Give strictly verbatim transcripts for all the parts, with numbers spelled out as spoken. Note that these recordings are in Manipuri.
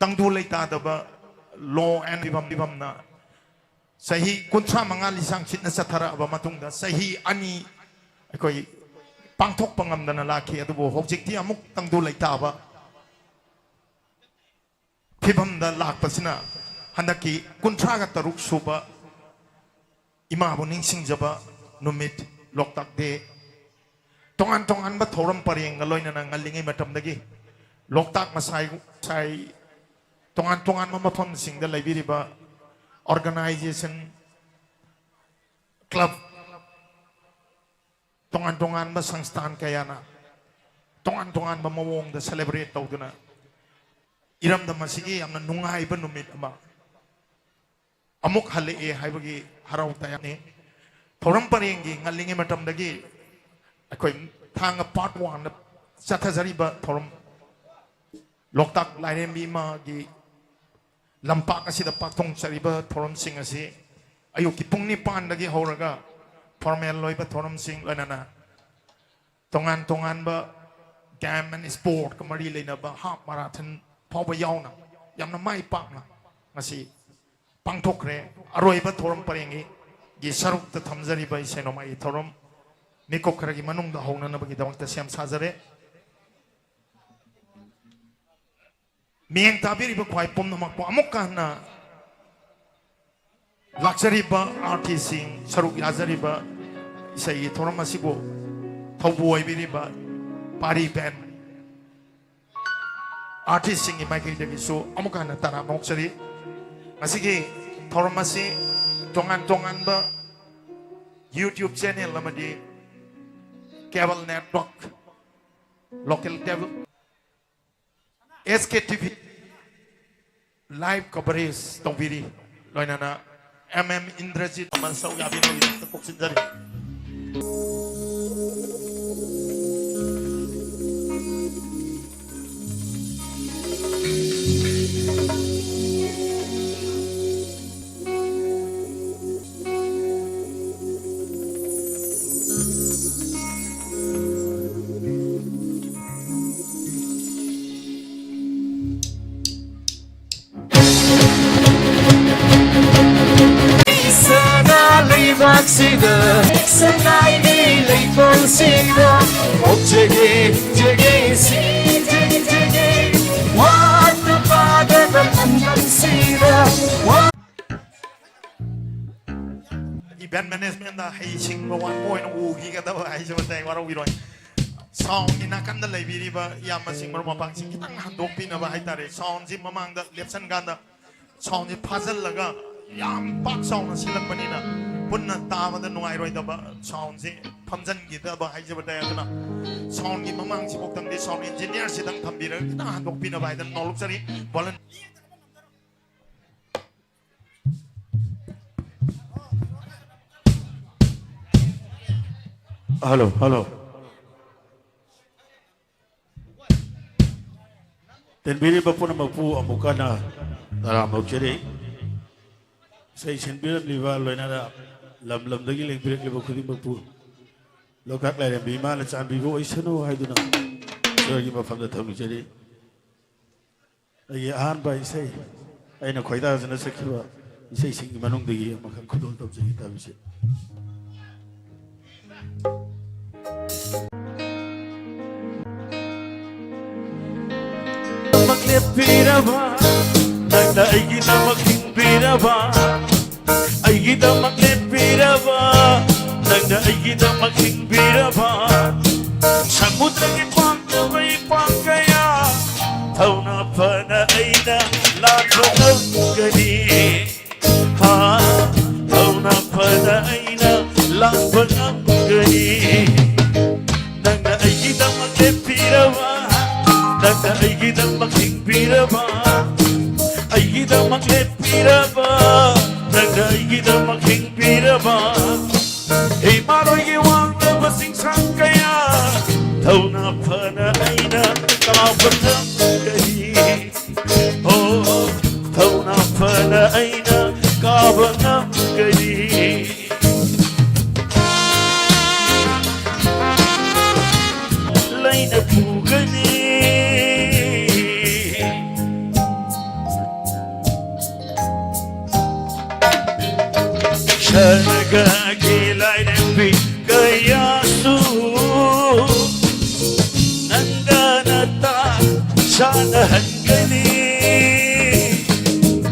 ꯇꯪꯗꯨ ꯂꯩꯇꯥꯗꯕ law and ꯐꯤꯕꯝ ꯐꯤꯕꯝꯅ ꯆꯍꯤ ꯀꯨꯟꯊ꯭ꯔꯥ ꯃꯉꯥ ꯂꯤꯁꯥꯡ ꯁꯤꯠꯅ ꯆꯠꯊꯔꯛꯑꯕ ꯃꯇꯨꯡꯗ ꯆꯍꯤ ꯑꯅꯤ ꯑꯩꯈꯣꯏ ꯄꯥꯡꯊꯣꯛꯄ ꯉꯝꯗꯅ ꯂꯥꯛꯈꯤ꯫ ꯑꯗꯨꯕꯨ ꯍꯧꯖꯤꯛꯇꯤ ꯑꯃꯨꯛ ꯇꯪꯗꯨ ꯂꯩꯇꯥꯕ ꯐꯤꯕꯝꯗ ꯂꯥꯛꯄꯁꯤꯅ ꯍꯟꯗꯛꯀꯤ ꯀꯨꯟꯊ꯭ꯔꯥꯒ ꯇꯔꯨꯛ ꯁꯨꯕ ꯏꯃꯥꯕꯨ ꯅꯤꯡꯁꯤꯡꯖꯕ ꯅꯨꯃꯤꯠ, ꯂꯣꯛꯇꯥꯛ ꯗꯦ, ꯇꯣꯉꯥꯟ ꯇꯣꯉꯥꯟꯕ ꯊꯧꯔꯝ ꯄꯔꯦꯡꯒ ꯂꯣꯏꯅꯅ ꯉꯜꯂꯤꯉꯩ ꯃꯇꯝꯗꯒꯤ ꯂꯣꯛꯇꯥꯛ ꯃꯁꯥꯏ ꯃꯁꯥꯏ ꯇꯣꯉꯥꯟ ꯇꯣꯉꯥꯟꯕ ꯃꯐꯝꯁꯤꯡꯗ ꯂꯩꯕꯤꯔꯤꯕ organization, club, ꯇꯣꯉꯥꯟ ꯇꯣꯉꯥꯟꯕ ꯁꯪꯁꯊꯥꯟ ꯀꯌꯥꯅ ꯇꯣꯉꯥꯟ ꯇꯣꯉꯥꯟꯕ ꯃꯑꯣꯡꯗ celebrate ꯇꯧꯗꯨꯅ ꯏꯔꯝꯗꯝ ꯑꯁꯤꯒꯤ ꯌꯥꯝꯅ ꯅꯨꯡꯉꯥꯏꯕ ꯅꯨꯃꯤꯠ ꯑꯃ ꯑꯃꯨꯛ ꯍꯜꯂꯛꯑꯦ ꯍꯥꯏꯕꯒꯤ ꯍꯔꯥꯎ ꯇꯌꯥꯝꯅꯤ꯫ ꯊꯧꯔꯝ ꯄꯔꯦꯡꯒꯤ ꯉꯜꯂꯤꯉꯩ ꯃꯇꯝꯗꯒꯤ ꯑꯩꯈꯣꯏ ꯊꯥꯡꯒ part one ꯗ ꯆꯠꯊꯖꯔꯤꯕ ꯊꯧꯔꯝ, ꯂꯣꯛꯇꯥꯛ ꯂꯥꯏꯔꯦꯝꯕꯤ ꯏꯃꯥꯒꯤ ꯂꯝꯄꯥꯛ ꯑꯁꯤꯗ ꯄꯥꯡꯊꯣꯛꯆꯔꯤꯕ ꯊꯧꯔꯝꯁꯤꯡ ꯑꯁꯤ ꯑꯌꯨꯛꯀꯤ ꯄꯨꯡ ꯅꯤꯄꯥꯟꯗꯒꯤ ꯍꯧꯔꯒ formal ꯑꯣꯏꯕ ꯊꯧꯔꯝꯁꯤꯡ, ꯂꯣꯏꯅꯅ ꯇꯣꯉꯥꯟ ꯇꯣꯉꯥꯟꯕ game and sport ꯀ ꯃꯔꯤ ꯂꯩꯅꯕ half marathon ꯐꯥꯎꯕ ꯌꯥꯎꯅ ꯌꯥꯝꯅ ꯃꯥꯏ ꯄꯥꯛꯅ ꯉꯁꯤ ꯄꯥꯡꯊꯣꯛꯈ꯭ꯔꯦ꯫ ꯑꯔꯣꯏꯕ ꯊꯧꯔꯝ ꯄꯔꯦꯡꯒꯤ ꯒꯤ ꯁꯔꯨꯛꯇ ꯊꯝꯖꯔꯤꯕ ꯏꯁꯩ ꯅꯣꯡꯃꯥꯏꯒꯤ ꯊꯧꯔꯝ ꯃꯤꯀꯨꯞ ꯈꯔꯒꯤ ꯃꯅꯨꯡꯗ ꯍꯧꯅꯅꯕꯒꯤꯗꯃꯛꯇ ꯁꯦꯝ ꯁꯥꯖꯔꯦ꯫ ꯃꯤꯠꯌꯦꯡ ꯇꯥꯕꯤꯔꯤꯕ ꯈ꯭ꯋꯥꯏ ꯄꯨꯝꯅꯃꯛꯄꯨ ꯑꯃꯨꯛꯀ ꯍꯟꯅ ꯂꯥꯛꯆꯔꯤꯕ artist ꯁꯤꯡ, ꯁꯔꯨꯛ ꯌꯥꯖꯔꯤꯕ ꯏꯁꯩꯒꯤ ꯊꯧꯔꯝ ꯑꯁꯤꯕꯨ ꯊꯧꯕꯨ ꯑꯣꯏꯕꯤꯔꯤꯕ ꯄꯥꯔꯤ band artist ꯁꯤꯡꯒꯤ ꯃꯥꯏꯀꯩꯗꯒꯤꯁꯨ ꯑꯃꯨꯛꯀ ꯍꯟꯅ ꯇꯔꯥꯝꯅ ꯑꯣꯛꯆꯔꯤ꯫ ꯉꯁꯤꯒꯤ ꯊꯧꯔꯝ ꯑꯁꯤ ꯇꯣꯉꯥꯟ ꯇꯣꯉꯥꯟꯕ YouTube channel ꯑꯃꯗꯤ cable network, local cable, S K T V live coverage ꯇꯧꯕꯤꯔꯤ꯫ ꯂꯣꯏꯅꯅ M M ꯏꯟꯗ꯭ꯔꯖꯤꯠ ꯑꯃ ꯁꯔꯨꯛ ꯌꯥꯕꯤꯅꯕꯒꯤꯗꯃꯛꯇ ꯀꯣꯛꯁꯤꯟꯖꯔꯤ꯫ ꯁꯉꯥꯏꯒꯤ ꯂꯩꯀꯣꯜꯁꯤꯗ ꯑꯣꯛꯆꯒꯦ, ꯍꯤꯡꯖꯒꯦ, ꯁꯤꯖꯒꯦ, ꯋꯥꯠꯇ ꯄꯥꯗꯕ ꯈꯨꯡꯒꯪꯁꯤꯗ ꯋꯥ- Event management ꯗ ꯍꯩꯁꯤꯡꯕ ꯋꯥꯠꯄ ꯑꯣꯏꯅ ꯎꯈꯤꯒꯗꯕ ꯍꯥꯏꯖꯕ ꯇꯥꯏ, ꯋꯥꯔꯧꯕꯤꯔꯣꯏ꯫ Sound ꯒꯤ ꯅꯥꯀꯟꯗ ꯂꯩꯕꯤꯔꯤꯕ ꯏꯌꯥꯝꯕꯁꯤꯡ, ꯃꯔꯨꯞ ꯃꯄꯥꯡꯁꯤꯡ ꯈꯤꯇꯪ ꯍꯟꯗꯣꯛꯄꯤꯅꯕ ꯍꯥꯏꯇꯥꯔꯦ꯫ Sound ꯁꯤ ꯃꯃꯥꯡꯗ ꯂꯦꯞꯁꯟ ꯀꯥꯟꯗ sound ꯁꯤ ꯐꯥꯖꯤꯜꯂꯒ ꯌꯥꯝ ꯄꯥꯛ ꯆꯥꯎꯅ ꯁꯤꯜꯂꯛꯄꯅꯤꯅ ꯄꯨꯟꯅ ꯇꯥꯕꯗ ꯅꯨꯡꯉꯥꯏꯔꯣꯏꯗꯕ sound ꯁꯤ ꯐꯝꯖꯤꯟꯈꯤꯗꯕ ꯍꯥꯏꯖꯕ ꯇꯥꯏ꯫ ꯑꯗꯨꯅ sound ꯒꯤ ꯃꯃꯥꯡꯁꯤꯐꯥꯎꯇꯪꯗꯤ sound engineer ꯁꯤꯗꯪ ꯊꯝꯕꯤꯔꯒ ꯈꯤꯇꯪ ꯍꯟꯗꯣꯛꯄꯤꯅꯕ ꯍꯥꯏꯗꯅ ꯅꯣꯂꯨꯛꯆꯔꯤ꯫ Volun- Hello, hello. ꯇꯤꯟꯕꯤꯔꯤꯕ ꯄꯨꯝꯅꯃꯛꯄꯨ ꯑꯃꯨꯛ ꯍꯟꯅ ꯇꯔꯥꯝꯅ ꯑꯣꯛꯆꯔꯤ꯫ ꯏꯁꯩ ꯁꯤꯟꯕꯤꯔꯝꯂꯤꯕ, ꯂꯣꯏꯅꯅ ꯂꯝ ꯂꯝꯗꯒꯤ ꯂꯦꯡꯕꯤꯔꯛꯂꯤꯕ ꯈꯨꯗꯤꯡꯃꯛꯄꯨ ꯂꯣꯛꯇꯥꯛ ꯂꯥꯏꯔꯦꯝꯕꯤ ꯏꯃꯥꯅ ꯆꯥꯟꯕꯤꯕ ꯑꯣꯏꯁꯅꯨ ꯍꯥꯏꯗꯨꯅ ꯏꯁꯣꯔꯒꯤ ꯃꯐꯝꯗ ꯊꯧꯅꯤꯖꯔꯤ꯫ ꯑꯩꯒꯤ ꯑꯍꯥꯟꯕ ꯏꯁꯩ ꯑꯩꯅ ꯈꯣꯏꯗꯥꯖꯅ ꯁꯛꯈꯤꯕ ꯏꯁꯩꯁꯤꯡꯒꯤ ꯃꯅꯨꯡꯗꯒꯤ ꯑꯃꯈꯛ ꯈꯨꯗꯣꯜ ꯇꯧꯖꯒꯦ ꯇꯧꯔꯤꯁꯦ꯫ ꯗꯃꯛ ꯂꯦꯞꯄꯤꯔꯕ, ꯅꯪꯅ ꯑꯩꯒꯤꯗꯃꯛ ꯍꯤꯡꯕꯤꯔꯕ, ꯑꯩꯒꯤꯗꯃꯛ ꯂꯦꯞꯄꯤꯔꯕ, ꯅꯪꯅ ꯑꯩꯒꯤꯗꯃꯛ ꯍꯤꯡꯕꯤꯔꯕ, ꯁꯃꯨꯗ꯭ꯔꯒꯤ ꯄꯥꯛꯇꯕ ꯏꯄꯥꯛ ꯀꯌꯥ ꯊꯧꯅ ꯐꯅ ꯑꯩꯅ ꯂꯥꯟꯕ ꯉꯝꯒꯅꯤ꯫ ꯍꯥ, ꯊꯧꯅ ꯐꯅ ꯑꯩꯅ ꯂꯥꯟꯕ ꯉꯝꯒꯅꯤ꯫ ꯅꯪꯅ ꯑꯩꯒꯤꯗꯃꯛ ꯂꯦꯞꯄꯤꯔꯕ, ꯅꯪꯅ ꯑꯩꯒꯤꯗꯃꯛ ꯍꯤꯡꯕꯤꯔꯕ, ꯑꯩꯒꯤꯗꯃꯛ ꯂꯦꯞꯄꯤꯔꯕ, ꯅꯪꯅ ꯑꯩꯒꯤꯗꯃꯛ ꯍꯤꯡꯕꯤꯔꯕ, ꯏꯃꯥꯂꯣꯏꯒꯤ ꯋꯥꯡꯂꯕ ꯆꯤꯡꯁꯥꯡ ꯀꯌꯥ ꯊꯧꯅ ꯐꯅ ꯑꯩꯅ ꯀꯥꯕ ꯉꯝꯒꯅꯤ꯫ ꯑꯣ, ꯊꯧꯅ ꯐꯅ ꯑꯩꯅ ꯀꯥꯕ ꯉꯝꯒꯅꯤ꯫ ꯂꯩꯅ ꯄꯨꯒꯅꯤ꯫ ꯁꯔꯒꯒꯤ ꯂꯥꯏꯔꯦꯝꯕꯤ ꯇꯥꯅꯍꯟꯒꯅꯤ꯫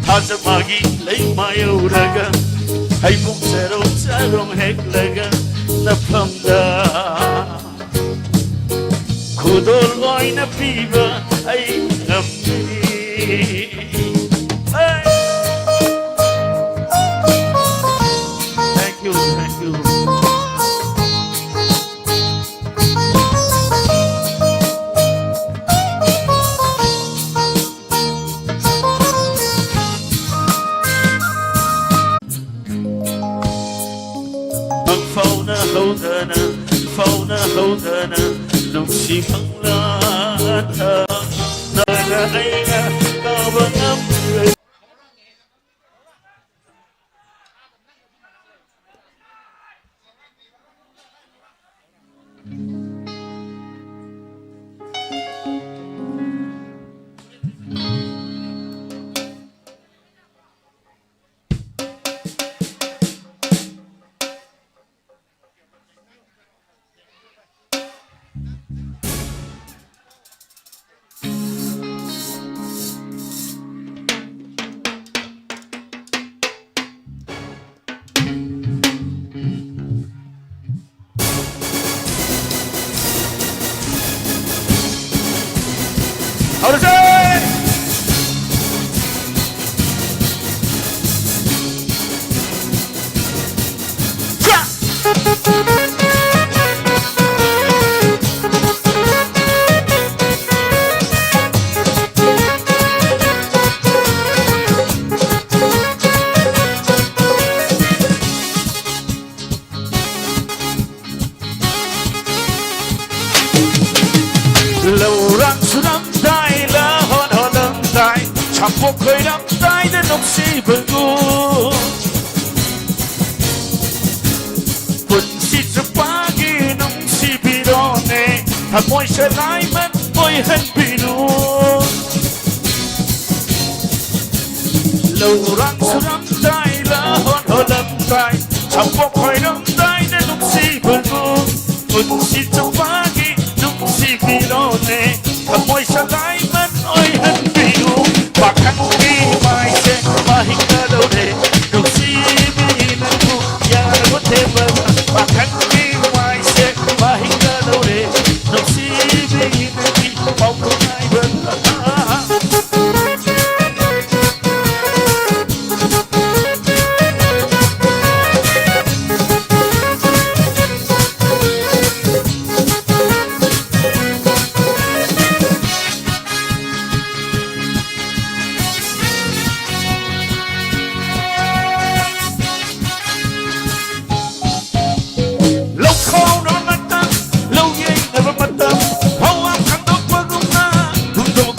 ꯊꯥꯖ ꯃꯥꯒꯤ ꯂꯩꯃꯥ ꯌꯧꯔꯒ, ꯍꯩꯕꯣꯡ ꯆꯔꯣꯡ ꯆꯔꯣꯡ ꯍꯦꯛꯂꯒ, ꯅꯐꯝꯗ ꯈꯨꯗꯣꯜ ꯑꯣꯏꯅ ꯄꯤꯕ ꯑꯩ ꯉꯝꯒꯅꯤ꯫ Hey! Thank you, thank you. ꯃꯪꯐꯥꯎꯅ ꯍꯧꯗꯅ, ꯐꯥꯎꯅ ꯍꯧꯗꯅ, ꯅꯨꯡꯁꯤ ꯃꯪꯂꯥꯟ ꯊꯥꯗꯅ ꯑꯩꯅ ꯀꯥꯎꯕ ꯉꯝꯂꯣꯏ꯫ ꯍꯧꯔꯁꯦ! ꯂꯧꯔꯥꯡ ꯁꯨꯔꯝꯗꯥꯏ, ꯂꯍꯣꯟ ꯍꯣꯜꯂꯝꯗꯥꯏ, ꯁꯥꯄꯣꯛ ꯈꯣꯏꯔꯝꯗꯥꯏꯗ ꯅꯨꯡꯁꯤꯕꯕꯨ ꯄꯨꯟꯁꯤ ꯆꯨꯞꯄꯒꯤ ꯅꯨꯡꯁꯤꯕꯤꯔꯣꯅꯦ, ꯊꯃꯣꯏ ꯁꯦꯂꯥꯏꯃꯟ ꯑꯣꯏꯍꯟꯕꯤꯔꯣ꯫ ꯂꯧꯔꯥꯡ ꯁꯨꯔꯝꯗꯥꯏ, ꯂꯍꯣꯟ ꯍꯣꯜꯂꯝꯗꯥꯏ, ꯁꯥꯄꯣꯛ ꯈꯣꯏꯔꯝꯗꯥꯏꯗ ꯅꯨꯡꯁꯤꯕꯕꯨ ꯄꯨꯟꯁꯤ ꯆꯨꯞꯄꯒꯤ ꯅꯨꯡꯁꯤꯕꯤꯔꯣꯅꯦ, ꯊꯃꯣꯏ ꯁꯦꯂꯥꯏꯃꯟ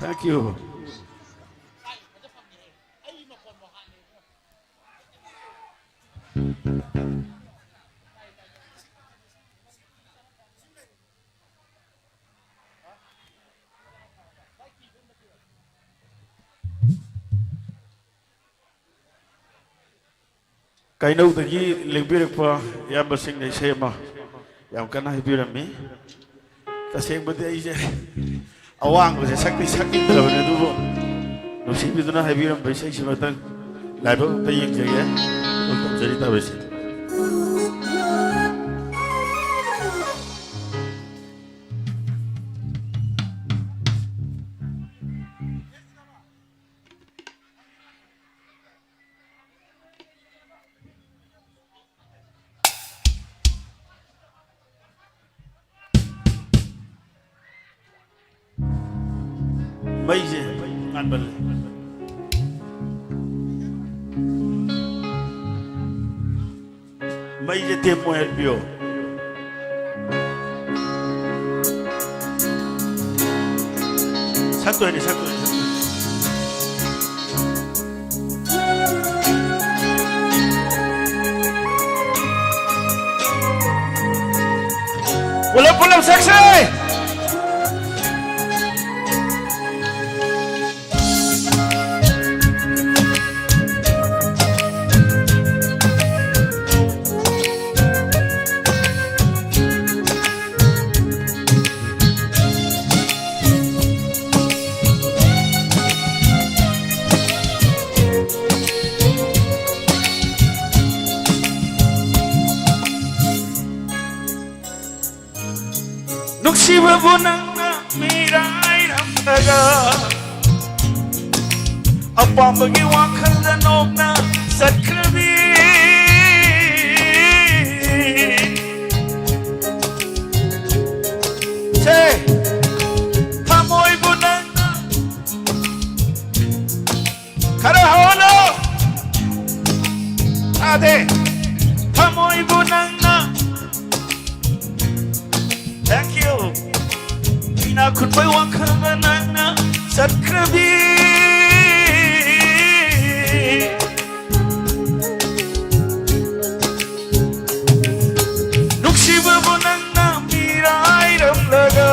Thank you. ꯀꯩꯅꯧꯗꯒꯤ ꯂꯦꯡꯕꯤꯔꯛꯄ ꯏꯌꯥꯝꯕꯁꯤꯡꯅ ꯏꯁꯩ ꯑꯃ ꯌꯥꯝ ꯀꯟꯅ ꯍꯥꯏꯕꯤꯔꯝꯃꯤ꯫ ꯇꯁꯦꯡꯕꯗꯤ ꯑꯩꯁꯦ ꯑꯋꯥꯡꯕꯁꯦ ꯁꯛꯇꯤ ꯁꯛꯅꯤꯡꯗ꯭ꯔꯕꯅꯤ, ꯑꯗꯨꯕꯨ ꯅꯨꯡꯁꯤꯕꯤꯗꯨꯅ ꯍꯥꯏꯕꯤꯔꯝꯕ ꯏꯁꯩꯁꯤꯃꯇꯪ ꯂꯥꯏꯕꯛ ꯑꯝꯇ ꯌꯦꯡꯖꯒꯦ꯫ ꯑꯗꯨꯝ ꯇꯝꯖꯔꯤ ꯇꯧꯔꯤꯁꯦ꯫ ꯃꯩꯁꯦ ꯉꯥꯟꯕꯜꯂꯦ꯫ ꯃꯩꯁꯦ ꯇꯦꯝ ꯑꯣꯏꯍꯟꯕꯤꯌꯣ꯫ ꯁꯛꯇꯣꯏꯅꯦ, ꯁꯛꯇꯣꯏꯅꯦ, ꯁꯛꯇꯣꯏꯅꯦ꯫ ꯄꯨꯂꯞ ꯄꯨꯂꯞ ꯁꯛꯁꯦ꯫ ꯅꯨꯡꯁꯤꯕꯕꯨ ꯅꯪꯅ ꯃꯤꯔꯥꯏꯔꯝꯂꯒ, ꯑꯄꯥꯝꯕꯒꯤ ꯋꯥꯈꯜꯗ ꯅꯣꯛꯅ ꯆꯠꯈ꯭ꯔꯕꯤ꯫ ꯁꯦ, ꯊꯃꯣꯏꯕꯨ ꯅꯪꯅ ꯈꯔ ꯍꯧꯍꯜꯂꯣ꯫ ꯇꯥꯗꯦ꯫ ꯊꯃꯣꯏꯕꯨ ꯅꯪꯅ, thank you꯫ ꯏꯅꯥꯛ ꯈꯨꯟꯕꯩ ꯋꯥꯈꯜꯗ ꯅꯪꯅ ꯆꯠꯈ꯭ꯔꯕꯤ꯫ ꯅꯨꯡꯁꯤꯕꯕꯨ ꯅꯪꯅ ꯃꯤꯔꯥꯏꯔꯝꯂꯒ,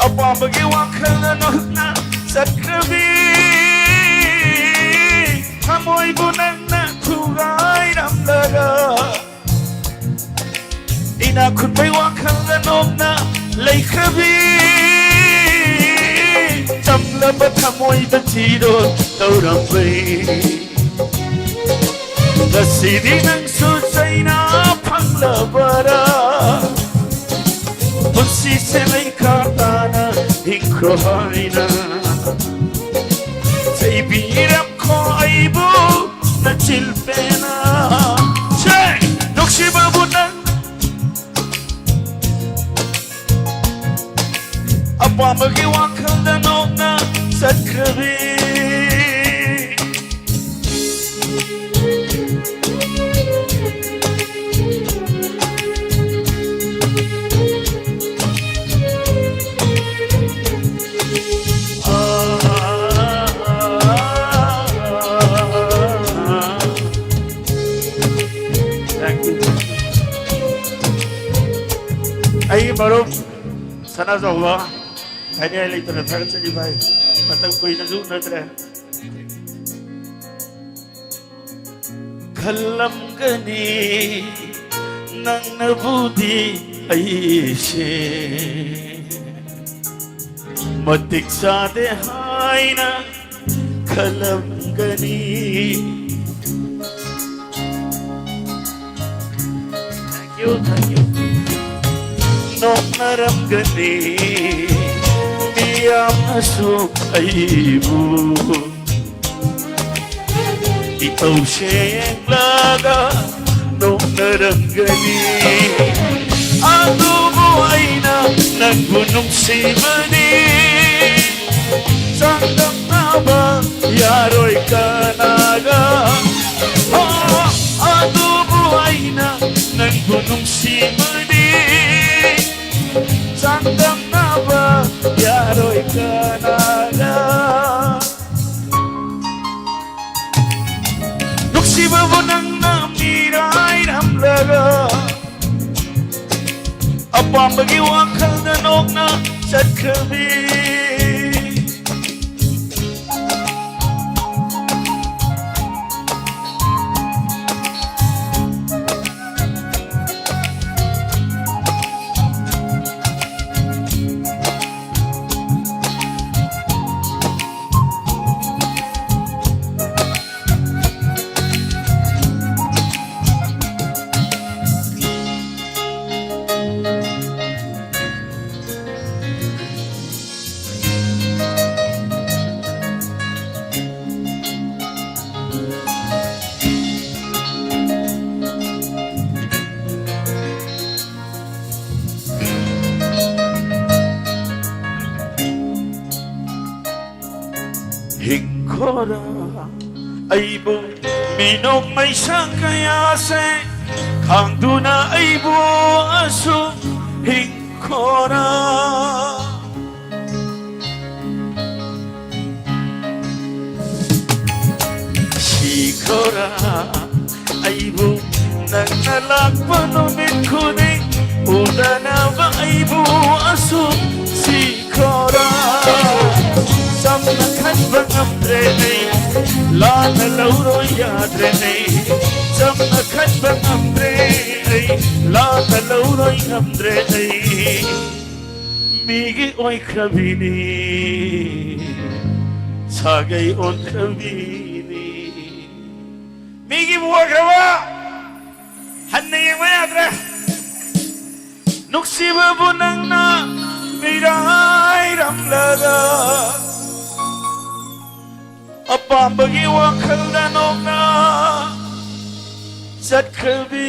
ꯑꯄꯥꯝꯕꯒꯤ ꯋꯥꯈꯜꯅ ꯅꯣꯛꯅ ꯆꯠꯈ꯭ꯔꯕꯤ꯫ ꯊꯃꯣꯏꯕꯨ ꯅꯪꯅ ꯊꯨꯒꯥꯏꯔꯝꯂꯒ, ꯏꯅꯥꯛ ꯈꯨꯟꯕꯩ ꯋꯥꯈꯜꯅ ꯅꯣꯛꯅ ꯂꯩꯈ꯭ꯔꯕꯤ꯫ ꯆꯝꯂꯕ ꯊꯃꯣꯏꯗ ꯊꯤꯗꯣ ꯇꯧꯔꯝꯕꯩ꯫ ꯉꯁꯤꯗꯤ ꯅꯪꯁꯨ ꯆꯩꯅꯥ ꯐꯪꯂꯕꯔꯥ? ꯄꯨꯟꯁꯤꯁꯦ ꯂꯩꯈꯥ ꯇꯥꯅ ꯍꯤꯡꯈ꯭ꯔꯣ ꯍꯥꯏꯅ ꯆꯩꯕꯤꯔꯝꯈꯣ ꯑꯩꯕꯨ ꯅꯆꯤꯜꯄꯦꯅ꯫ ꯁꯦ! ꯅꯨꯡꯁꯤꯕꯕꯨ ꯅꯪ ꯑꯄꯥꯝ ꯑꯃꯒꯤ ꯋꯥꯈꯜꯗ ꯅꯣꯛꯅ ꯆꯠꯈ꯭ꯔꯕꯤ꯫ ꯑꯩꯒꯤ ꯃꯔꯨꯞ ꯁꯅꯥꯖꯧꯕ ꯍꯥꯏꯅꯤꯡꯉꯥꯏ ꯂꯩꯇꯅ ꯊꯥꯒꯠꯆꯔꯤ ꯚꯥꯏ꯫ ꯃꯇꯝ ꯀꯨꯏꯅꯁꯨ ꯎꯅꯗ꯭ꯔꯦ꯫ ꯈꯜꯂꯝꯒꯅꯤ ꯅꯪꯅꯕꯨꯗꯤ ꯑꯩꯁꯦ ꯃꯇꯤꯛ ꯆꯥꯗꯦ ꯍꯥꯏꯅ ꯈꯜꯂꯝꯒꯅꯤ꯫ Thank you, thank you. ꯅꯣꯛꯅꯔꯝꯒꯅꯤ ꯃꯤꯌꯥꯝꯅꯁꯨ ꯑꯩꯕꯨ ꯏꯇꯧꯁꯦ ꯌꯦꯡꯂꯒ ꯅꯣꯛꯅꯔꯝꯒꯅꯤ꯫ ꯑꯗꯨꯕꯨ ꯑꯩꯅ ꯅꯪꯕꯨ ꯅꯨꯡꯁꯤꯕꯅꯤ, ꯆꯥꯡꯗꯝꯅꯕ ꯌꯥꯔꯣꯏ ꯀꯅꯥꯒ꯫ ꯑꯣ, ꯑꯗꯨꯕꯨ ꯑꯩꯅ ꯅꯪꯕꯨ ꯅꯨꯡꯁꯤꯕꯅꯤ, ꯆꯥꯡꯗꯝꯅꯕ ꯌꯥꯔꯣꯏ ꯀꯅꯥꯒ꯫ ꯅꯨꯡꯁꯤꯕꯕꯨ ꯅꯪꯅ ꯃꯤꯔꯥꯏꯔꯝꯂꯒ ꯑꯄꯥꯝꯕꯒꯤ ꯋꯥꯈꯜꯗ ꯅꯣꯛꯅ ꯆꯠꯈ꯭ꯔꯕꯤ꯫ ꯈꯣꯔꯥ꯫ ꯑꯩꯕꯨ ꯃꯤꯅꯣꯛ ꯃꯩꯁꯥ ꯀꯌꯥꯁꯦ ꯈꯥꯡꯗꯨꯅ ꯑꯩꯕꯨ ꯑꯁꯨꯛ ꯍꯤꯡꯈꯣꯔꯥ꯫ ꯁꯤꯈꯣꯔꯥ꯫ ꯑꯩꯕꯨ ꯅꯪꯅ ꯂꯥꯛꯄ ꯅꯨꯃꯤꯠ ꯈꯨꯗꯤꯡ ꯎꯗꯅꯕ ꯑꯩꯕꯨ ꯑꯁꯨꯛ ꯁꯤꯈꯣꯔꯥ꯫ ꯆꯝꯅ ꯈꯟꯕ ꯉꯝꯗ꯭ꯔꯦ ꯑꯩ, ꯂꯥꯟꯅ ꯂꯧꯔꯣꯏ ꯌꯥꯗ꯭ꯔꯦ ꯑꯩ꯫ ꯆꯝꯅ ꯈꯟꯕ ꯉꯝꯗ꯭ꯔꯦ ꯑꯩ, ꯂꯥꯟꯅ ꯂꯧꯔꯣꯏ ꯉꯝꯗ꯭ꯔꯦ ꯑꯩ꯫ ꯃꯤꯒꯤ ꯑꯣꯏꯈ꯭ꯔꯕꯤꯅꯤ, ꯁꯥꯒꯩ ꯑꯣꯟꯈ꯭ꯔꯕꯤꯅꯤ꯫ ꯃꯤꯒꯤꯕꯨ ꯑꯣꯏꯈ꯭ꯔꯕ ꯍꯟꯅ ꯌꯦꯡꯕ ꯌꯥꯗ꯭ꯔꯦ꯫ ꯅꯨꯡꯁꯤꯕꯕꯨ ꯅꯪꯅ ꯃꯤꯔꯥꯏꯔꯝꯂꯒ ꯑꯄꯥꯝꯕꯒꯤ ꯋꯥꯈꯜꯗ ꯅꯣꯛꯅ ꯆꯠꯈ꯭ꯔꯕꯤ꯫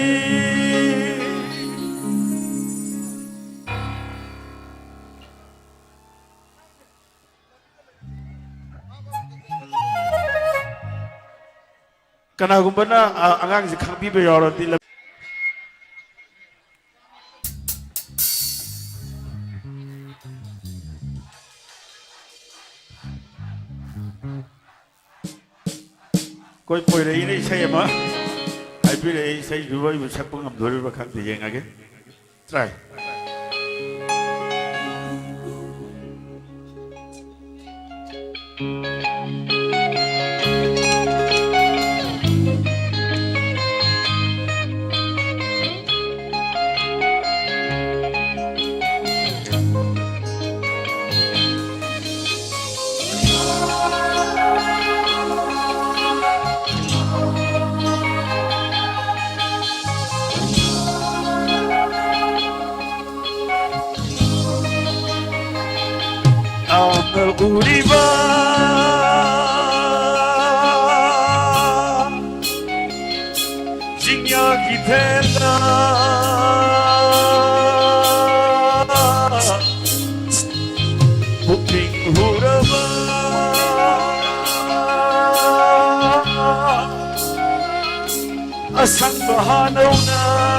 ꯀꯅꯥꯒꯨꯝꯕꯅ, ꯑ, ꯑꯉꯥꯡꯁꯦ ꯈꯪꯕꯤꯕ ꯌꯥꯎꯔꯗꯤ ꯂꯝ- ꯑꯩꯈꯣꯏ ꯄꯣꯏꯔꯩꯅ ꯏꯁꯩ ꯑꯃ ꯍꯥꯏꯕꯤꯔꯛꯑꯦ꯫ ꯏꯁꯩꯗꯨꯕꯨ ꯑꯩꯕꯨ ꯁꯛꯄ ꯉꯝꯗꯣꯔꯤꯕ꯭ꯔꯥ ꯈꯪꯗꯦ, ꯌꯦꯡꯉꯒꯦ꯫ Try. ꯑꯃ ꯎꯔꯤꯕ ꯆꯤꯡꯌꯥꯒꯤ ꯊꯦꯟꯗ ꯄꯨꯛꯅꯤꯡ ꯍꯨꯔꯕ ꯑꯁꯪꯕ ꯍꯥꯅꯧꯅ,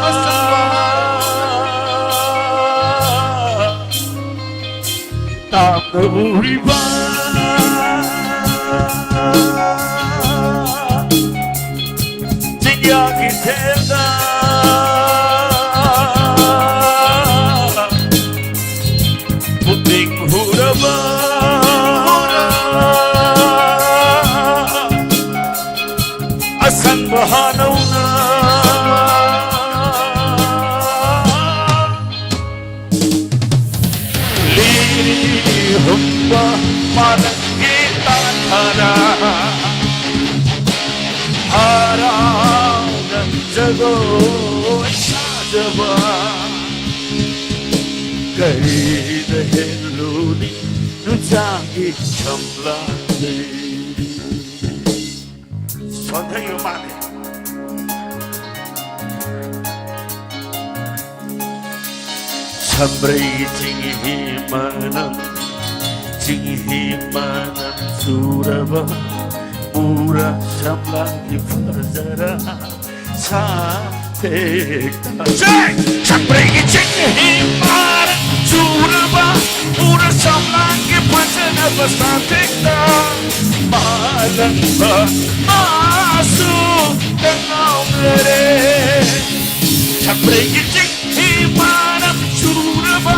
ꯑꯁꯪꯕ ꯍꯥꯅꯧꯅ ꯇꯥꯞꯅ ꯎꯔꯤꯕ ꯆꯤꯡꯌꯥꯒꯤ ꯊꯦꯜꯗ ꯄꯨꯛꯅꯤꯡ ꯍꯨꯔꯕ ꯑꯁꯪꯕ ꯍꯥꯅꯧꯅ ꯂꯤꯔꯤ ꯍꯨꯝꯕ ꯃꯥꯂꯪꯒꯤ ꯇꯥꯟꯊꯥꯗ ꯍꯔꯥꯎꯅ ꯖꯒꯣꯏ ꯁꯥꯖꯕ ꯀꯔꯤꯗ ꯍꯦꯜꯂꯨꯅꯤ ꯅꯨꯡꯖꯥꯒꯤ ꯁꯝꯂꯥꯡꯗꯤ? ꯁꯣꯟꯊꯔꯤꯕ ꯃꯥꯅꯤ꯫ ꯁꯝꯕ꯭ꯔꯩꯒꯤ ꯆꯤꯡꯍꯤ ꯃꯅꯝ, ꯆꯤꯡꯍꯤ ꯃꯅꯝ ꯆꯨꯔꯕ ꯎꯔ ꯁꯝꯂꯥꯡꯒꯤ ꯐꯖꯔ ꯁꯥꯊꯦꯛꯇ꯫ ꯁꯝꯕ꯭ꯔꯩꯒꯤ ꯆꯤꯡꯍꯤ ꯃꯅꯝ ꯆꯨꯔꯕ ꯎꯔ ꯁꯝꯂꯥꯡꯒꯤ ꯐꯖꯔꯕ ꯁꯥꯊꯦꯛꯇ꯫ ꯃꯥꯂꯪꯕ ꯃꯥꯁꯨ ꯀꯉꯥꯎꯅꯔꯦ꯫ ꯁꯝꯕ꯭ꯔꯩꯒꯤ ꯆꯤꯡꯍꯤ ꯃꯅꯝ ꯆꯨꯔꯕ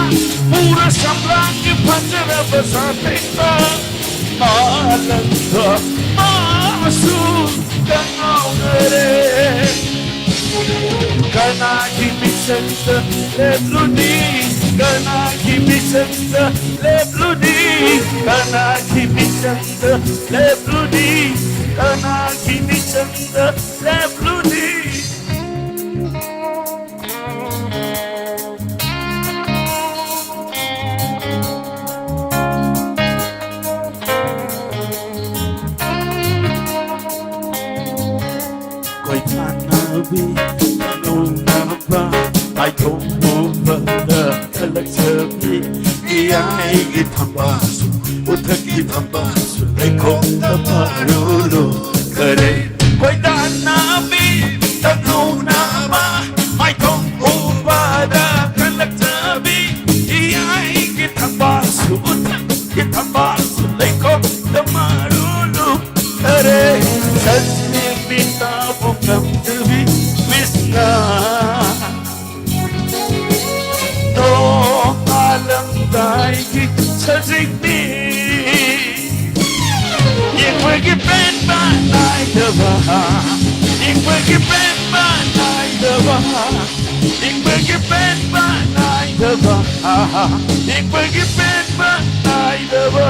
ꯎꯔ ꯁꯝꯂꯥꯡꯒꯤ ꯐꯖꯔꯕ ꯁꯥꯊꯦꯛꯇ꯫ ꯃꯥꯂꯪꯕ ꯃꯥꯁꯨ ꯀꯉꯥꯎꯅꯔꯦ꯫ ꯀꯅꯥꯒꯤ ꯃꯤꯆꯪꯗ ꯂꯦꯞꯂꯨꯅꯤ? ꯀꯅꯥꯒꯤ ꯃꯤꯆꯪꯗ ꯂꯦꯞꯂꯨꯅꯤ? ꯀꯅꯥꯒꯤ ꯃꯤꯆꯪꯗ ꯂꯦꯞꯂꯨꯅꯤ? ꯀꯅꯥꯒꯤ ꯃꯤꯆꯪꯗ ꯂꯦꯞꯂꯨꯅꯤ? ꯀꯣꯏꯇꯥꯟꯅꯕꯤ ꯅꯧꯅꯕ ꯃꯥꯏꯊꯣꯡ ꯄꯨꯝꯕꯗ ꯀꯜꯂꯛꯆꯕꯤ ꯏꯌꯥꯏꯒꯤ ꯊꯝꯕꯥꯜꯁꯨ ꯎꯊꯛꯀꯤ ꯊꯝꯕꯥꯜꯁꯨ ꯂꯩꯈꯣꯝꯗ ꯃꯔꯨ ꯂꯨꯈꯔꯦ꯫ ꯀꯣꯏꯇꯥꯟꯅꯕꯤ ꯑꯍꯥ, ꯍꯤꯡꯕꯒꯤ ꯄꯦꯟꯕ ꯅꯥꯏꯗꯕ꯫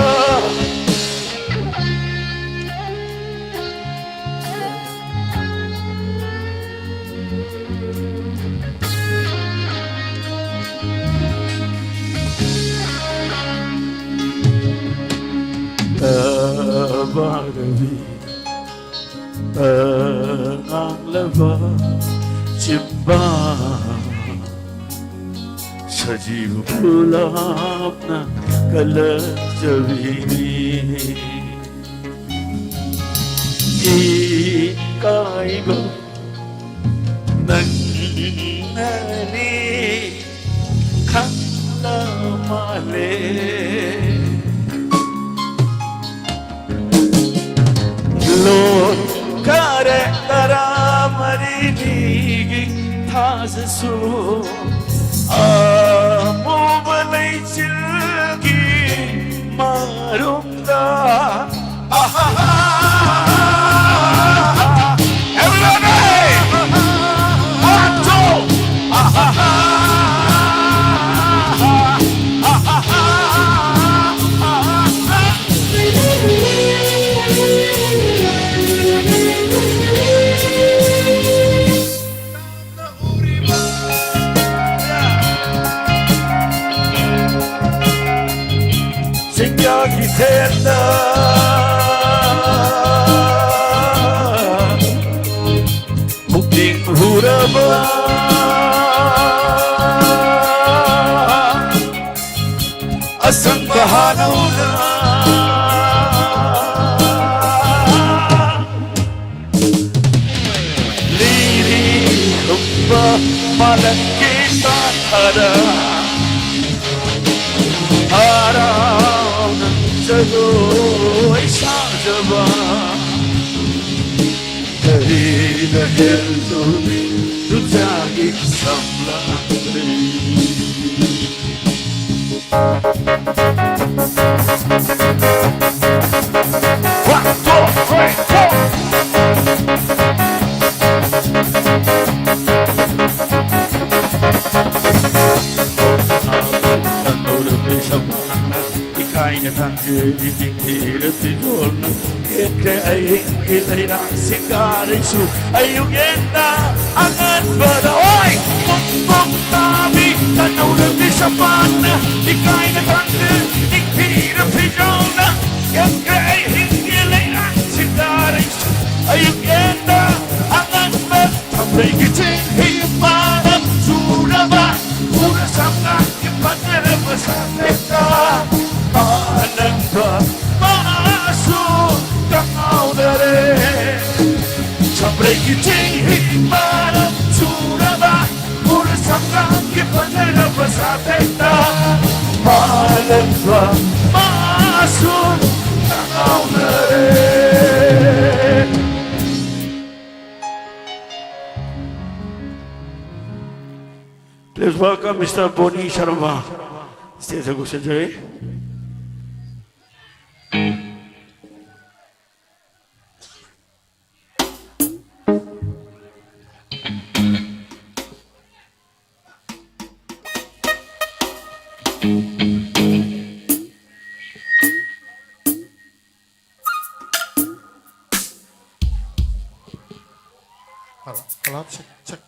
ꯑꯕꯥꯔꯕꯤ ꯑꯉꯥꯡꯂꯕ ꯆꯤꯝꯕꯥꯜ ꯁꯖꯤꯕ ꯈꯨꯂꯥꯞꯅ ꯀꯜꯂꯛꯆꯕꯤꯅꯤ꯫ ꯏꯀꯥꯏꯕ ꯅꯪꯅꯅꯤ ꯈꯪꯂ ꯃꯥꯜꯂꯦ꯫ ꯂꯣꯟ ꯀꯔꯦ ꯇꯔꯥꯃꯔꯤꯅꯤꯒꯤ ꯊꯥꯖꯁꯨ ꯑꯃꯨꯕ ꯂꯩꯆꯤꯜꯒꯤ ꯃꯔꯨꯝꯗ꯫ Everybody! One, two! ꯆꯤꯡꯌꯥꯒꯤ ꯊꯦꯠꯇ ꯄꯨꯛꯅꯤꯡ ꯍꯨꯔꯕ ꯑꯁꯪꯕ ꯍꯥꯅꯧꯅ ꯂꯤꯔꯤ ꯈꯨꯝꯕ ꯃꯥꯂꯪꯒꯤ ꯇꯥꯟꯊꯥꯗ ꯍꯔꯥꯎꯅ ꯖꯒꯣꯏ ꯁꯥꯖꯕ ꯀꯔꯤꯅ ꯍꯦꯜꯂꯨꯅꯤ ꯇꯨꯖꯥꯒꯤ ꯁꯝꯂꯥꯡꯗꯤ꯫ One, two, three, four. ꯈꯪꯗꯦ ꯏꯅꯤꯡꯊꯤꯔ ꯐꯤꯖꯣꯜꯅ ꯌꯦꯠꯈ꯭ꯔꯦ ꯑꯍꯤꯡꯒꯤ ꯂꯩꯔꯥꯡ ꯁꯤꯡꯒꯥꯔꯩꯁꯨ ꯑꯌꯨꯛ ꯌꯦꯟꯗ ꯑꯉꯟꯕꯗ꯫ ꯑꯣꯏ! ꯄꯨꯡ ꯄꯨꯡ ꯇꯥꯕꯤ ꯇꯅꯧꯔꯕꯤ ꯁꯄꯥꯟꯅ ꯏꯀꯥꯏꯅ ꯈꯪꯗꯦ ꯏꯅꯤꯡꯊꯤꯔ ꯐꯤꯖꯣꯜꯅ ꯌꯦꯠꯈ꯭ꯔꯦ ꯑꯍꯤꯡꯒꯤ ꯂꯩꯔꯥꯡ ꯁꯤꯡꯒꯥꯔꯩꯁꯨ ꯑꯌꯨꯛ ꯌꯦꯟꯗ ꯑꯉꯟꯕ ꯊꯝꯕꯩꯒꯤ ꯆꯤꯡ ꯍꯤ ꯄꯥꯔꯝ ꯆꯨꯔꯕ ꯎꯔ ꯁꯝꯅ ꯐꯖꯔꯕ ꯁꯥꯐꯦꯠꯇ ꯑꯅꯟꯕ ꯃꯥꯁꯨ ꯀꯥꯎꯗꯔꯦ꯫ ꯁꯝꯕ꯭ꯔꯩꯒꯤ ꯆꯤꯡ ꯍꯤ ꯄꯥꯔꯝ ꯆꯨꯔꯕ ꯎꯔ ꯁꯝꯅ ꯐꯖꯔꯕ ꯁꯥꯐꯦꯠꯇ ꯑꯅꯟꯕ ꯃꯥꯁꯨ ꯀꯥꯎꯗꯔꯦ꯫ Please welcome Mister Boni Sharma. Stage ꯀꯧꯁꯤꯟꯖꯔꯤ꯫ Hello, hello, check, check.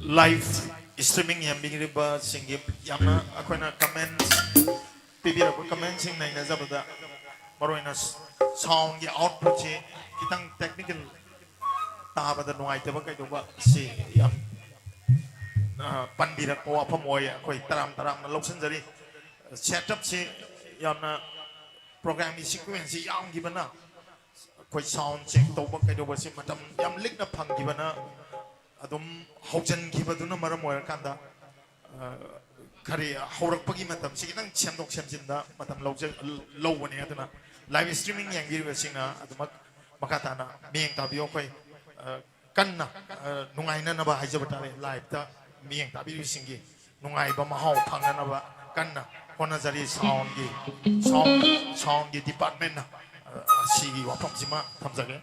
Live streaming ꯌꯦꯡꯕꯤꯔꯤꯕꯁꯤꯡꯒꯤ ꯌꯥꯝꯅ ꯑꯩꯈꯣꯏꯅ comment ꯄꯤꯕꯤꯔꯛꯄ comment ꯁꯤꯡ ꯅꯩꯅꯖꯕꯗ, ꯃꯔꯨꯑꯣꯏꯅ sound ꯒꯤ output ꯁꯤ ꯈꯤꯇꯪ technical ꯇꯥꯕꯗ ꯅꯨꯡꯉꯥꯏꯇꯕ ꯀꯩꯗꯧꯕ ꯁꯤ ꯌꯥꯝ, ꯑ, ꯄꯟꯕꯤꯔꯛꯄ ꯋꯥꯐꯝ ꯑꯣꯏ꯫ ꯑꯩꯈꯣꯏ ꯇꯔꯥꯝ ꯇꯔꯥꯝꯅ ꯂꯧꯁꯤꯟꯖꯔꯤ꯫ Setup ꯁꯤ ꯌꯥꯝꯅ program ꯒꯤ sequence ꯁꯤ ꯌꯥꯝꯈꯤꯕꯅ ꯑꯩꯈꯣꯏ sound check ꯇꯧꯕ ꯀꯩꯗꯧꯕꯁꯤ ꯃꯇꯝ ꯌꯥꯝ ꯂꯤꯛꯅ ꯐꯪꯈꯤꯕꯅ ꯑꯗꯨꯝ ꯍꯧꯖꯤꯟꯈꯤꯕꯗꯨꯅ ꯃꯔꯝ ꯑꯣꯏꯔꯀꯥꯟꯗ, ꯑ, ꯈꯔꯤ ꯍꯧꯔꯛꯄꯒꯤ ꯃꯇꯝꯁꯤ ꯈꯤꯇꯪ ꯁꯦꯝꯗꯣꯛ ꯁꯦꯝꯖꯤꯟꯗ ꯃꯇꯝ ꯂꯧꯖ-, ꯂꯧꯕꯅꯦ꯫ ꯑꯗꯨꯅ live streaming ꯌꯦꯡꯕꯤꯔꯤꯕꯁꯤꯡꯅ ꯑꯗꯨꯃꯛ ꯃꯈꯥ ꯇꯥꯅ ꯃꯤꯠꯌꯦꯡ ꯇꯥꯕꯤꯌꯨ꯫ ꯑꯩꯈꯣꯏ, ꯑ, ꯀꯟꯅ, ꯑ, ꯅꯨꯡꯉꯥꯏꯅꯅꯕ ꯍꯥꯏꯖꯕ ꯇꯥꯔꯦ, live ꯇ ꯃꯤꯠꯌꯦꯡ ꯇꯥꯕꯤꯔꯤꯕꯁꯤꯡꯒꯤ ꯅꯨꯡꯉꯥꯏꯕ ꯃꯍꯥꯎ ꯐꯪꯅꯅꯕ ꯀꯟꯅ ꯍꯣꯠꯅꯖꯔꯤ꯫ Sound ꯒꯤ, sound, sound ꯒꯤ department ꯅ, ꯑ, ꯁꯤꯒꯤ ꯋꯥꯐꯝꯁꯤꯃ ꯊꯝꯖꯒꯦ꯫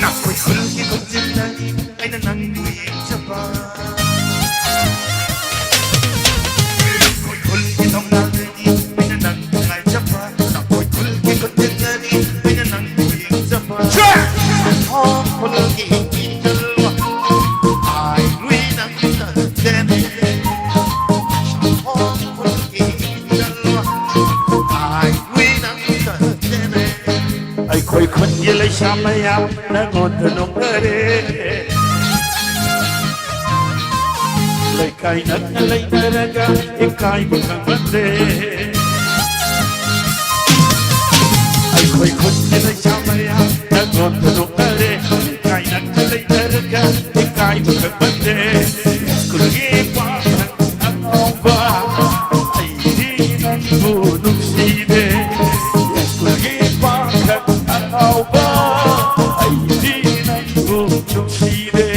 ꯅꯈꯣꯏ ꯈꯨꯜꯒꯤ ꯈꯨꯟꯖꯤꯟꯅꯔꯤ ꯑꯩꯅ ꯅꯪꯕꯨ ꯌꯦꯡꯖꯕ꯫ ꯅꯈꯣꯏ ꯈꯨꯜꯒꯤ ꯊꯧꯅꯥꯗꯅꯤ ꯑꯩꯅ ꯅꯪꯕꯨ ꯉꯥꯏꯖꯕ꯫ ꯅꯈꯣꯏ ꯈꯨꯜꯒꯤ ꯈꯨꯟꯖꯤꯟꯅꯔꯤ ꯑꯩꯅ ꯅꯪꯕꯨ ꯌꯦꯡꯖꯕ꯫ ꯁꯦ! ꯁꯣꯝ ꯈꯨꯜꯒꯤ ꯏꯆꯜ ꯑꯥꯏ ꯂꯨꯏ ꯅꯪ ꯈꯛꯇꯅꯦ꯫ ꯁꯣꯝ ꯈꯨꯜꯒꯤ ꯏꯆꯜ ꯑꯥꯏ ꯂꯨꯏ ꯅꯪ ꯈꯛꯇꯅꯦ꯫ ꯑꯩꯈꯣꯏ ꯈꯨꯟꯒꯤ ꯂꯩꯁꯥ ꯃꯌꯥꯝ ꯅꯉꯣꯟꯗ ꯅꯣꯛꯅꯔꯦ꯫ ꯂꯩꯀꯥꯏ ꯅꯛꯅ ꯂꯩꯅꯔꯒ ꯏꯀꯥꯏꯕ ꯈꯪꯍꯟꯗꯦ꯫ ꯑꯩꯈꯣꯏ ꯈꯨꯟꯒꯤ ꯂꯩꯁꯥ ꯃꯌꯥꯝ ꯅꯉꯣꯟꯗ ꯅꯣꯛꯅꯔꯦ꯫ ꯂꯩꯀꯥꯏ ꯅꯛꯅ ꯂꯩꯅꯔꯒ ꯏꯀꯥꯏꯕ ꯈꯪꯍꯟꯗꯦ꯫ ꯁ꯭ꯀꯨꯜꯒꯤ ꯄꯥꯈꯪ ꯑꯉꯥꯎꯕ, ꯑꯩꯗꯤ ꯅꯪꯕꯨ ꯅꯨꯡꯁꯤꯔꯦ꯫ ꯁ꯭ꯀꯨꯜꯒꯤ ꯄꯥꯈꯪ ꯑꯉꯥꯎꯕ, ꯑꯩꯗꯤ ꯅꯪꯕꯨ ꯅꯨꯡꯁꯤꯔꯦ꯫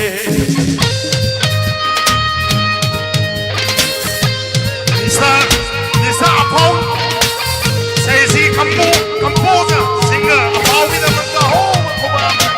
ꯃꯤꯁꯇꯔ, ꯃꯤꯁꯇꯔ ꯑꯐꯥꯎ, ꯁꯩꯁꯤ ꯀꯝꯄꯣ-, ꯀꯝꯄꯣꯖꯔ, ꯁꯤꯡꯒꯔ ꯑꯐꯥꯎꯒꯤꯗꯃꯛꯇ ꯍꯧꯕ ꯈꯨꯕꯥꯛ ꯑꯃ꯫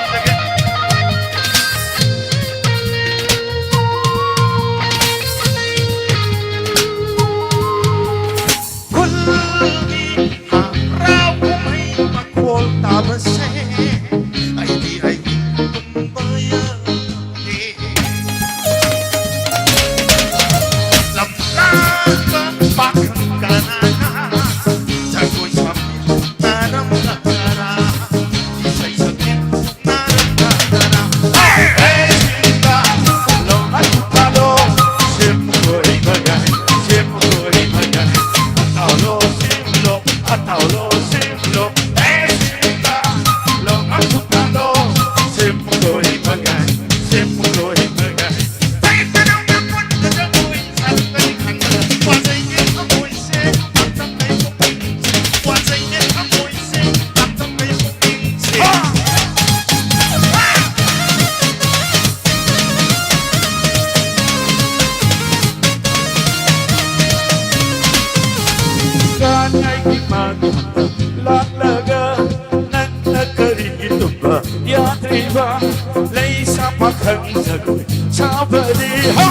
ꯂꯩꯁꯥ ꯄꯥꯈꯪ ꯖꯒꯣꯏ ꯁꯥꯕꯗꯤ ꯍꯥ!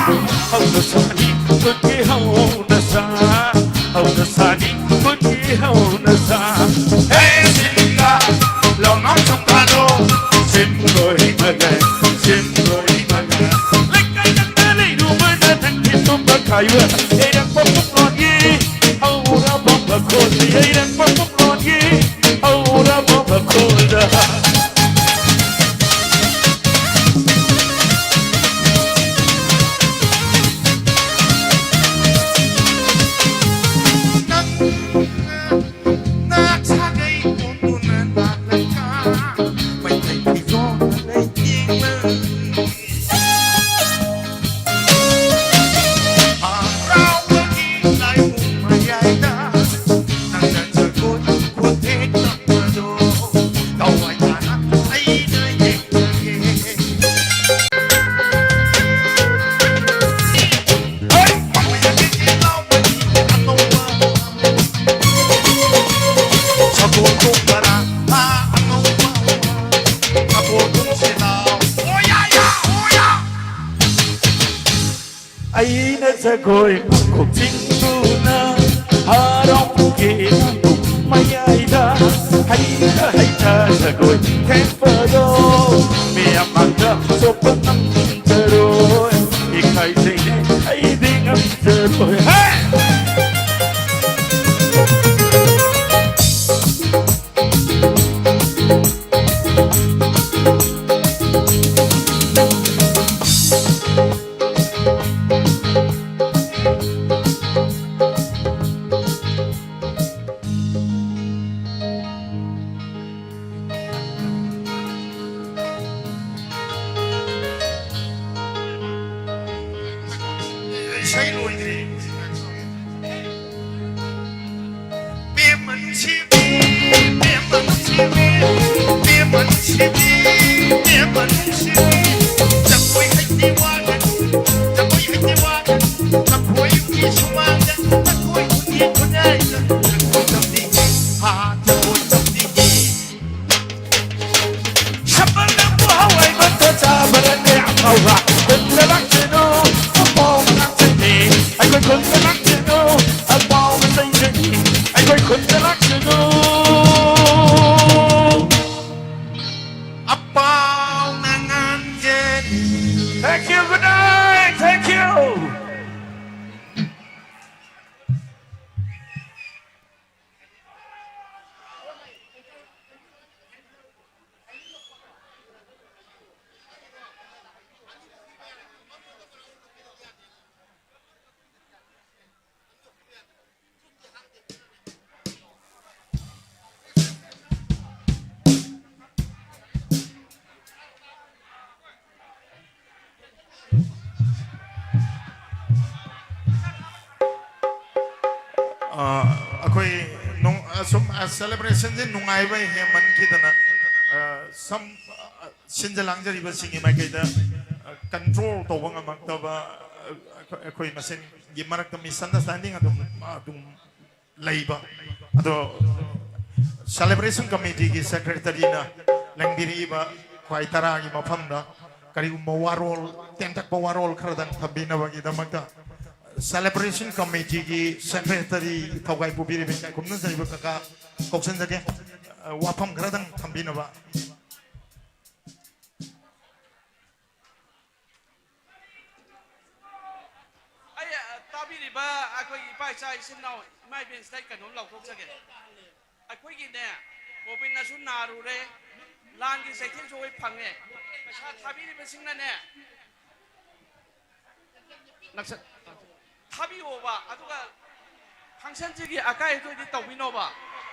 ꯍꯧꯅ ꯁꯥꯅꯤ ꯈꯨꯠꯀꯤ ꯍꯧꯅ ꯁꯥ, ꯍꯧꯅ ꯁꯥꯅꯤ ꯈꯨꯠꯀꯤ ꯍꯧꯅ ꯁꯥ꯫ ꯍꯦ ꯁꯤꯟꯒ ꯂꯧꯅꯥꯝ ꯁꯨꯝꯀꯥꯗꯣ, ꯁꯤꯟ ꯂꯣꯏꯕꯒ, ꯁꯤꯟ ꯂꯣꯏꯕꯒ꯫ ꯂꯩꯀꯥꯏ ꯅꯛꯅ ꯂꯩꯔꯨꯕꯅ ꯅꯪꯒꯤ ꯇꯨꯝꯕ ꯀꯥꯏꯕ, ꯌꯩꯔꯛꯄ ꯄꯨꯡꯂꯣꯟꯒꯤ ꯍꯧꯔꯕ ꯃꯈꯣꯜ, ꯌꯩꯔꯛꯄ ꯄꯨꯡꯂꯣꯟꯒꯤ ꯍꯧꯔꯕ ꯃꯈꯣꯜꯗ꯫ ꯅꯥꯠ ꯁꯥꯒꯩ ꯄꯨꯟꯗꯨꯅ ꯅꯥꯠ ꯂꯩꯀꯥ, ꯃꯩꯇꯩ ꯐꯤꯖꯣꯜ ꯂꯩꯇꯦꯡꯂꯩ꯫ ꯍꯔꯥꯎꯕꯒꯤ ꯂꯥꯏꯕꯨꯡ ꯃꯌꯥꯏꯗ ꯅꯪꯅ ꯖꯒꯣꯏ ꯈꯨꯊꯦꯛ ꯇꯝꯕꯗꯣ ꯊꯋꯥꯏ ꯇꯥꯅ ꯑꯩꯅ ꯌꯦꯡꯖꯒꯦ꯫ ꯍꯩ! ꯃꯈꯣꯏꯅ ꯀꯩꯀꯩ ꯂꯥꯎꯕꯅꯤ ꯑꯉꯧꯕ꯫ ꯁꯒꯣꯜ ꯇꯣꯡꯕꯔꯥ? ꯑꯥ, ꯑꯉꯧꯕ꯫ ꯁꯒꯣꯜ ꯇꯣꯡꯁꯤꯔꯥ? ꯑꯣꯌꯥ ꯌꯥ, ꯑꯣꯌꯥ! ꯑꯩꯅ ꯖꯒꯣꯏ ꯃꯀꯣꯛ ꯆꯤꯡꯗꯨꯅ ꯍꯔꯥꯎ ꯀꯨꯝꯒꯤ ꯃꯌꯥꯏꯗ ꯍꯩꯇ ꯍꯩꯇ ꯖꯒꯣꯏ ꯊꯦꯛꯄꯗꯣ ꯃꯤꯌꯥꯝ ꯃꯥꯡꯗ ꯆꯣꯞꯄ ꯉꯝꯖꯔꯣꯏ꯫ ꯏꯀꯥꯏꯖꯩꯅꯦ ꯑꯩꯗꯤ ꯉꯝꯖꯔꯣꯏ꯫ ꯍꯦ! ꯏꯁꯩ ꯂꯣꯏꯗ꯭ꯔꯤ꯫ ꯄꯦꯝꯃ ꯅꯨꯡꯁꯤꯕꯤ, ꯄꯦꯝꯃ ꯅꯨꯡꯁꯤꯕꯤ, ꯄꯦꯝꯃ ꯅꯨꯡꯁꯤꯕꯤ, ꯄꯦꯝꯃ ꯅꯨꯡꯁꯤꯕꯤ꯫ ꯖꯒꯣꯏ ꯍꯩꯇꯦ ꯋꯥꯒꯅꯨ, ꯖꯒꯣꯏ ꯍꯩꯇꯦ ꯋꯥꯒꯅꯨ꯫ ꯂꯐꯣꯏꯒꯤ ꯁꯨꯃꯥꯡꯗ, ꯂꯐꯣꯏ ꯈꯨꯟꯒꯤ ꯈꯨꯟꯌꯥꯏꯗ, ꯖꯒꯣꯏ ꯇꯝꯕꯤꯒꯦ, ꯍꯥ, ꯖꯒꯣꯏ ꯇꯝꯕꯤꯒꯦ꯫ ꯁꯝꯕꯜ ꯅꯪꯕꯨ ꯍꯋꯥꯏ ꯃꯇꯝ Thank you. Good night. Thank you. ꯑ, ꯑꯩꯈꯣꯏ ꯅꯨꯡ-, ꯑꯁꯨꯝ, ꯑ, celebrationꯁꯦ ꯅꯨꯡꯉꯥꯏꯕ ꯍꯦꯟꯃꯟꯈꯤꯗꯅ, ꯑ, ꯁꯝ, ꯑ, ꯁꯤꯟꯖ ꯂꯥꯡꯖꯔꯤꯕꯁꯤꯡꯒꯤ ꯃꯥꯏꯀꯩꯗ, ꯑ, control ꯇꯧꯕ ꯉꯝꯃꯛꯇꯕ, ꯑ, ꯑꯩꯈꯣꯏ, ꯑꯩꯈꯣꯏ ꯃꯁꯦꯟꯒꯤ ꯃꯔꯛꯇ misunderstanding ꯑꯗꯨꯝ, ꯑꯗꯨꯝ ꯂꯩꯕ꯫ ꯑꯗꯣ celebration committeeꯒꯤ secretaryꯅ ꯂꯦꯡꯕꯤꯔꯛꯏꯕ ꯈ꯭ꯋꯥꯏ ꯇꯔꯥꯒꯤ ꯃꯐꯝꯗ ꯀꯔꯤꯒꯨꯝꯕ ꯋꯥꯔꯣꯜ, ꯇꯦꯟꯇꯛꯄ ꯋꯥꯔꯣꯜ ꯈꯔꯗꯪ ꯊꯝꯕꯤꯅꯕꯒꯤꯗꯃꯛꯇ celebration committeeꯒꯤ secretary ꯊꯧꯒꯥꯏ ꯄꯨꯕꯤꯔꯤꯕ ꯏꯀꯥꯏ ꯈꯨꯝꯅꯖꯔꯤꯕ ꯀꯀꯥ ꯀꯧꯁꯤꯟꯖꯒꯦ꯫ ꯑ, ꯋꯥꯐꯝ ꯈꯔꯗꯪ ꯊꯝꯕꯤꯅꯕ꯫ ꯑꯩ, ꯑ, ꯇꯥꯕꯤꯔꯤꯕ ꯑꯩꯈꯣꯏꯒꯤ ꯏꯄꯥ ꯏꯆꯥ ꯏꯆꯤꯟ ꯏꯅꯥꯎ ꯏꯃꯥ ꯏꯕꯦꯟꯁꯤꯗ ꯑꯩ ꯀꯩꯅꯣꯝ ꯂꯥꯎꯊꯣꯛꯆꯒꯦ꯫ ꯑꯩꯈꯣꯏꯒꯤꯅꯦ, ꯀꯣꯚꯤꯠꯅꯁꯨ ꯅꯥꯔꯨꯔꯦ, ꯂꯥꯟꯒꯤ ꯆꯩꯊꯦꯡꯁꯨ ꯑꯩꯈꯣꯏ ꯐꯪꯉꯦ꯫ ꯄꯩꯁꯥ ꯊꯥꯕꯤꯔꯤꯕꯁꯤꯡꯅꯅꯦ, ꯅꯛꯁ-, ꯊꯥꯕꯤꯌꯣꯕ, ꯑꯗꯨꯒ functionꯁꯤꯒꯤ ꯑꯀꯥꯏ ꯑꯇꯣꯏꯗꯤ ꯇꯧꯕꯤꯅꯣꯕ꯫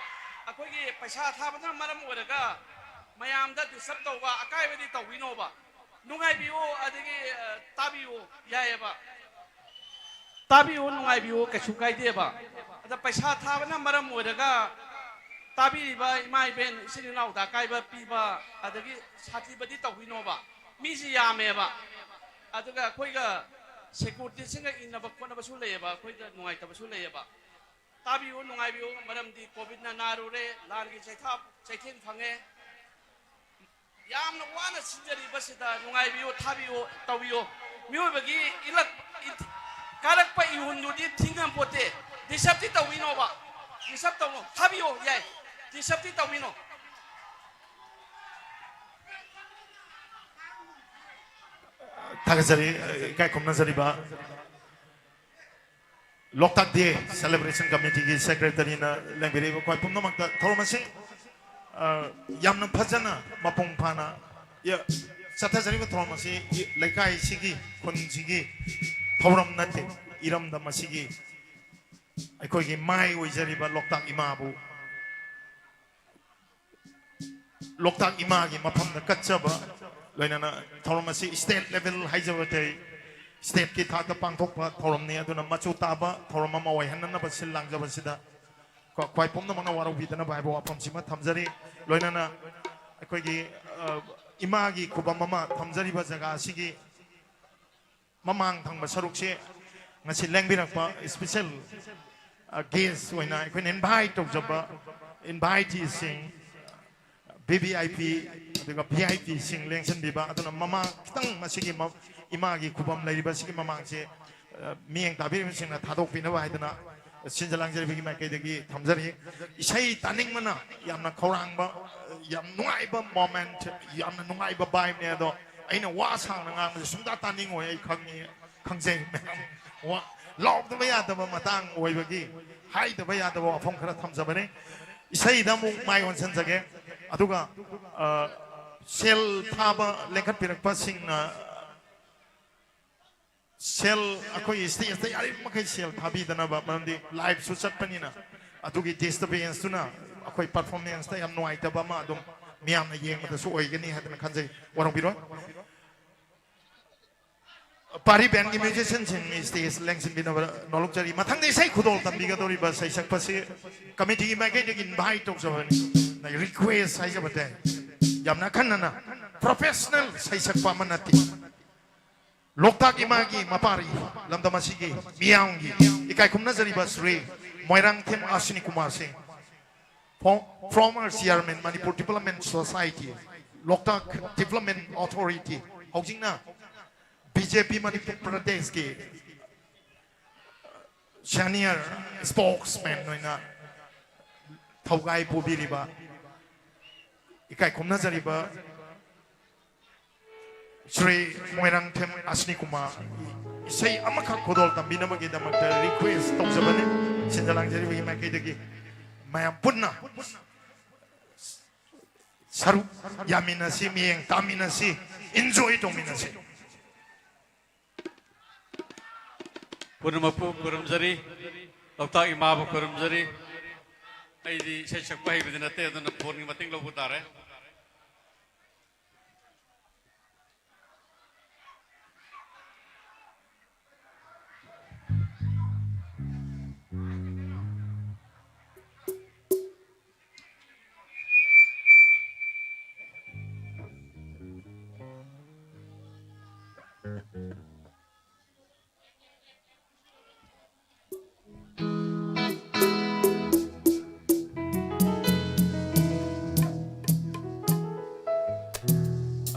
ꯑꯩꯈꯣꯏꯒꯤ ꯄꯩꯁꯥ ꯊꯥꯕꯗꯨꯅ ꯃꯔꯝ ꯑꯣꯏꯔꯒ ꯃꯌꯥꯝꯗ disturb ꯇꯧꯕ, ꯑꯀꯥꯏꯕꯗꯤ ꯇꯧꯕꯤꯅꯣꯕ꯫ ꯅꯨꯡꯉꯥꯏꯕꯤꯌꯨ, ꯑꯗꯒꯤ, ꯑ, ꯇꯥꯕꯤꯌꯨ, ꯌꯥꯏꯌꯦꯕ꯫ ꯇꯥꯕꯤꯌꯨ, ꯅꯨꯡꯉꯥꯏꯕꯤꯌꯨ, ꯀꯩꯁꯨ ꯀꯥꯏꯗꯦꯕ꯫ ꯑꯗ ꯄꯩꯁꯥ ꯊꯥꯕꯅ ꯃꯔꯝ ꯑꯣꯏꯔꯒ ꯇꯥꯕꯤꯔꯤꯕ ꯏꯃꯥ ꯏꯕꯦꯟ, ꯏꯆꯤꯟ ꯏꯅꯥꯎꯗ ꯑꯀꯥꯏꯕ ꯄꯤꯕ, ꯑꯗꯒꯤ ꯁꯥꯊꯤꯕꯗꯤ ꯇꯧꯕꯤꯅꯣꯕ꯫ ꯃꯤꯁꯤ ꯌꯥꯝꯃꯦꯕ꯫ ꯑꯗꯨꯒ ꯑꯩꯈꯣꯏꯒ securityꯁꯤꯡꯒ ꯏꯟꯅꯕ ꯈꯣꯠꯅꯕꯁꯨ ꯂꯩꯌꯦꯕ, ꯑꯩꯈꯣꯏꯗ ꯅꯨꯡꯉꯥꯏꯇꯕꯁꯨ ꯂꯩꯌꯦꯕ꯫ ꯇꯥꯕꯤꯌꯨ, ꯅꯨꯡꯉꯥꯏꯕꯤꯌꯨ, ꯃꯔꯝꯗꯤ ꯀꯣꯚꯤꯠꯅ ꯅꯥꯔꯨꯔꯦ, ꯂꯥꯟꯒꯤ ꯆꯩꯊꯥ-, ꯆꯩꯊꯦꯡ ꯐꯪꯉꯦ꯫ ꯌꯥꯝꯅ ꯋꯥꯅ ꯁꯤꯟꯖꯔꯤꯕꯁꯤꯗ ꯅꯨꯡꯉꯥꯏꯕꯤꯌꯨ, ꯊꯥꯕꯤꯌꯨ, ꯇꯧꯕꯤꯌꯨ꯫ ꯃꯤꯑꯣꯏꯕꯒꯤ ꯏꯂꯛ-, ꯏ-, ꯀꯥꯔꯛꯄ ꯏꯍꯨꯟꯗꯨꯗꯤ ꯊꯤꯡꯉꯝꯄꯣꯠꯇꯦ꯫ Disturbꯇꯤ ꯇꯧꯕꯤꯅꯣꯕ꯫ Disturb ꯇꯧꯅꯣ꯫ ꯊꯥꯕꯤꯌꯣ, ꯌꯥꯏ꯫ Disturbꯇꯤ ꯇꯧꯕꯤꯅꯣ꯫ ꯊꯥꯒꯠꯆꯔꯤ꯫ ꯏꯀꯥꯏ ꯈꯨꯝꯅꯖꯔꯤꯕ ꯂꯣꯛꯇꯥꯛ ꯗꯦ ꯁꯦꯂꯦꯕ꯭ꯔꯦꯁꯟ ꯀꯃꯤꯇꯤꯒꯤ ꯁꯦꯀ꯭ꯔꯦꯇꯔꯤꯅ ꯂꯦꯡꯕꯤꯔꯛꯏꯕ ꯈ꯭ꯋꯥꯏ ꯄꯨꯝꯅꯃꯛꯇ ꯊꯧꯔꯝ ꯑꯁꯤ, ꯑ, ꯌꯥꯝꯅ ꯐꯖꯅ ꯃꯄꯨꯡ ꯐꯥꯅ, ꯌ-, ꯆꯠꯊꯖꯔꯤꯕ ꯊꯧꯔꯝ ꯑꯁꯤ ꯂꯩꯀꯥꯏꯁꯤꯒꯤ, ꯈꯨꯟꯁꯤꯒꯤ ꯊꯧꯔꯝ ꯅꯠꯇꯦ, ꯏꯔꯝꯗꯝ ꯑꯁꯤꯒꯤ, ꯑꯩꯈꯣꯏꯒꯤ ꯃꯥꯏ ꯑꯣꯏꯖꯔꯤꯕ ꯂꯣꯛꯇꯥꯛ ꯏꯃꯥꯕꯨ, ꯂꯣꯛꯇꯥꯛ ꯏꯃꯥꯒꯤ ꯃꯐꯝꯗ ꯀꯠꯆꯕ, ꯂꯣꯏꯅꯅ ꯊꯧꯔꯝ ꯑꯁꯤ ꯁ꯭ꯇꯦꯠ ꯂꯦꯚꯦꯜ ꯍꯥꯏꯖꯕ ꯇꯥꯏ, ꯁ꯭ꯇꯦꯠꯀꯤ ꯊꯥꯛꯇ ꯄꯥꯡꯊꯣꯛꯄ ꯊꯧꯔꯝꯅꯤ꯫ ꯑꯗꯨꯅ ꯃꯆꯨ ꯇꯥꯕ ꯊꯧꯔꯝ ꯑꯃ ꯑꯣꯏꯍꯟꯅꯅꯕ ꯁꯤꯜ ꯂꯥꯡꯖꯕꯁꯤꯗ ꯈ꯭ꯋꯥꯏ ꯄꯨꯝꯅꯃꯛꯅ ꯋꯥꯔꯧꯕꯤꯗꯅꯕ ꯍꯥꯏꯕ ꯋꯥꯐꯝꯁꯤꯃ ꯊꯝꯖꯔꯤ꯫ ꯂꯣꯏꯅꯅ ꯑꯩꯈꯣꯏꯒꯤ, ꯑ, ꯏꯃꯥꯒꯤ ꯈꯨꯕꯝ ꯑꯃ ꯊꯝꯖꯔꯤꯕ ꯖꯒꯥ ꯑꯁꯤꯒꯤ ꯃꯃꯥꯡ ꯊꯪꯕ ꯁꯔꯨꯛꯁꯦ ꯉꯁꯤ ꯂꯦꯡꯕꯤꯔꯛꯄ ꯏꯁꯄꯤꯁꯦꯜ, ꯑ, ꯒꯦꯁ ꯑꯣꯏꯅ ꯑꯩꯈꯣꯏꯅ ꯏꯟꯚꯥꯏꯠ ꯇꯧꯖꯕ ꯏꯟꯚꯥꯏꯇꯤꯁꯤꯡ, ꯚꯤ ꯚꯤ ꯑꯥꯏ ꯄꯤ, ꯑꯗꯨꯒ ꯚꯤ ꯑꯥꯏ ꯄꯤꯁꯤꯡ ꯂꯦꯡꯁꯤꯟꯕꯤꯕ꯫ ꯑꯗꯨꯅ ꯃꯃꯥꯡ ꯈꯤꯇꯪ ꯃꯁꯤꯒꯤ ꯃ-, ꯏꯃꯥꯒꯤ ꯈꯨꯕꯝ ꯂꯩꯔꯤꯕ ꯑꯁꯤꯒꯤ ꯃꯃꯥꯡꯁꯦ, ꯑ, ꯃꯤꯠꯌꯦꯡ ꯇꯥꯕꯤꯔꯤꯕꯁꯤꯡꯅ ꯊꯥꯗꯣꯛꯄꯤꯅꯕ ꯍꯥꯏꯗꯅ ꯁꯤꯟꯖ ꯂꯥꯡꯖꯔꯤꯕꯒꯤ ꯃꯥꯏꯀꯩꯗꯒꯤ ꯊꯝꯖꯔꯤ꯫ ꯏꯁꯩ ꯇꯥꯅꯤꯡꯕꯅ ꯌꯥꯝꯅ ꯈꯧꯔꯥꯡꯕ, ꯌꯥꯝ ꯅꯨꯡꯉꯥꯏꯕ ꯃꯣꯃꯦꯟꯠ, ꯌꯥꯝꯅ ꯅꯨꯡꯉꯥꯏꯕ ꯚꯥꯏꯕꯅꯦ꯫ ꯑꯗꯣ ꯑꯩꯅ ꯋꯥ ꯁꯥꯡꯅ ꯉꯥꯡꯕꯁꯦ ꯁꯨꯡꯇꯥ ꯇꯥꯅꯤꯡꯉꯣꯏ, ꯑꯩ ꯈꯪꯉꯤ, ꯈꯪꯖꯩ ꯃꯌꯥꯝ꯫ ꯋꯥ ꯂꯥꯎꯗꯕ ꯌꯥꯗꯕ ꯃꯇꯥꯡ ꯑꯣꯏꯕꯒꯤ ꯍꯥꯏꯗꯕ ꯌꯥꯗꯕ ꯋꯥꯐꯝ ꯈꯔ ꯊꯝꯖꯕꯅꯤ꯫ ꯏꯁꯩꯗ ꯑꯃꯨꯛ ꯃꯥꯏ ꯑꯣꯟꯁꯤꯟꯖꯒꯦ꯫ ꯑꯗꯨꯒ, ꯑ, ꯁꯦꯜ ꯊꯥꯕ ꯂꯦꯡꯈꯠꯄꯤꯔꯛꯄꯁꯤꯡꯅ ꯁꯦꯜ, ꯑꯩꯈꯣꯏꯒꯤ ꯁ꯭ꯇꯦꯖꯇ ꯌꯥꯔꯤꯕ ꯃꯈꯩ ꯁꯦꯜ ꯊꯥꯕꯤꯗꯅꯕ, ꯃꯔꯝꯗꯤ ꯂꯥꯏꯚꯁꯨ ꯆꯠꯄꯅꯤꯅ ꯑꯗꯨꯒꯤ ꯗꯤꯁꯇꯔꯕꯦꯟꯁꯇꯨꯅ ꯑꯩꯈꯣꯏ ꯄꯔꯐꯣꯔꯃꯦꯟꯁꯇ ꯌꯥꯝ ꯅꯨꯡꯉꯥꯏꯇꯕ ꯑꯃ ꯑꯗꯨꯝ ꯃꯤꯌꯥꯝꯅ ꯌꯦꯡꯕꯗꯁꯨ ꯑꯣꯏꯒꯅꯤ ꯍꯥꯏꯗꯅ ꯈꯟꯖꯩ꯫ ꯋꯥꯔꯧꯕꯤꯔꯣꯏ꯫ ꯄꯥꯔꯤ ꯕꯦꯟꯒꯤ ꯃ꯭ꯌꯨꯖꯤꯁꯤꯌꯟꯁꯤꯡ ꯁ꯭ꯇꯦꯖ ꯂꯦꯡꯁꯤꯟꯕꯤꯅꯕ ꯅꯣꯜꯂꯨꯛꯆꯔꯤ꯫ ꯃꯊꯪꯗ ꯏꯁꯩ ꯈꯨꯗꯣꯜ ꯇꯝꯕꯤꯒꯗꯧꯔꯤꯕ ꯁꯩꯁꯛꯄꯁꯤ ꯀꯃꯤꯇꯤꯒꯤ ꯃꯥꯏꯀꯩꯗꯒꯤ ꯏꯟꯚꯥꯏꯠ ꯇꯧꯖꯕꯅꯤ, ꯔꯤꯀ꯭ꯋꯦꯁ ꯍꯥꯏꯖꯕ ꯇꯥꯏ꯫ ꯌꯥꯝꯅ ꯑꯈꯟꯅꯅ ꯄ꯭ꯔꯣꯐꯦꯁꯅꯦꯜ ꯁꯩꯁꯛꯄ ꯑꯃ ꯅꯠꯇꯦ, ꯂꯣꯛꯇꯥꯛ ꯏꯃꯥꯒꯤ ꯃꯄꯥꯔꯤ ꯂꯝꯗꯝ ꯑꯁꯤꯒꯤ ꯃꯤꯌꯥꯝꯒꯤ ꯏꯀꯥꯏ ꯈꯨꯝꯅꯖꯔꯤꯕ ꯁ꯭ꯔꯤ ꯃꯣꯏꯔꯥꯡꯊꯦꯝ ꯑꯁ꯭ꯋꯤꯅꯤ ꯀꯨꯃꯥꯔ ꯁꯤꯡ, former chairman Manipur Development Society, ꯂꯣꯛꯇꯥꯛ Development Authority, ꯍꯧꯖꯤꯛꯅ ꯕꯤ ꯖꯦ ꯄꯤ ꯃꯅꯤꯄꯨꯔ ꯄ꯭ꯔꯗꯦꯁꯀꯤ ꯁꯦꯅꯤꯌꯔ ꯁ꯭ꯄꯣꯛꯁꯃꯦꯟ ꯑꯣꯏꯅ ꯊꯧꯒꯥꯏ ꯄꯨꯕꯤꯔꯤꯕ, ꯏꯀꯥꯏ ꯈꯨꯝꯅꯖꯔꯤꯕ ꯁ꯭ꯔꯤ ꯃꯣꯏꯔꯥꯡꯊꯦꯝ ꯑꯁꯅꯤ ꯀꯨꯃꯥꯔ ꯏꯁꯩ ꯑꯃꯈꯛ ꯈꯨꯗꯣꯜ ꯇꯝꯕꯤꯅꯕꯒꯤꯗꯃꯛꯇ ꯔꯤꯀ꯭ꯋꯦꯁ ꯇꯧꯖꯕꯅꯤ꯫ ꯁꯤꯟꯖ ꯂꯥꯡꯖꯔꯤꯕꯒꯤ ꯃꯥꯏꯀꯩꯗꯒꯤ ꯃꯌꯥꯝ ꯄꯨꯟꯅ ꯁꯔꯨꯛ ꯌꯥꯃꯤꯟꯅꯁꯤ, ꯃꯤꯠꯌꯦꯡ ꯇꯥꯃꯤꯟꯅꯁꯤ, ꯏꯟꯖꯣꯏ ꯇꯧꯃꯤꯟꯅꯁꯤ꯫ ꯄꯨꯝꯅꯃꯛꯄꯨ ꯈꯨꯔꯨꯝꯖꯔꯤ, ꯂꯣꯛꯇꯥꯛ ꯏꯃꯥꯕꯨ ꯈꯨꯔꯨꯝꯖꯔꯤ꯫ ꯑꯩꯗꯤ ꯏꯁꯩ ꯁꯛꯄ ꯍꯩꯕꯗꯤ ꯅꯠꯇꯦ, ꯑꯗꯨꯅ ꯐꯣꯟꯒꯤ ꯃꯇꯦꯡ ꯂꯧꯕ ꯇꯥꯔꯦ꯫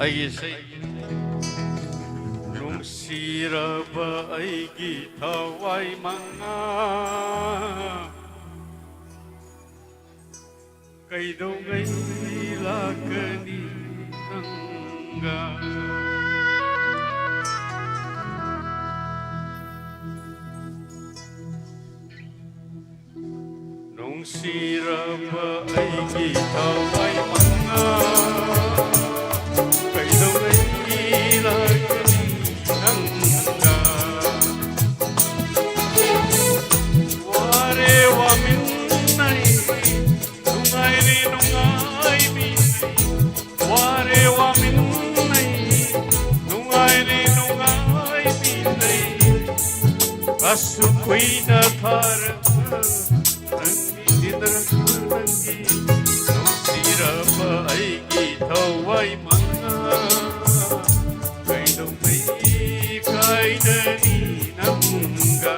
ꯑꯩꯒꯤ ꯏꯁꯩ꯫ ꯅꯨꯡꯁꯤꯔꯕ ꯑꯩꯒꯤ ꯊꯋꯥꯏ ꯃꯉꯥ, ꯀꯩꯗꯧꯉꯩ ꯂꯥꯛꯀꯅꯤ ꯅꯪꯒ? ꯅꯨꯡꯁꯤꯔꯕ ꯑꯩꯒꯤ ꯊꯋꯥꯏ ꯃꯉꯥ, ꯀꯩꯗꯧꯉꯩ ꯂꯥꯛꯀꯅꯤ ꯅꯪꯒ? ꯋꯥꯔꯦ ꯋꯥꯃꯤꯟꯅꯩ, ꯅꯨꯡꯉꯥꯏꯔꯦ ꯅꯨꯡꯉꯥꯏꯃꯤꯟꯅꯩ, ꯋꯥꯔꯦ ꯋꯥꯃꯤꯟꯅꯩ, ꯅꯨꯡꯉꯥꯏꯔꯦ ꯅꯨꯡꯉꯥꯏꯃꯤꯟꯅꯩ꯫ ꯑꯁꯨꯛ ꯀꯨꯏꯅ ꯊꯥꯔꯛꯄ ꯅꯪꯒꯤ ꯏꯅꯛꯇ, ꯅꯪꯒꯤ ꯅꯨꯡꯁꯤꯔꯕ ꯑꯩꯒꯤ ꯊꯋꯥꯏ ꯃꯉꯥ, ꯀꯩꯗꯧꯉꯩ ꯀꯥꯏꯅꯅꯤ ꯅꯪꯒ?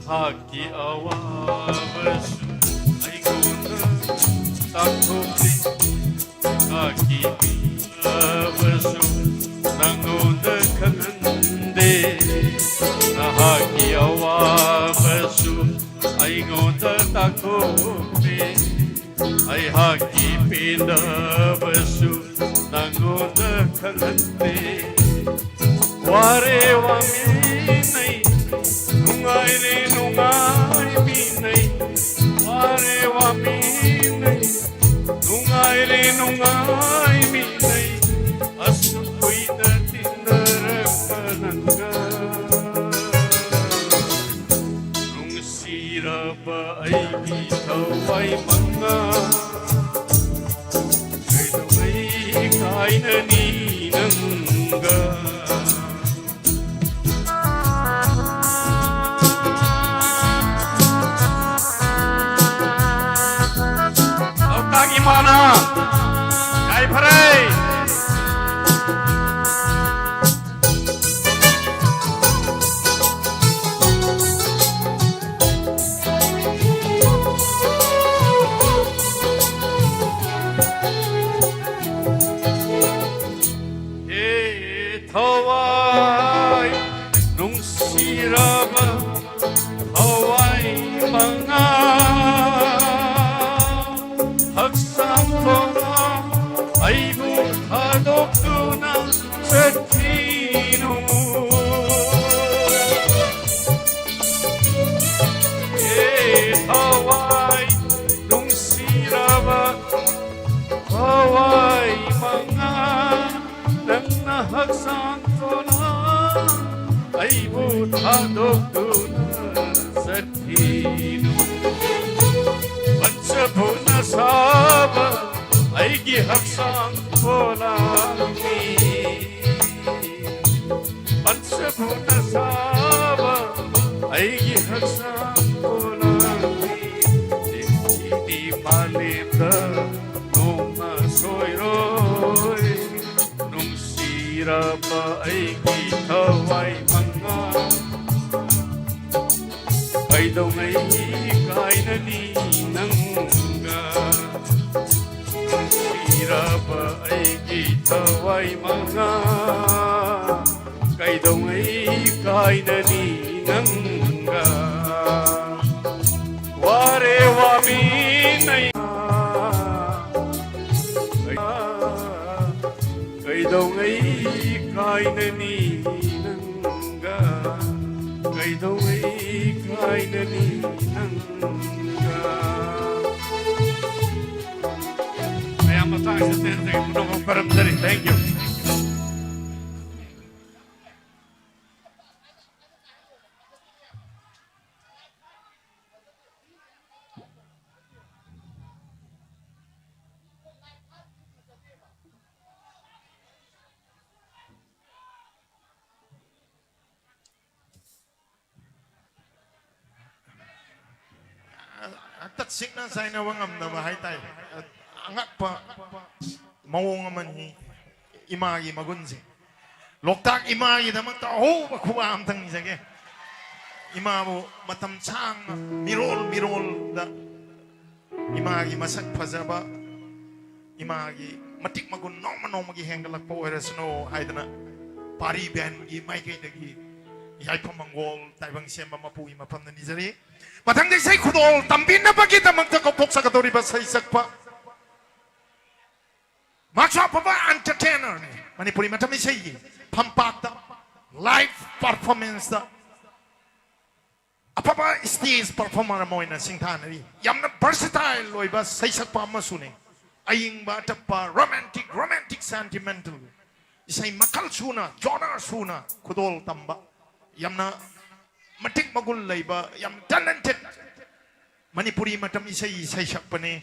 ꯅꯍꯥꯛꯀꯤ ꯑꯋꯥꯕꯁꯨ ꯑꯩꯉꯣꯟꯗ ꯇꯥꯛꯊꯣꯛꯂꯤ꯫ ꯅꯍꯥꯛꯀꯤ ꯄꯤꯔꯕꯁꯨ ꯅꯉꯣꯟꯗ ꯈꯪꯍꯟꯗꯦ꯫ ꯅꯍꯥꯛꯀꯤ ꯑꯋꯥꯕꯁꯨ ꯑꯩꯉꯣꯟꯗ ꯇꯥꯛꯊꯣꯛꯂꯤ꯫ ꯑꯩꯍꯥꯛꯀꯤ ꯄꯦꯟꯗꯕꯁꯨ ꯅꯉꯣꯟꯗ ꯈꯪꯍꯟꯗꯦ꯫ ꯋꯥꯔꯦ ꯋꯥꯃꯤꯟꯅꯩ, ꯅꯨꯡꯉꯥꯏꯔꯦ ꯅꯨꯡꯉꯥꯏꯃꯤꯟꯅꯩ꯫ ꯋꯥꯔꯦ ꯋꯥꯃꯤꯟꯅꯩ, ꯅꯨꯡꯉꯥꯏꯔꯦ ꯅꯨꯡꯉꯥꯏꯃꯤꯟꯅꯩ꯫ ꯑꯁꯨꯛ ꯀꯨꯏꯅ ꯇꯤꯟꯅꯔꯛꯄ ꯅꯪꯒ꯫ ꯅꯨꯡꯁꯤꯔꯕ ꯑꯩꯒꯤ ꯊꯋꯥꯏ ꯃꯉꯥ, ꯀꯩꯗꯧꯉꯩ ꯀꯥꯏꯅꯅꯤ ꯅꯪꯒ? ꯂꯣꯛꯇꯥꯛ ꯏꯃꯥꯅ ꯌꯥꯏꯐꯔꯦ꯫ ꯍꯦ ꯊꯋꯥꯏ ꯅꯨꯡꯁꯤꯔꯕ ꯊꯋꯥꯏ ꯃꯉꯥ, ꯍꯛꯆꯥꯡ ꯐꯅ ꯑꯩꯕꯨ ꯊꯥꯗꯣꯛꯇꯨꯅ ꯆꯠꯈꯤꯅꯨ꯫ ꯍꯦ ꯊꯋꯥꯏ ꯅꯨꯡꯁꯤꯔꯕ ꯊꯋꯥꯏ ꯃꯉꯥ, ꯅꯪꯅ ꯍꯛꯆꯥꯡ ꯐꯅ ꯑꯩꯕꯨ ꯊꯥꯗꯣꯛꯇꯨꯅ ꯆꯠꯈꯤꯅꯨ꯫ ꯄꯟꯆ ꯚꯨꯅ ꯁꯥꯕ ꯑꯩꯒꯤ ꯍꯛꯆꯥꯡ ꯄꯣꯂꯥꯡꯅꯤ꯫ ꯄꯟꯆ ꯚꯨꯅ ꯁꯥꯕ ꯑꯩꯒꯤ ꯍꯛꯆꯥꯡ ꯄꯣꯂꯥꯡꯅꯤ꯫ ꯆꯤꯟꯊꯤꯗꯤ ꯃꯥꯂꯦꯝꯗ ꯅꯣꯡꯃ ꯁꯣꯏꯔꯣꯏ꯫ ꯅꯨꯡꯁꯤꯔꯕ ꯑꯩꯒꯤ ꯊꯋꯥꯏ ꯃꯉꯥ, ꯀꯩꯗꯧꯉꯩ ꯀꯥꯏꯅꯅꯤ ꯅꯪꯒ ꯄꯤꯔꯕ ꯑꯩꯒꯤ ꯊꯋꯥꯏ ꯃꯉꯥ? ꯀꯩꯗꯧꯉꯩ ꯀꯥꯏꯅꯅꯤ ꯅꯪꯒ? ꯋꯥꯔꯦ ꯋꯥꯃꯤꯟꯅꯩ꯫ ꯀꯩꯗꯧꯉꯩ ꯀꯥꯏꯅꯅꯤ ꯅꯪꯒ? ꯀꯩꯗꯧꯉꯩ ꯀꯥꯏꯅꯅꯤ ꯅꯪꯒ? ꯃꯌꯥꯝ ꯃꯊꯪꯁꯤꯗ ꯄꯨꯝꯅꯃꯛ ꯈꯨꯔꯨꯝꯖꯔꯤ꯫ Thank you꯫ ꯍꯛꯇ ꯆꯤꯛꯅ ꯆꯥꯏꯅꯕ ꯉꯝꯗꯕ ꯍꯥꯏꯇꯥꯏ꯫ ꯑꯉꯛꯄ ꯃꯑꯣꯡ ꯑꯃꯅꯤ ꯏꯃꯥꯒꯤ ꯃꯒꯨꯟꯁꯦ꯫ ꯂꯣꯛꯇꯥꯛ ꯏꯃꯥꯒꯤꯗꯃꯛꯇ ꯑꯍꯧꯕ ꯈꯨꯕꯥꯛ ꯑꯝꯇꯪ ꯅꯤꯖꯒꯦ꯫ ꯏꯃꯥꯕꯨ ꯃꯇꯝ ꯁꯥꯡꯅ ꯃꯤꯔꯣꯜ ꯃꯤꯔꯣꯜꯗ ꯏꯃꯥꯒꯤ ꯃꯁꯛ ꯐꯖꯕ, ꯏꯃꯥꯒꯤ ꯃꯇꯤꯛ ꯃꯒꯨꯟ ꯅꯣꯡꯃ ꯅꯣꯡꯃꯒꯤ ꯍꯦꯟꯒꯠꯂꯛꯄ ꯑꯣꯏꯔꯁꯅꯨ ꯍꯥꯏꯗꯅ ꯄꯥꯔꯤ ꯕꯦꯟꯒꯤ ꯃꯥꯏꯀꯩꯗꯒꯤ ꯌꯥꯏꯐ ꯃꯪꯒꯣꯜ ꯇꯥꯏꯕꯪ ꯁꯦꯝꯕ ꯃꯄꯨꯒꯤ ꯃꯐꯝꯗ ꯅꯤꯖꯔꯤ꯫ ꯃꯊꯪꯗ ꯏꯁꯩ ꯈꯨꯗꯣꯜ ꯇꯝꯕꯤꯅꯕꯒꯤꯗꯃꯛꯇ ꯀꯧꯊꯣꯛꯆꯒꯗꯧꯔꯤꯕ ꯁꯩꯁꯛꯄ ꯃꯥꯁꯨ ꯑꯐꯕ entertainerꯅꯤ꯫ ꯃꯅꯤꯄꯨꯔꯤ ꯃꯇꯝ ꯏꯁꯩꯒꯤ ꯐꯝꯄꯥꯛꯇ, live performanceꯇ ꯑꯐꯕ stage performer ꯑꯃ ꯑꯣꯏꯅ ꯁꯤꯡꯊꯥꯅꯔꯤ꯫ ꯌꯥꯝꯅ versatile ꯑꯣꯏꯕ ꯁꯩꯁꯛꯄ ꯑꯃꯁꯨꯅꯤ꯫ ꯑꯏꯪꯕ ꯑꯇꯞꯄ, romantic, romantic sentimental, ꯏꯁꯩ ꯃꯈꯜ ꯁꯨꯅ, genre ꯁꯨꯅ ꯈꯨꯗꯣꯜ ꯇꯝꯕ, ꯌꯥꯝꯅ ꯃꯇꯤꯛ ꯃꯒꯨꯟ ꯂꯩꯕ, ꯌꯥꯝ talented ꯃꯅꯤꯄꯨꯔꯤ ꯃꯇꯝ ꯏꯁꯩ ꯁꯩꯁꯛꯄꯅꯤ꯫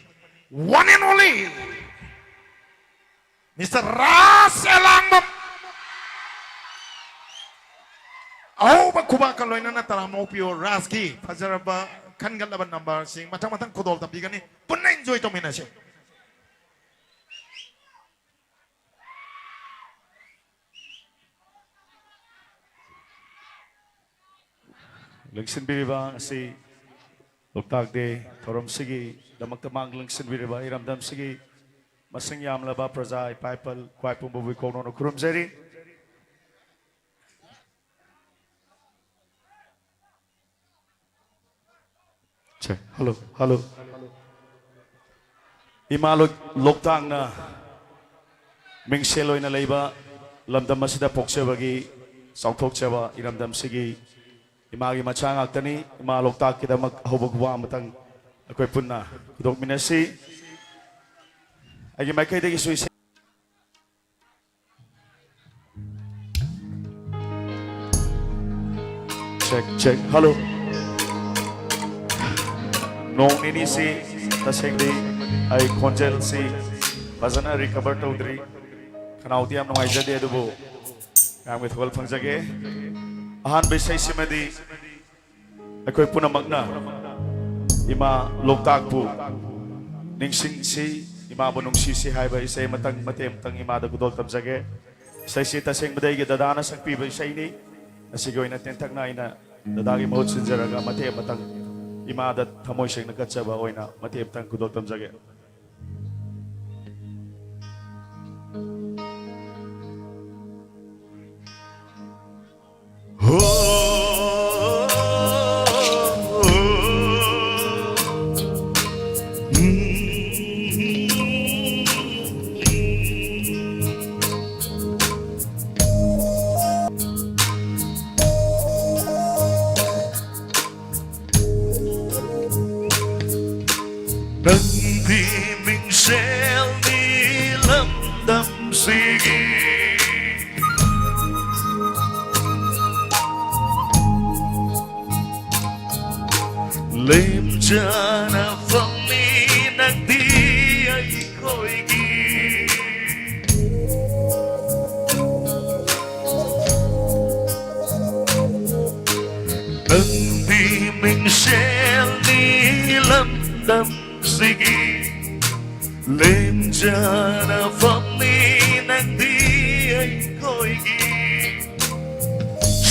One and only Mister ꯔꯥꯖ ꯑꯦꯂꯥꯡꯕꯝ꯫ ꯑꯍꯧꯕ ꯈꯨꯕꯥꯛꯀ ꯂꯣꯏꯅꯅ ꯇꯔꯥꯝꯅ ꯑꯣꯛꯄꯤꯌꯨ꯫ ꯔꯥꯖꯀꯤ ꯐꯖꯔꯕ ꯈꯟꯒꯠꯂꯕ numberꯁꯤꯡ ꯃꯊꯪ ꯃꯊꯪ ꯈꯨꯗꯣꯜ ꯇꯝꯕꯤꯒꯅꯤ꯫ ꯄꯨꯟꯅ enjoy ꯇꯧꯃꯤꯟꯅꯁꯤ꯫ ꯂꯦꯡꯁꯤꯟꯕꯤꯔꯤꯕ ꯉꯁꯤ ꯂꯣꯛꯇꯥꯛ ꯗꯦ ꯊꯧꯔꯝꯁꯤꯒꯤꯗꯃꯛꯇ ꯃꯥꯡ ꯂꯦꯡꯁꯤꯟꯕꯤꯔꯤꯕ ꯏꯔꯝꯗꯝꯁꯤꯒꯤ ꯃꯁꯤꯡ ꯌꯥꯝꯂꯕ ꯄ꯭ꯔꯖꯥ ꯏꯄꯥ ꯏꯄꯜ ꯈ꯭ꯋꯥꯏ ꯄꯨꯝꯕꯕꯨ ꯀꯣꯛꯅꯣꯅ ꯈꯨꯔꯨꯝꯖꯔꯤ꯫ ꯁꯦ, ꯍꯜꯂꯣ, ꯍꯜꯂꯣ꯫ ꯏꯃꯥ ꯂꯣꯛ-, ꯂꯣꯛꯇꯥꯛꯅ ꯃꯤꯡꯁꯦꯜ ꯑꯣꯏꯅ ꯂꯩꯕ ꯂꯝꯗꯝ ꯑꯁꯤꯗ ꯄꯣꯛꯆꯕꯒꯤ ꯆꯥꯎꯊꯣꯛꯆꯕ ꯏꯔꯝꯗꯝꯁꯤꯒꯤ ꯏꯃꯥꯒꯤ ꯃꯆꯥ ꯉꯥꯛꯇꯅꯤ꯫ ꯏꯃꯥ ꯂꯣꯛꯇꯥꯛꯀꯤꯗꯃꯛ ꯑꯍꯧꯕ ꯈꯨꯕꯥꯛ ꯑꯃꯇꯪ ꯑꯩꯈꯣꯏ ꯄꯨꯟꯅ ꯈꯨꯗꯣꯛꯃꯤꯟꯅꯁꯤ꯫ ꯑꯩꯒꯤ ꯃꯥꯏꯀꯩꯗꯒꯤꯁꯨ ꯏꯁꯩ Check, check. Hello. ꯅꯣꯡ ꯅꯤꯅꯤꯁꯤ ꯇꯁꯦꯡꯗꯤ ꯑꯩ ꯈꯣꯟꯖꯦꯜꯁꯤ ꯐꯖꯅ recover ꯇꯧꯗ꯭ꯔꯤ꯫ ꯈꯅꯥꯎꯗꯤ ꯌꯥꯝ ꯅꯨꯡꯉꯥꯏꯖꯗꯦ, ꯑꯗꯨꯕꯨ ꯃꯌꯥꯝꯒꯤ ꯊꯧꯒꯜ ꯐꯪꯖꯒꯦ꯫ ꯑꯍꯥꯟꯕ ꯏꯁꯩꯁꯤꯃꯗꯤ ꯑꯩꯈꯣꯏ ꯄꯨꯝꯅꯃꯛꯅ ꯏꯃꯥ ꯂꯣꯛꯇꯥꯛꯄꯨ ꯅꯤꯡꯁꯤꯡꯁꯤ, ꯏꯃꯥꯕꯨ ꯅꯨꯡꯁꯤꯁꯤ ꯍꯥꯏꯕ ꯏꯁꯩ ꯑꯃꯇꯪ, ꯃꯇꯦꯛ ꯑꯃꯇꯪ ꯏꯃꯥꯗ ꯈꯨꯗꯣꯜ ꯇꯝꯖꯒꯦ꯫ ꯏꯁꯩꯁꯤ ꯇꯁꯦꯡꯕꯗꯤ ꯑꯩꯒꯤ ꯗꯗꯥꯅ ꯁꯛꯄꯤꯕ ꯏꯁꯩꯅꯤ꯫ ꯑꯁꯤꯒꯤ ꯑꯣꯏꯅ ꯇꯦꯟꯇꯛꯅ ꯑꯩꯅ ꯗꯗꯥꯒꯤ ꯃꯍꯨꯠ ꯁꯤꯟꯖꯔꯒ ꯃꯇꯦꯛ ꯑꯃꯇꯪ ꯏꯃꯥꯗ ꯊꯃꯣꯏ ꯁꯦꯡꯅ ꯀꯠꯆꯕ ꯑꯣꯏꯅ ꯃꯇꯦꯛ ꯑꯃꯇꯪ ꯈꯨꯗꯣꯜ ꯇꯝꯖꯒꯦ꯫ ꯅꯪꯗꯤ ꯃꯤꯡꯁꯦꯜꯅꯤ ꯂꯝꯗꯝꯁꯤꯒꯤ꯫ ꯂꯦꯝꯖꯅ ꯐꯝꯃꯤ ꯅꯪꯗꯤ ꯑꯩꯈꯣꯏꯒꯤ꯫ ꯅꯪꯗꯤ ꯃꯤꯡꯁꯦꯜꯅꯤ ꯂꯝꯗꯝꯁꯤꯒꯤ꯫ ꯂꯦꯝꯖꯅ ꯐꯝꯃꯤ ꯅꯪꯗꯤ ꯑꯩꯈꯣꯏꯒꯤ꯫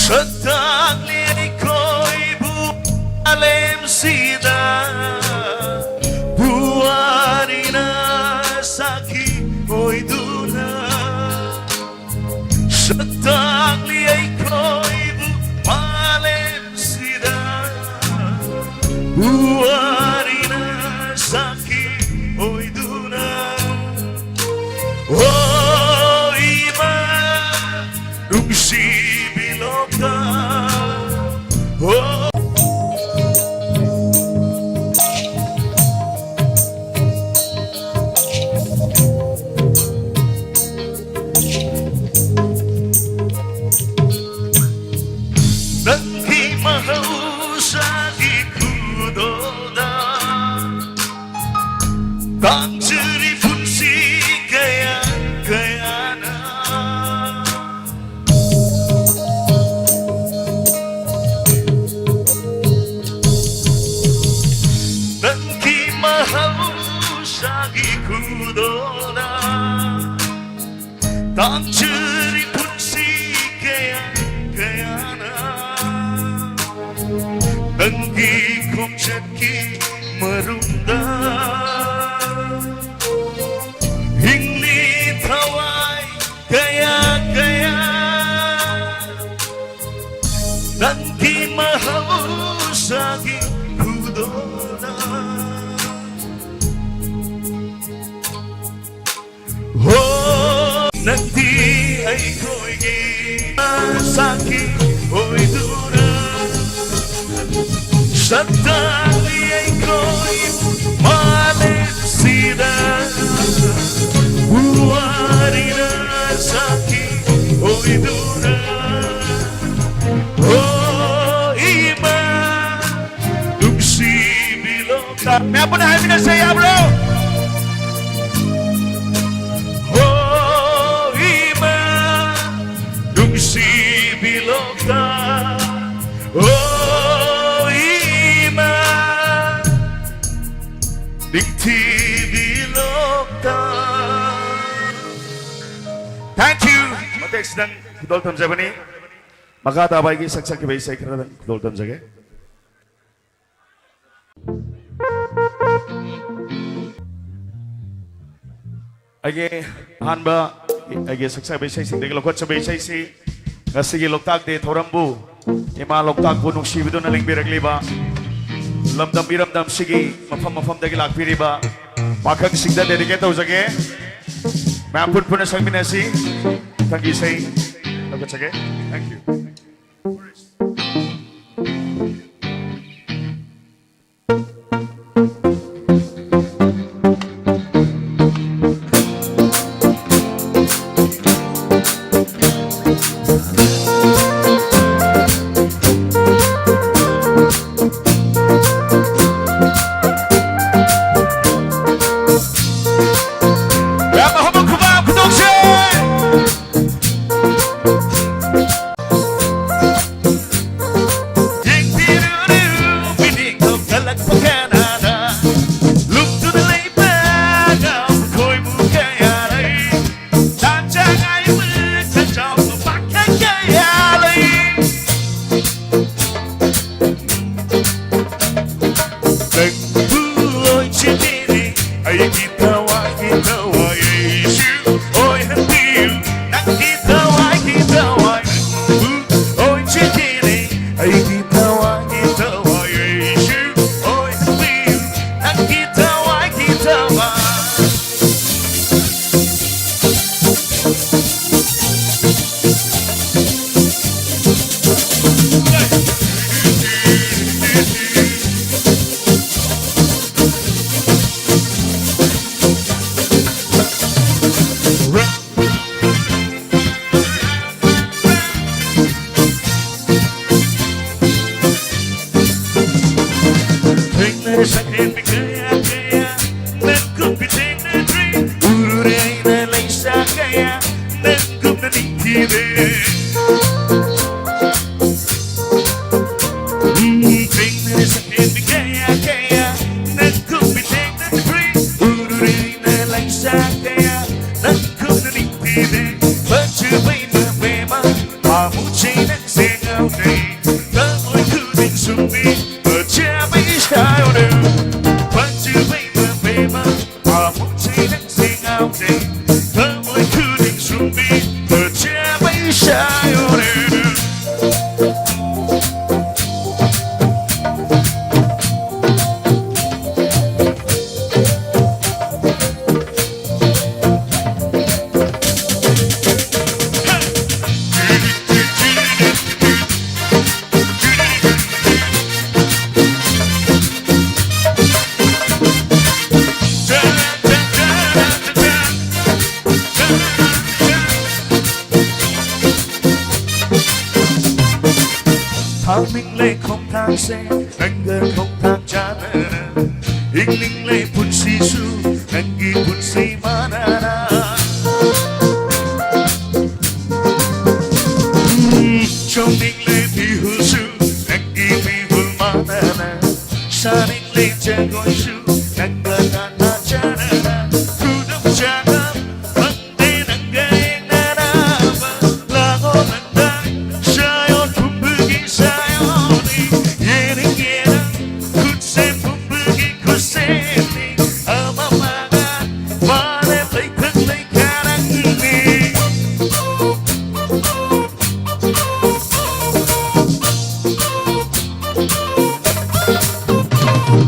ꯁꯛꯇꯥꯛꯂꯤ ꯑꯩꯈꯣꯏ ꯃꯥꯂꯦꯝꯁꯤꯗ ꯄꯨꯋꯥꯔꯤꯅ ꯁꯥꯈꯤ ꯑꯣꯏꯗꯨꯅ ꯁꯛꯇꯥꯛꯂꯤ ꯑꯩꯈꯣꯏꯕꯨ ꯃꯥꯂꯦꯝꯁꯤꯗ ꯄꯨꯋꯥꯔꯤꯅ ꯁꯥꯈꯤ ꯑꯣꯏꯗꯨꯅ꯫ ꯑꯣ ꯏꯃꯥ ꯅꯨꯡꯁꯤꯕꯤ ꯂꯣꯛꯇꯥꯛ꯫ ꯑꯣ ꯅꯪꯒꯤ ꯃꯍꯧꯁꯥꯒꯤ ꯈꯨꯗꯣꯜꯗ ꯇꯥꯡꯖꯔꯤ ꯄꯨꯟꯁꯤ ꯀꯌꯥ ꯀꯌꯥꯅ꯫ ꯅꯪꯒꯤ ꯃꯍꯧꯁꯥꯒꯤ ꯈꯨꯗꯣꯜꯗ ꯇꯥꯡꯖꯔꯤ ꯄꯨꯟꯁꯤ ꯀꯌꯥ ꯀꯌꯥꯅ꯫ ꯅꯪꯒꯤ ꯈꯣꯡꯆꯠꯀꯤ ꯃꯔꯨꯝꯗ ꯍꯤꯡꯂꯤ ꯊꯋꯥꯏ ꯀꯌꯥ ꯀꯌꯥ꯫ ꯅꯪꯒꯤ ꯃꯍꯧꯁꯥꯒꯤ ꯈꯨꯗꯣꯜꯗ꯫ ꯍꯣ ꯅꯪꯗꯤ ꯑꯩꯈꯣꯏꯒꯤ ꯁꯥꯈꯤ ꯑꯣꯏꯗꯨꯅ ꯁꯛꯇꯥꯛꯂꯤ ꯑꯩꯈꯣꯏ ꯃꯥꯂꯦꯝꯁꯤꯗ ꯄꯨꯋꯥꯔꯤꯅ ꯁꯥꯈꯤ ꯑꯣꯏꯗꯨꯅ꯫ ꯑꯣ ꯏꯃꯥ ꯅꯨꯡꯁꯤꯕꯤ ꯂꯣꯛꯇꯥꯛ꯫ ꯃꯌꯥꯝ ꯄꯨꯟꯅ ꯍꯥꯏꯃꯤꯟꯅꯁꯦ, ꯌꯥꯕ꯭ꯔꯣ? ꯑꯣ ꯏꯃꯥ ꯅꯨꯡꯁꯤꯕꯤ ꯂꯣꯛꯇꯥꯛ꯫ ꯑꯣ ꯏꯃꯥ ꯅꯤꯡꯊꯤꯕꯤ ꯂꯣꯛꯇꯥꯛ꯫ Thank you. ꯃꯇꯦꯛꯁꯤꯗꯪ ꯈꯨꯗꯣꯜ ꯇꯝꯖꯕꯅꯤ꯫ ꯃꯈꯥ ꯇꯥꯕ ꯑꯩꯒꯤ ꯁꯛ ꯁꯛꯈꯤꯕ ꯏꯁꯩ ꯈꯔꯗꯪ ꯈꯨꯗꯣꯜ ꯇꯝꯖꯒꯦ꯫ ꯑꯩꯒꯤ ꯑꯍꯥꯟꯕ ꯑꯩꯒꯤ ꯁꯛꯆꯕ ꯏꯁꯩꯁꯤꯡꯗꯒꯤ ꯂꯧꯈꯠꯆꯕ ꯏꯁꯩꯁꯤ ꯉꯁꯤꯒꯤ ꯂꯣꯛꯇꯥꯛ ꯗꯦ ꯊꯧꯔꯝꯕꯨ ꯏꯃꯥ ꯂꯣꯛꯇꯥꯛꯄꯨ ꯅꯨꯡꯁꯤꯕꯤꯗꯨꯅ ꯂꯦꯡꯕꯤꯔꯛꯂꯤꯕ ꯂꯝꯗꯝ ꯏꯔꯝꯗꯝꯁꯤꯒꯤ ꯃꯐꯝ ꯃꯐꯝꯗꯒꯤ ꯂꯥꯛꯄꯤꯔꯤꯕ ꯄꯥꯈꯪꯁꯤꯡꯗ dedicate ꯇꯧꯖꯒꯦ꯫ ꯃꯌꯥꯝ ꯄꯨꯟ ꯄꯨꯟꯅ ꯁꯛꯃꯤꯟꯅꯁꯤ꯫ ꯃꯊꯪꯒꯤ ꯏꯁꯩ ꯂꯧꯈꯠꯆꯒꯦ꯫ Thank you꯫ ꯑꯃꯤꯡ ꯂꯩ ꯈꯣꯡꯊꯥꯡꯁꯦ ꯅꯪꯒ ꯈꯣꯡꯊꯥꯡ ꯆꯥꯟꯅꯅ, ꯍꯤꯡꯅꯤꯡꯂꯦ ꯄꯨꯟꯁꯤꯁꯨ ꯅꯪꯒꯤ ꯄꯨꯟꯁꯤ ꯃꯥꯟꯅꯅ꯫ ꯎꯝ, ꯆꯣꯡꯅꯤꯡꯂꯦ ꯃꯤꯍꯨꯜꯁꯨ ꯅꯪꯒꯤ ꯃꯤꯍꯨꯜ ꯃꯥꯟꯅꯅ, ꯁꯥꯅꯤꯡꯂꯦ ꯖꯒꯣꯏꯁꯨ ꯅꯪꯒ ꯇꯥꯟꯅ ꯆꯥꯟꯅꯅ꯫ ꯈꯨꯗꯝ ꯆꯥꯡꯗꯝ ꯐꯪꯗꯦ ꯅꯪꯒ ꯌꯦꯡꯅꯅꯕ, ꯂꯥꯡꯉꯣ ꯅꯪ ꯁꯥꯌꯣꯟ ꯄꯨꯝꯕꯒꯤ ꯁꯥꯌꯣꯟꯅꯤ꯫ ꯌꯦꯅꯤꯡ ꯌꯦꯅꯪ ꯈꯨꯠꯁꯦꯝ ꯄꯨꯝꯕꯒꯤ ꯈꯨꯠꯁꯦꯝꯅꯤ꯫ ꯑꯃꯃꯒ ꯃꯥꯂꯦꯝ ꯂꯩꯊꯛ ꯂꯩꯀꯥꯔꯪꯅꯤ꯫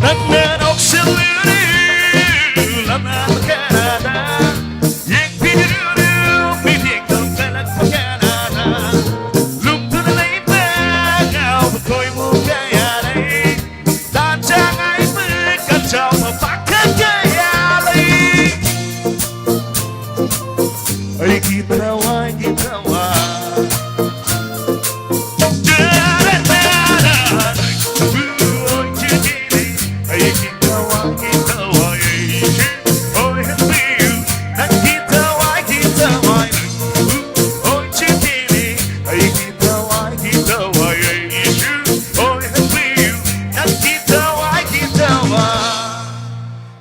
ꯅꯪꯅ ꯅꯣꯛꯁꯤꯜꯂꯤꯔꯤ ꯂꯝꯂꯥꯟ ꯀꯌꯥꯗ꯫ ꯌꯦꯡꯕꯤꯔꯨꯔꯨ ꯃꯤꯠꯌꯦꯡꯗꯣ ꯀꯜꯂꯛꯄ ꯀꯌꯥꯅ꯫ ꯂꯨꯞꯇꯨꯅ ꯂꯩꯕ ꯉꯥꯎꯕ ꯈꯣꯏꯃꯨ ꯀꯌꯥ ꯂꯩ꯫ ꯇꯥꯟꯖꯥ ꯉꯥꯏꯕ ꯀꯟꯖꯥꯎꯕ ꯄꯥꯈꯪ ꯀꯌꯥ ꯂꯩ꯫ ꯑꯩꯒꯤ ꯊꯋꯥꯏꯒꯤ ꯊꯋꯥꯏ꯫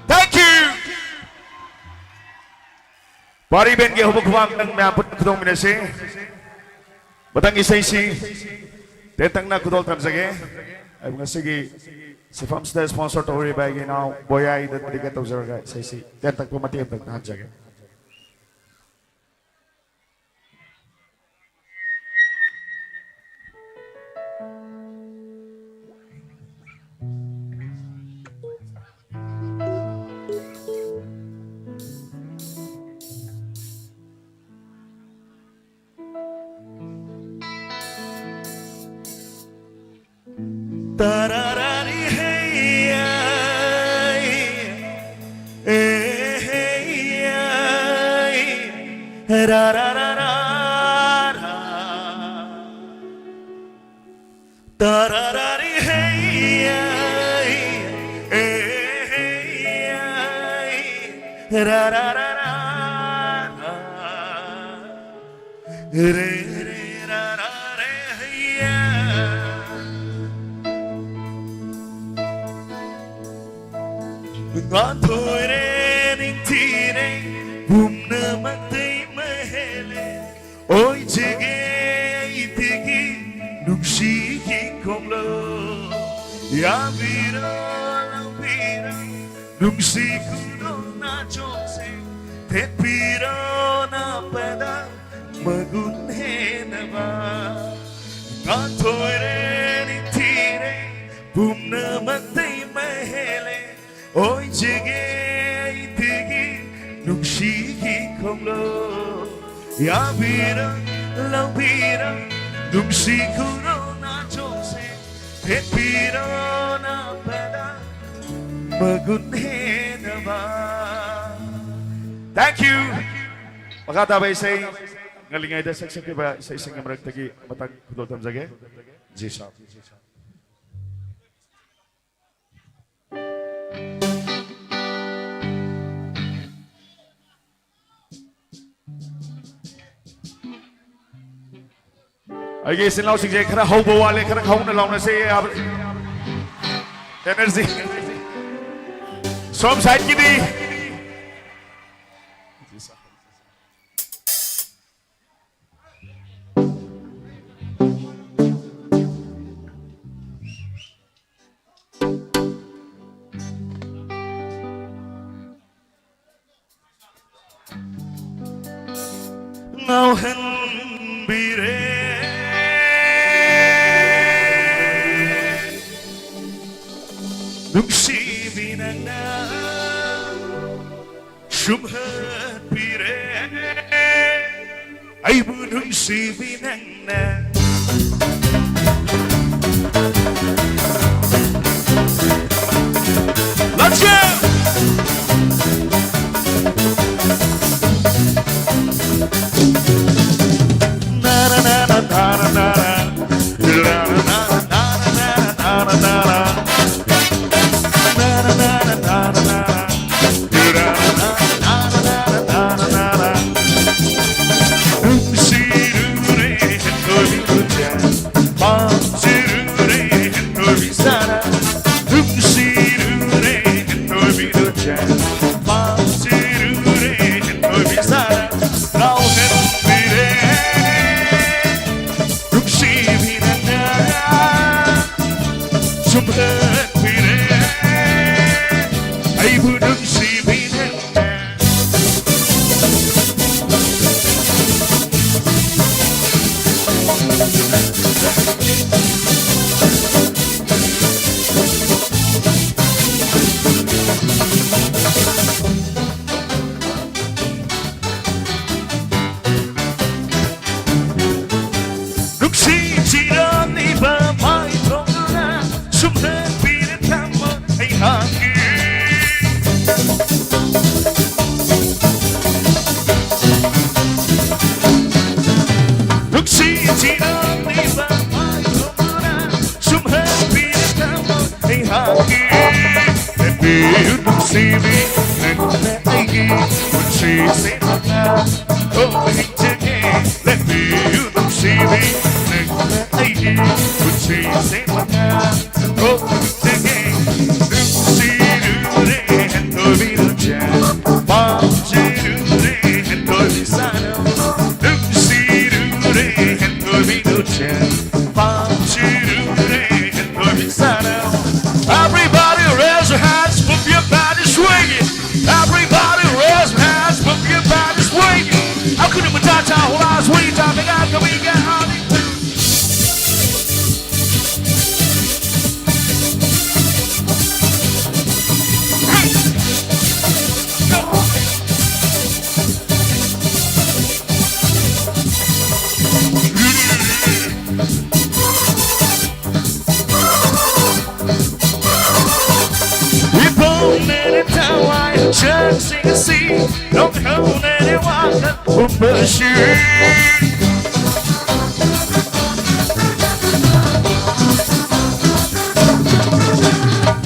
Thank you. Party band ꯒꯤ ꯍꯧꯕ ꯈꯨꯕꯥꯛ ꯅꯪ ꯃꯌꯥꯝ ꯄꯨꯟꯅ ꯈꯨꯗꯣꯡꯃꯤꯟꯅꯁꯤ꯫ ꯃꯊꯪꯒꯤ ꯏꯁꯩꯁꯤ ꯇꯦꯟꯇꯛꯅ ꯈꯨꯗꯣꯜ ꯇꯝꯖꯒꯦ꯫ ꯑꯩꯕꯨ ꯉꯁꯤꯒꯤ ꯁꯤꯐꯝꯁꯤꯗ sponsor ꯇꯧꯔꯤꯕ ꯑꯩꯒꯤ ꯏꯅꯥꯎ ꯕꯣꯌꯥꯏꯗ dedicate ꯇꯧꯖꯔꯒ ꯏꯁꯩꯁꯤ ꯇꯦꯟꯇꯛꯄ ꯃꯇꯦꯛ ꯑꯃꯇꯪ ꯇꯥꯍꯟꯖꯒꯦ꯫ Tararari, hey, ay, eh, hey, ay, rarararara. Tararari, hey, hey, hey, hey, ra, ra, ra, ra, ra. Re, re, ra, ra, re, hey, yeah. ꯉꯥꯟꯊꯣꯏꯔꯦ, ꯅꯤꯡꯊꯤꯔꯦ, ꯄꯨꯝꯅꯃꯛꯇꯩ ꯃꯍꯦꯜꯂꯦ꯫ ꯑꯣꯏꯖꯒꯦ ꯑꯩꯗꯒꯤ ꯅꯨꯡꯁꯤꯒꯤ ꯈꯣꯡꯂꯣ꯫ ꯌꯥꯕꯤꯔꯣ, ꯂꯧꯕꯤꯔꯣ, ꯅꯨꯡꯁꯤ ꯈꯨꯗꯣꯜ ꯅꯥꯆꯣꯝꯁꯦ, ꯊꯦꯠꯄꯤꯔꯣ ꯅꯥꯞꯄꯗ ꯃꯒꯨꯟ ꯍꯦꯟꯅꯕ꯫ ꯉꯥꯟꯊꯣꯏꯔꯦ, ꯅꯤꯡꯊꯤꯔꯦ, ꯄꯨꯝꯅꯃꯛꯇꯩ ꯃꯍꯦꯜꯂꯦ꯫ ꯑꯣꯏꯖꯒꯦ ꯑꯩꯗꯒꯤ ꯅꯨꯡꯁꯤꯒꯤ ꯈꯣꯡꯂꯣ꯫ ꯌꯥꯕꯤꯔꯣ, ꯂꯧꯕꯤꯔꯣ, ꯅꯨꯡꯁꯤ ꯈꯨꯔꯧ ꯅꯥꯆꯣꯝꯁꯦ, ꯊꯦꯠꯄꯤꯔꯣ ꯅꯥꯞꯄꯗ ꯃꯒꯨꯟ ꯍꯦꯟꯅꯕ꯫ Thank you. ꯃꯈꯥ ꯇꯥꯕ ꯏꯁꯩ ꯉꯜꯂꯤꯉꯩꯗ ꯁꯛꯆꯈꯤꯕ ꯏꯁꯩꯁꯤꯡꯒꯤ ꯃꯔꯛꯇꯒꯤ ꯑꯃꯇꯪ ꯈꯨꯗꯣꯜ ꯇꯝꯖꯒꯦ꯫ ꯖꯤ ꯁꯥꯔ꯫ ꯑꯩꯒꯤ ꯏꯆꯤꯟ ꯏꯅꯥꯎꯁꯤꯡꯁꯦ ꯈꯔ ꯍꯧꯕ ꯋꯥꯠꯂꯦ, ꯈꯔ ꯍꯧꯅ ꯂꯥꯎꯅꯁꯦ꯫ ꯑꯦꯅꯔꯖꯤ꯫ ꯁꯣꯝ ꯁꯥꯏꯠꯀꯤꯗꯤ꯫ ꯉꯥꯎꯍꯟꯕꯤꯔꯦ ꯅꯨꯡꯁꯤꯕꯤ ꯅꯪꯅ꯫ ꯁꯨꯝꯍꯠꯄꯤꯔꯦ ꯑꯩꯕꯨ ꯅꯨꯡꯁꯤꯕꯤ ꯅꯪꯅ꯫ Let's go! Na, na, na, na, na, na, na. La, na, na, na, ꯅꯨꯡꯁꯤꯔꯝꯂꯤꯕ ꯃꯥꯏꯊꯣꯡꯗꯨꯅ ꯁꯨꯝꯍꯠꯄꯤꯔꯦ ꯊꯃꯣꯏ ꯑꯩꯍꯥꯛꯀꯤ꯫ ꯅꯨꯡꯁꯤꯔꯝꯂꯤꯕ ꯃꯥꯏꯊꯣꯡꯗꯨꯅ ꯁꯨꯝꯍꯠꯄꯤꯔꯦ ꯊꯃꯣꯏ ꯑꯩꯍꯥꯛꯀꯤ꯫ ꯂꯦꯞꯄꯤꯌꯨ ꯅꯨꯡꯁꯤꯕꯤ, ꯅꯪꯅ ꯑꯩꯒꯤ ꯄꯨꯟꯁꯤꯁꯦ ꯃꯉꯥ ꯊꯣꯛꯅ ꯍꯤꯡꯖꯒꯦ꯫ ꯂꯦꯞꯄꯤꯌꯨ ꯅꯨꯡꯁꯤꯕꯤ, ꯅꯪꯅ ꯑꯩꯒꯤ ꯄꯨꯟꯁꯤꯁꯦ ꯃꯉꯥ ꯊꯣꯛꯅ ꯍꯤꯡꯖꯒꯦ꯫ ꯅꯨꯡꯁꯤꯔꯨꯔꯦ ꯍꯦꯟꯊꯣꯏꯕꯤ ꯅꯣꯆꯥ, ꯄꯥꯝꯖꯔꯨꯔꯦ ꯍꯦꯟꯊꯣꯏꯕꯤ ꯁꯥꯅꯧ꯫ ꯅꯨꯡꯁꯤꯔꯨꯔꯦ ꯍꯦꯟꯊꯣꯏꯕꯤ ꯅꯣꯆꯥ, ꯄꯥꯝꯖꯔꯨꯔꯦ ꯍꯦꯟꯊꯣꯏꯕꯤ ꯁꯥꯅꯧ꯫ Everybody raise your hands, move your body, swing it. Everybody raise your hands, move your body, swing it. Hakuna Matata, hola, swing it, we got, we got, ꯏꯄꯣꯝꯅꯔꯦ ꯊꯋꯥꯏ ꯍꯛꯆꯥꯡꯁꯤꯡ ꯑꯁꯤ ꯅꯣꯛꯍꯧꯅꯔꯦ ꯋꯥꯈꯜ ꯄꯨꯝꯕꯁꯤ꯫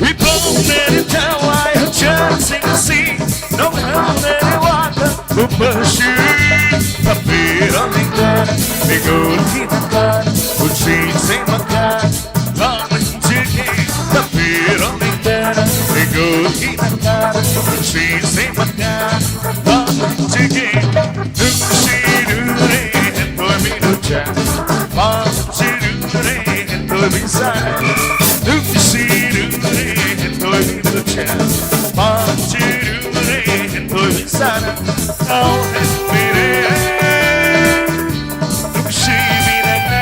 ꯏꯄꯣꯝꯅꯔꯦ ꯊꯋꯥꯏ ꯍꯛꯆꯥꯡꯁꯤꯡ ꯑꯁꯤ ꯅꯣꯛꯍꯧꯅꯔꯦ ꯋꯥꯈꯜ ꯄꯨꯝꯕꯁꯤ꯫ ꯇꯝꯕꯤꯔꯝꯂꯤꯕ ꯃꯤꯒꯨꯜꯒꯤ ꯃꯉꯥꯜ ꯄꯨꯟꯁꯤꯁꯦ ꯃꯉꯥꯜ ꯍꯟꯖꯤꯜꯂꯤ꯫ ꯇꯝꯕꯤꯔꯝꯂꯤꯕ ꯃꯤꯒꯨꯜꯒꯤ ꯃꯉꯥꯜ ꯄꯨꯟꯁꯤꯁꯦ ꯃꯉꯥꯜ ꯍꯟꯖꯤꯜꯂꯤ꯫ ꯅꯨꯡꯁꯤꯔꯨꯔꯦ ꯍꯦꯟꯊꯣꯏꯕꯤ ꯅꯣꯆꯥ, ꯄꯥꯝꯖꯔꯨꯔꯦ ꯍꯦꯟꯊꯣꯏꯕꯤ ꯁꯥꯅꯧ꯫ ꯅꯨꯡꯁꯤꯔꯨꯔꯦ ꯍꯦꯟꯊꯣꯏꯕꯤ ꯅꯣꯆꯥ, ꯄꯥꯝꯖꯔꯨꯔꯦ ꯍꯦꯟꯊꯣꯏꯕꯤ ꯁꯥꯅꯧ꯫ ꯀꯥꯎꯍꯟꯕꯤꯔꯦ ꯅꯨꯡꯁꯤꯕꯤ ꯅꯪꯅ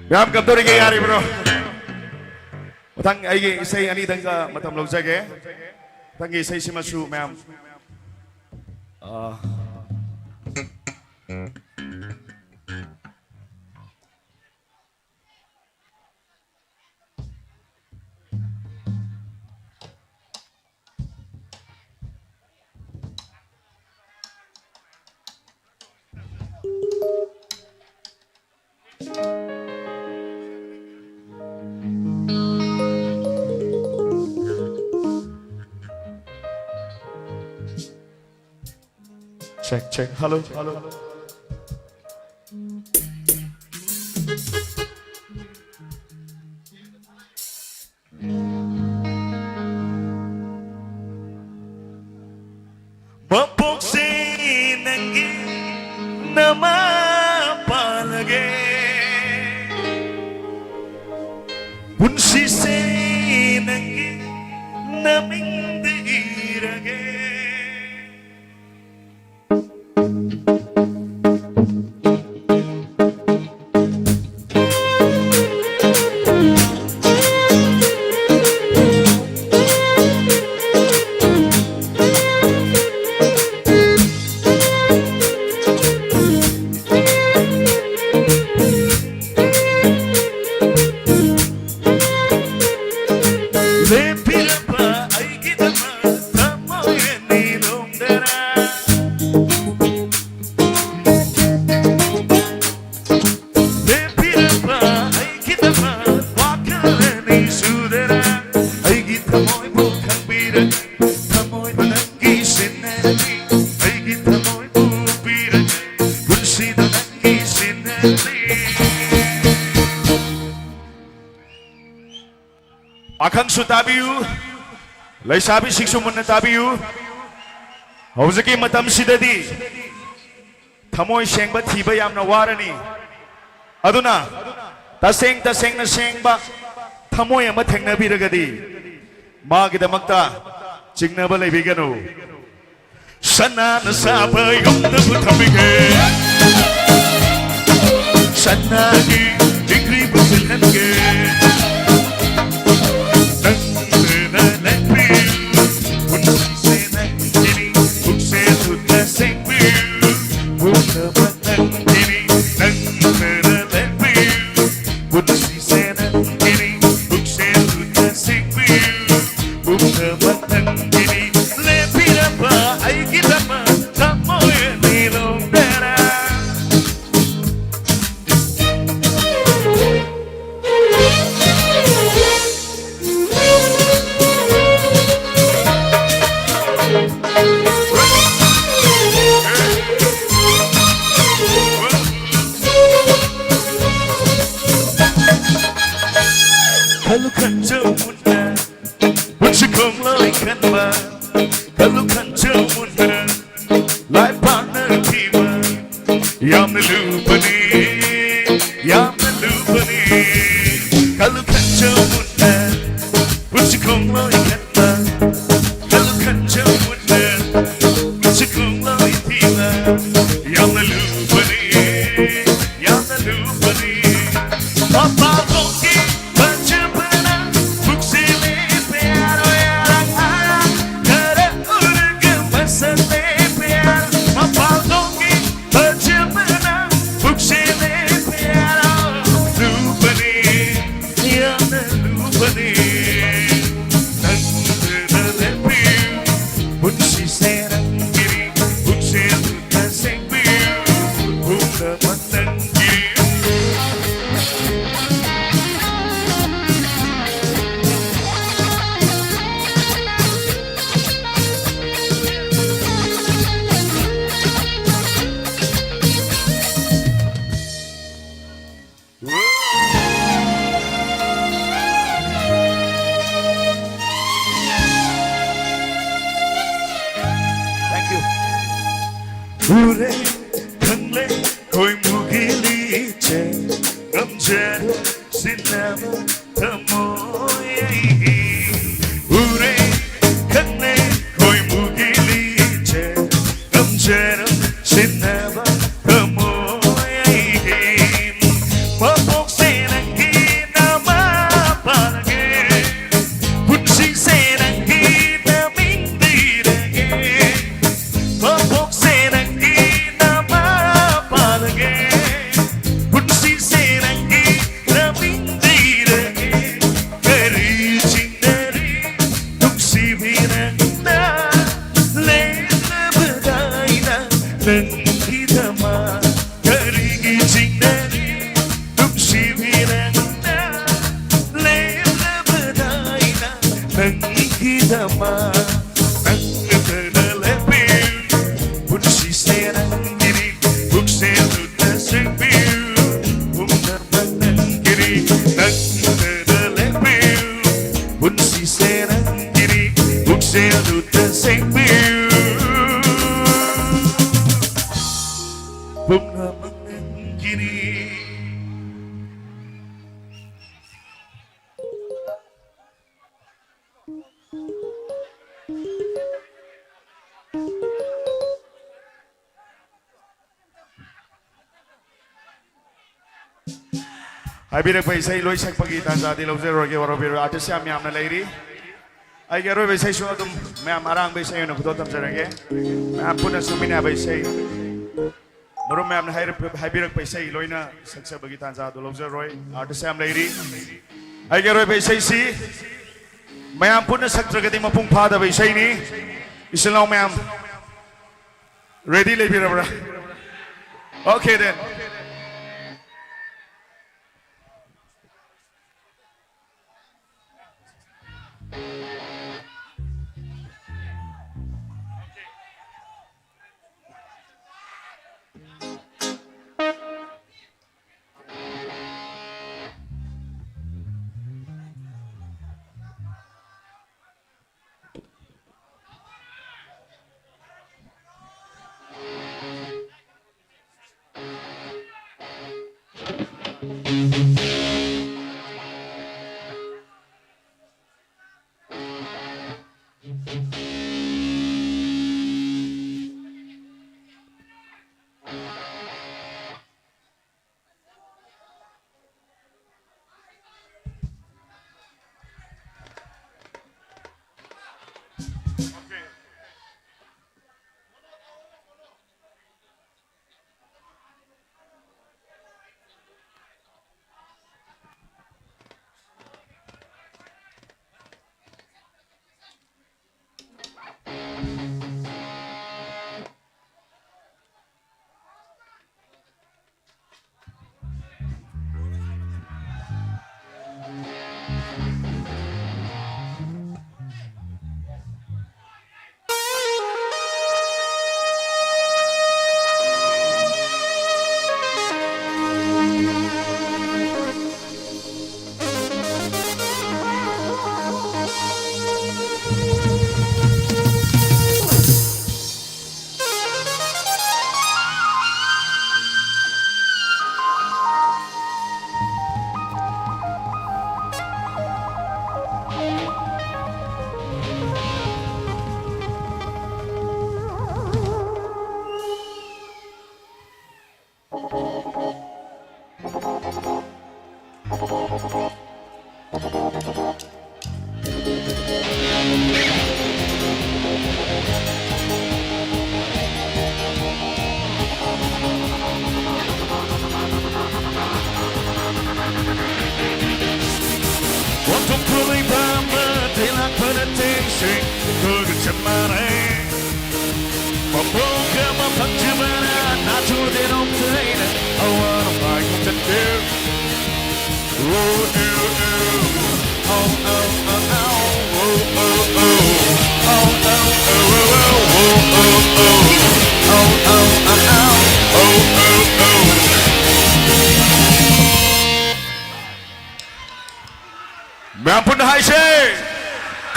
ꯃꯌꯥꯝ ꯀꯝꯗꯧꯔꯤꯒꯦ? ꯌꯥꯔꯤꯕ꯭ꯔꯣ? ꯃꯊꯪ ꯑꯩꯒꯤ ꯏꯁꯩ ꯑꯅꯤꯗꯪꯒ ꯃꯇꯝ ꯂꯧꯖꯒꯦ꯫ ꯃꯊꯪꯒꯤ ꯏꯁꯩꯁꯤꯃꯁꯨ ꯃꯌꯥꯝ, ꯑ, Check, check. Hello, hello. ꯃꯄꯣꯛꯁꯦ ꯅꯪꯒꯤ ꯅꯃꯥ ꯄꯥꯜꯂꯒꯦ, ꯄꯨꯟꯁꯤꯁꯦ ꯅꯪꯒꯤ ꯅꯃꯤꯡꯗ ꯏꯔꯒꯦ꯫ ꯂꯦꯞꯄꯤꯔꯝꯕ ꯑꯩꯒꯤꯗꯃꯛ ꯊꯃꯣꯏ ꯑꯅꯤ ꯂꯣꯝꯗꯅ꯫ ꯂꯦꯞꯄꯤꯔꯝꯕ ꯑꯩꯒꯤꯗꯃꯛ ꯋꯥꯈꯜ ꯑꯅꯤ ꯁꯨꯗꯅ꯫ ꯑꯩꯒꯤ ꯊꯃꯣꯏꯕꯨ ꯈꯪꯕꯤꯔꯒꯦ, ꯊꯃꯣꯏꯕꯨ ꯅꯪꯒꯤ ꯁꯤꯟꯅꯔꯒꯦ꯫ ꯑꯩꯒꯤ ꯊꯃꯣꯏꯕꯨ ꯄꯤꯔꯒꯦ, ꯄꯨꯟꯁꯤꯗ ꯅꯪꯒꯤ ꯁꯤꯟꯅꯔꯒꯦ꯫ ꯄꯥꯈꯪꯁꯨ ꯇꯥꯕꯤꯌꯨ, ꯂꯩꯁꯥꯕꯤꯁꯤꯡꯁꯨ ꯃꯨꯟꯅ ꯇꯥꯕꯤꯌꯨ꯫ ꯍꯧꯖꯤꯛꯀꯤ ꯃꯇꯝꯁꯤꯗꯗꯤ ꯊꯃꯣꯏ ꯁꯦꯡꯕ ꯊꯤꯕ ꯌꯥꯝꯅ ꯋꯥꯔꯅꯤ꯫ ꯑꯗꯨꯅ ꯇꯁꯦꯡ ꯇꯁꯦꯡꯅ ꯁꯦꯡꯕ ꯊꯃꯣꯏ ꯑꯃ ꯊꯦꯡꯅꯕꯤꯔꯒꯗꯤ ꯃꯥꯒꯤꯗꯃꯛꯇ ꯆꯤꯡꯅꯕ ꯂꯩꯕꯤꯒꯅꯨ꯫ ꯁꯅꯥꯅ ꯁꯥꯕ ꯌꯨꯝꯗꯕꯨ ꯊꯝꯕꯤꯒꯦ꯫ ꯁꯅꯥꯒꯤ ꯗꯤꯒ꯭ꯔꯤ ꯁꯤꯜꯍꯟꯒꯦ꯫ ꯅꯪꯅ ꯂꯦꯡꯕꯤꯌꯨ, ꯄꯨꯟꯁꯤꯁꯦ ꯅꯪꯒꯤꯅꯤ, ꯄꯨꯛꯁꯦꯜ ꯍꯨꯠꯅ ꯁꯦꯡꯕꯤꯌꯨ, ꯄꯨꯝꯅꯃꯛ ꯅꯪꯒꯤꯅꯤ, ꯅꯪꯅ ꯂꯦꯡꯕꯤꯌꯨ, ꯄꯨꯟꯁꯤꯁꯦ ꯅꯪꯒꯤꯅꯤ, ꯄꯨꯛꯁꯦꯜ ꯍꯨꯠꯅ ꯁꯦꯡꯕꯤꯌꯨ, ꯄꯨꯝꯅꯃꯛ ꯅꯪꯒꯤꯅꯤ, ꯂꯦꯞꯄꯤꯔꯕ ꯑꯩꯒꯤꯗꯃꯛ ꯊꯃꯣꯏ ꯑꯅꯤ ꯂꯣꯡꯗꯔ꯫ ꯈꯜꯂꯨ ꯈꯟꯖꯧ ꯃꯨꯟꯅ, ꯄꯨꯟꯁꯤ ꯈꯣꯡꯂꯣꯏ ꯈꯟꯕ, ꯈꯜꯂꯨ ꯈꯟꯖꯧ ꯃꯨꯟꯅ, life partner ꯊꯤꯕ ꯌꯥꯝꯅ ꯂꯨꯕꯅꯤ, ꯌꯥꯝꯅ ꯂꯨꯕꯅꯤ꯫ ꯈꯜꯂꯨ ꯈꯟꯖꯧ ꯃꯨꯟꯅ, ꯄꯨꯟꯁꯤ ꯈꯣꯡꯂꯣꯏ ꯈꯟꯕ, ꯈꯜꯂꯨ ꯈꯟꯖꯧ ꯃꯨꯟꯅ, ꯄꯨꯟꯁꯤ ꯈꯣꯡꯂꯣꯏ ꯊꯤꯕ ꯌꯥꯝꯅ ꯂꯨꯕꯅꯤ, ꯌꯥꯝꯅ ꯂꯨꯕꯅꯤ꯫ ꯃꯄꯥꯟꯊꯣꯡꯒꯤ ꯐꯖꯕꯅ ꯄꯨꯛꯁꯤꯜꯂꯤ ꯄꯤꯌꯥꯔꯣ ꯌꯥꯔꯛ ꯑꯔꯛ ꯈꯔ ꯎꯔꯒ ꯃꯁꯛꯂꯦ ꯄꯤꯌꯥꯔꯣ꯫ ꯃꯄꯥꯟꯊꯣꯡꯒꯤ ꯐꯖꯕꯅ ꯄꯨꯛꯁꯤꯜꯂꯤ ꯄꯤꯌꯥꯔꯣ꯫ ꯂꯨꯕꯅꯤ, ꯌꯥꯝꯅ ꯂꯨꯕꯅꯤ꯫ ꯅꯪꯅ ꯂꯦꯞꯄꯤꯌꯨ, ꯄꯨꯟꯁꯤꯁꯦ ꯅꯪꯒꯤꯅꯤ꯫ ꯄꯨꯛꯁꯦꯜ ꯇꯁꯦꯡꯕꯤꯌꯨ, ꯄꯨꯝꯅꯃꯛ ꯅꯪꯒꯤ꯫ Thank you. ꯎꯔꯦ, ꯈꯪꯂꯦ, ꯈꯣꯏꯃꯨꯒꯤ ꯂꯤꯆꯦ, ꯉꯝꯖꯔꯣꯏ, ꯁꯤꯟꯅꯕ ꯊꯃꯣꯏ ꯑꯩꯒꯤ꯫ ꯎꯔꯦ, ꯈꯪꯂꯦ, ꯈꯣꯏꯃꯨꯒꯤ ꯂꯤꯆꯦ, ꯉꯝꯖꯔꯣꯏ, ꯁꯤꯟꯅꯕ ꯊꯃꯣꯏ ꯑꯩꯒꯤ꯫ ꯃꯄꯣꯛꯁꯦ ꯅꯪꯒꯤ ꯅꯪꯒꯤꯗꯃꯛ ꯅꯪ ꯅꯠꯇꯅ ꯂꯦꯞꯄꯤꯌꯨ꯫ ꯄꯨꯟꯁꯤꯁꯦ ꯅꯪꯒꯤꯅꯤ, ꯄꯨꯛꯆꯦꯜꯗꯨꯗ ꯆꯪꯕꯤꯌꯨ꯫ ꯄꯨꯝꯅꯃꯛ ꯅꯪꯒꯤꯅꯤ, ꯅꯪ ꯅꯠꯇꯅ ꯂꯦꯞꯄꯤꯌꯨ꯫ ꯄꯨꯟꯁꯤꯁꯦ ꯅꯪꯒꯤꯅꯤ, ꯄꯨꯛꯆꯦꯜꯗꯨꯗ ꯆꯪꯕꯤꯌꯨ꯫ ꯄꯨꯝꯅꯃꯛ ꯅꯪꯒꯤꯅꯤ꯫ ꯍꯥꯏꯕꯤꯔꯛꯄ ꯏꯁꯩ ꯂꯣꯏ ꯁꯛꯄꯒꯤ ꯇꯥꯟꯖꯥꯗꯤ ꯂꯧꯖꯔꯣꯏꯒꯦ, ꯋꯥꯔꯧꯕꯤꯔꯣꯏ꯫ ꯑꯥꯔꯇꯤꯁ ꯌꯥꯝ ꯌꯥꯝꯅ ꯂꯩꯔꯤ꯫ ꯑꯩꯒꯤ ꯑꯔꯣꯏꯕ ꯏꯁꯩꯁꯨ ꯑꯗꯨꯝ ꯃꯌꯥꯝ ꯑꯔꯥꯡꯕ ꯏꯁꯩ ꯑꯣꯏꯅ ꯈꯨꯗꯣꯜ ꯇꯝꯖꯔꯒꯦ꯫ ꯃꯌꯥꯝ ꯄꯨꯟꯅ ꯁꯛꯃꯤꯟꯅꯕ ꯏꯁꯩ꯫ ꯃꯔꯨꯞ ꯃꯌꯥꯝꯅ ꯍꯥꯏꯔꯛꯄ-, ꯍꯥꯏꯕꯤꯔꯛꯄ ꯏꯁꯩ ꯂꯣꯏꯅ ꯁꯛꯆꯕꯒꯤ ꯇꯥꯟꯖꯥꯗꯨ ꯂꯧꯖꯔꯣꯏ꯫ ꯑꯥꯔꯇꯤꯁ ꯌꯥꯝ ꯂꯩꯔꯤ꯫ ꯑꯩꯒꯤ ꯑꯔꯣꯏꯕ ꯏꯁꯩꯁꯤ ꯃꯌꯥꯝ ꯄꯨꯟꯅ ꯁꯛꯇ꯭ꯔꯒꯗꯤ ꯃꯄꯨꯡ ꯐꯥꯗꯕ ꯏꯁꯩꯅꯤ꯫ ꯏꯆꯤꯜ ꯏꯅꯥꯎ ꯃꯌꯥꯝ, ꯔꯦꯗꯤ ꯂꯩꯕꯤꯔꯕ꯭ꯔꯥ? Okay then. ꯂꯩꯕ ꯑꯃ ꯊꯩꯂꯥꯛꯄ ꯅꯠꯇꯦ ꯏꯁꯩ ꯈꯣꯏꯒ ꯆꯞ ꯃꯥꯟꯅꯩ. ꯃꯄꯣꯛ ꯑꯃ ꯐꯪꯖꯕꯅ ꯅꯥꯊꯨꯗꯦ ꯅꯣꯡꯊꯩꯅ ꯑꯋꯥ ꯅꯨꯡꯉꯥꯏ ꯈꯣꯡꯆꯠꯇꯦ. Oh, oh, oh. Oh, oh, oh, oh. Oh, oh, oh. Oh, oh, oh, oh, oh, oh. Oh, oh, oh, oh. Oh, oh, oh. ꯃꯌꯥꯝ ꯄꯨꯟꯅ ꯍꯥꯏꯁꯦ꯫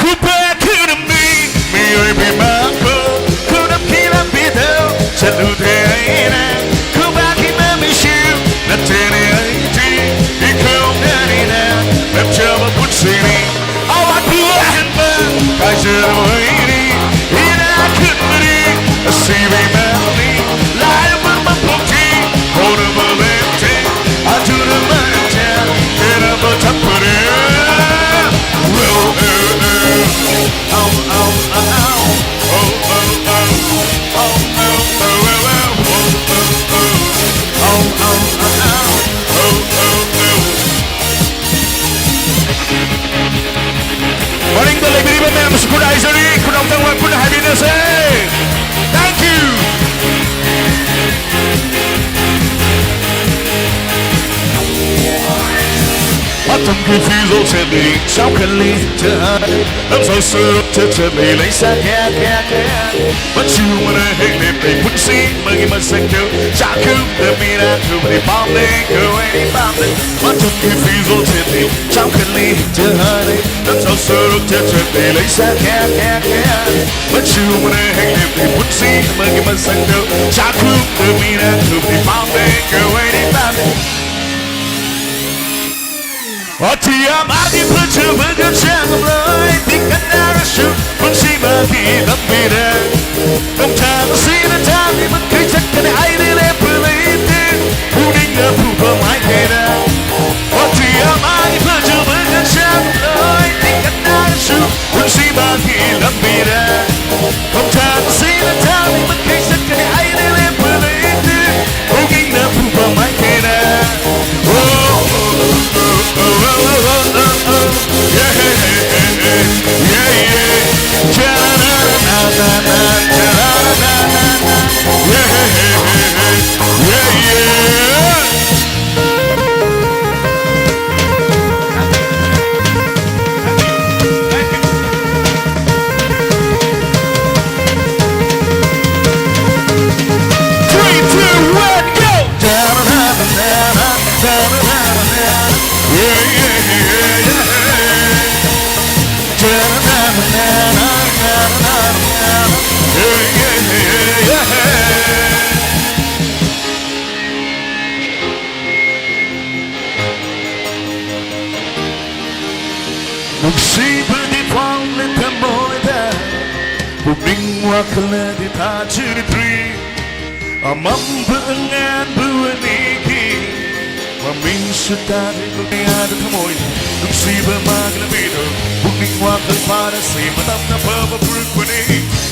ꯈꯨꯕꯥꯛ ꯈꯨꯅꯝꯃꯤ ꯃꯤꯑꯣꯏꯕꯤ ꯃꯥꯟꯕ ꯈꯨꯅꯝꯒꯤ ꯂꯝꯕꯤꯗ ꯆꯠꯂꯨꯗꯦ ꯑꯩꯅ꯫ ꯈꯨꯕꯥꯛꯀꯤ ꯃꯃꯤꯁꯨ ꯅꯠꯇꯦꯅꯦ ꯑꯩꯗꯤ ꯏꯈꯧ ꯉꯥꯅꯤꯅ ꯂꯦꯞꯆꯕ ꯄꯨꯟꯁꯤꯅꯤ꯫ ꯑꯋꯥꯠꯄ ꯑꯍꯟꯕ ꯀꯥꯏꯖꯔꯣꯏꯅꯤ ꯏꯅꯥꯛ ꯈꯨꯟꯕꯅꯤ ꯑꯁꯤꯕꯤ ꯃꯥꯟꯕꯤ ꯂꯥꯏꯔꯕ ꯃꯄꯣꯛꯀꯤ ꯍꯧꯔꯕ ꯂꯦꯞꯇꯦ꯫ ꯑꯗꯨꯅ ꯃꯔꯝ ꯆꯥꯗꯅ ꯄꯣꯊꯥꯄꯔꯦ꯫ Oh, oh, oh. Oh, oh, oh, oh. Oh, oh, oh. Oh, oh, oh, oh, oh. Oh, oh, oh. Oh, oh, oh, oh. Oh, oh, oh. ꯃꯅꯤꯡꯗ ꯂꯩꯕꯤꯔꯤꯕ ꯃꯌꯥꯝꯁꯨ ꯈꯨꯠ ꯍꯥꯏꯖꯔꯤ, ꯈꯨꯠ ꯑꯝꯇꯪ ꯄꯨꯟꯅ ꯍꯥꯏꯃꯤꯟꯅꯁꯦ꯫ Thank you. ꯃꯇꯝꯒꯤ ꯐꯤꯖꯣꯜ ꯁꯦꯠꯂꯤ, ꯆꯥꯎꯈꯠꯂꯤ, ꯆꯠꯂꯤ, ꯂꯝꯖꯥꯎ ꯁꯣꯔꯣꯛꯇ ꯆꯠꯂꯤ, ꯂꯩꯁꯥ ꯀꯌꯥ, ꯀꯌꯥ, ꯀꯌꯥ꯫ ꯃꯆꯨ ꯃꯔꯥ ꯍꯦꯛ ꯂꯦꯞꯂꯤ, ꯄꯨꯟꯁꯤ ꯑꯃꯒꯤ ꯃꯁꯛꯇꯨ ꯆꯥꯛꯈꯨꯝꯗ ꯃꯤꯅ ꯈꯨꯝꯂꯤ, ꯄꯥꯝꯂꯦ, ꯀꯧꯋꯦ, ꯄꯥꯝꯂꯦ꯫ ꯃꯇꯝꯒꯤ ꯐꯤꯖꯣꯜ ꯁꯦꯠꯂꯤ, ꯆꯥꯎꯈꯠꯂꯤ, ꯆꯠꯂꯤ, ꯂꯝꯖꯥꯎ ꯁꯣꯔꯣꯛꯇ ꯆꯠꯂꯤ, ꯂꯩꯁꯥ ꯀꯌꯥ, ꯀꯌꯥ, ꯀꯌꯥ꯫ ꯃꯆꯨ ꯃꯔꯥ ꯍꯦꯛ ꯂꯦꯞꯂꯤ, ꯄꯨꯟꯁꯤ ꯑꯃꯒꯤ ꯃꯁꯛꯇꯨ ꯆꯥꯛꯈꯨꯝꯗ ꯃꯤꯅ ꯈꯨꯝꯂꯤ, ꯄꯥꯝꯂꯦ, ꯀꯧꯋꯦ, ꯄꯥꯝꯂꯦ꯫ ꯑꯇꯤꯌꯥ ꯃꯥꯒꯤ ꯐꯖꯕꯒ ꯆꯥꯡꯂꯣꯏ ꯇꯤꯡꯒꯠꯅꯔꯁꯨ ꯄꯨꯟꯁꯤ ꯃꯥꯒꯤ ꯂꯝꯕꯤꯗ ꯈꯣꯡꯊꯥꯡꯁꯤꯅ ꯊꯥꯡꯂꯤ ꯃꯈꯩ ꯆꯠꯀꯅꯤ ꯑꯩꯗꯤ ꯂꯦꯞꯄ ꯂꯩꯇꯦ ꯄꯨꯛꯅꯤꯡꯅ ꯄꯨꯕ ꯃꯥꯏꯀꯩꯗ꯫ ꯑꯇꯤꯌꯥ ꯃꯥꯒꯤ ꯐꯖꯕꯒ ꯆꯥꯡꯂꯣꯏ ꯇꯤꯡꯒꯠꯅꯔꯁꯨ ꯄꯨꯟꯁꯤ ꯃꯥꯒꯤ ꯂꯝꯕꯤꯗ ꯈꯣꯡꯊꯥꯡꯁꯤꯅ ꯊꯥꯡꯂꯤ ꯃꯈꯩ ꯆꯠꯀꯅꯤ ꯑꯩꯗꯤ ꯂꯦꯞꯄ ꯂꯩꯇꯦ ꯄꯨꯛꯅꯤꯡꯅ ꯄꯨꯕ ꯃꯥꯏꯀꯩꯗ꯫ Oh, oh, oh, oh, oh, oh, oh, oh. Yeah, ꯅꯨꯡꯁꯤꯕꯗꯤ ꯐꯥꯎꯂꯦ ꯊꯃꯣꯏꯗ, ꯄꯨꯛꯅꯤꯡ ꯋꯥꯈꯜꯅꯗꯤ ꯊꯥꯖꯗ꯭ꯔꯤ꯫ ꯑꯃꯝꯕ ꯑꯉꯥꯟꯕ ꯑꯅꯤꯒꯤ ꯃꯃꯤꯡꯁꯨ ꯇꯥꯗ꯭ꯔꯤ꯫ ꯀꯌꯥꯗ ꯊꯃꯣꯏ ꯅꯨꯡꯁꯤꯕ ꯃꯥꯒꯤ ꯂꯝꯕꯤꯗ ꯄꯨꯛꯅꯤꯡ ꯋꯥꯈꯜ ꯐꯥꯔꯁꯤ꯫ ꯃꯇꯝꯅ ꯐꯕ ꯄꯨꯔꯛꯄꯅꯤ꯫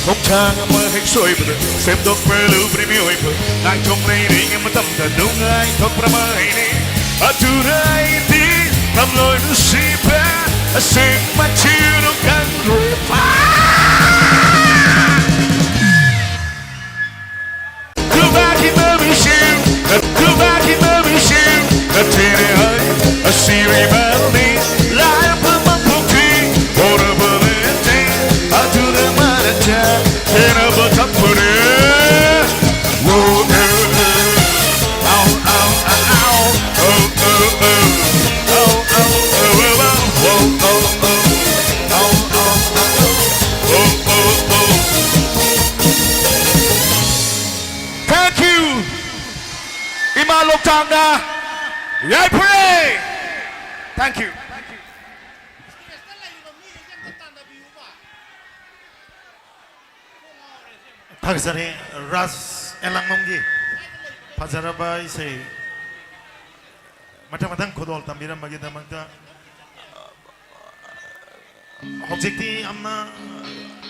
ꯈꯣꯡꯊꯥꯡ ꯑꯃ ꯍꯦꯛ ꯁꯣꯏꯕꯗ ꯁꯦꯝꯗꯣꯛꯄ ꯂꯨꯕꯅꯤ ꯃꯤꯑꯣꯏꯕ꯫ ꯉꯥꯏꯊꯣꯛ ꯂꯩꯔꯤꯉꯩ ꯃꯇꯝꯗ ꯅꯨꯡꯉꯥꯏꯊꯣꯛꯄ꯭ꯔ ꯃꯍꯩꯅꯤ꯫ ꯑꯗꯨꯅ ꯑꯩꯗꯤ ꯊꯝꯂꯣꯏ ꯅꯨꯡꯁꯤꯕ ꯑꯁꯦꯡꯕ ꯊꯤꯔꯨ ꯀꯪꯂꯨꯄꯥ꯫ ꯈꯨꯕꯥꯛꯀꯤ ꯃꯃꯤꯁꯤꯡ, ꯈꯨꯕꯥꯛꯀꯤ ꯃꯃꯤꯁꯤꯡ, ꯅꯠꯇꯦꯅꯦ ꯍꯥꯏ, ꯑꯁꯤꯔꯤꯕꯅꯤ, ꯂꯥꯏꯔꯕ ꯃꯄꯣꯛꯀꯤ ꯍꯣꯔꯕ ꯂꯩꯇꯦ, ꯑꯗꯨꯅ ꯃꯔꯛꯇ ꯈꯦꯠꯅꯕ ꯊꯝꯕꯅꯦ꯫ Thank you. ꯏꯃꯥ ꯂꯣꯛꯇꯥꯛꯅ ꯌꯥꯏꯐꯔꯦ꯫ Thank you. ꯊꯥꯒꯠꯆꯔꯤ ꯔꯥꯖ ꯑꯦꯂꯥꯡꯕꯝꯒꯤ ꯐꯖꯔꯕ ꯏꯁꯩ ꯃꯊꯪ ꯃꯊꯪ ꯈꯨꯗꯣꯜ ꯇꯝꯕꯤꯔꯝꯕꯒꯤꯗꯃꯛꯇ꯫ ꯍꯧꯖꯤꯛꯇꯤ ꯌꯥꯝꯅ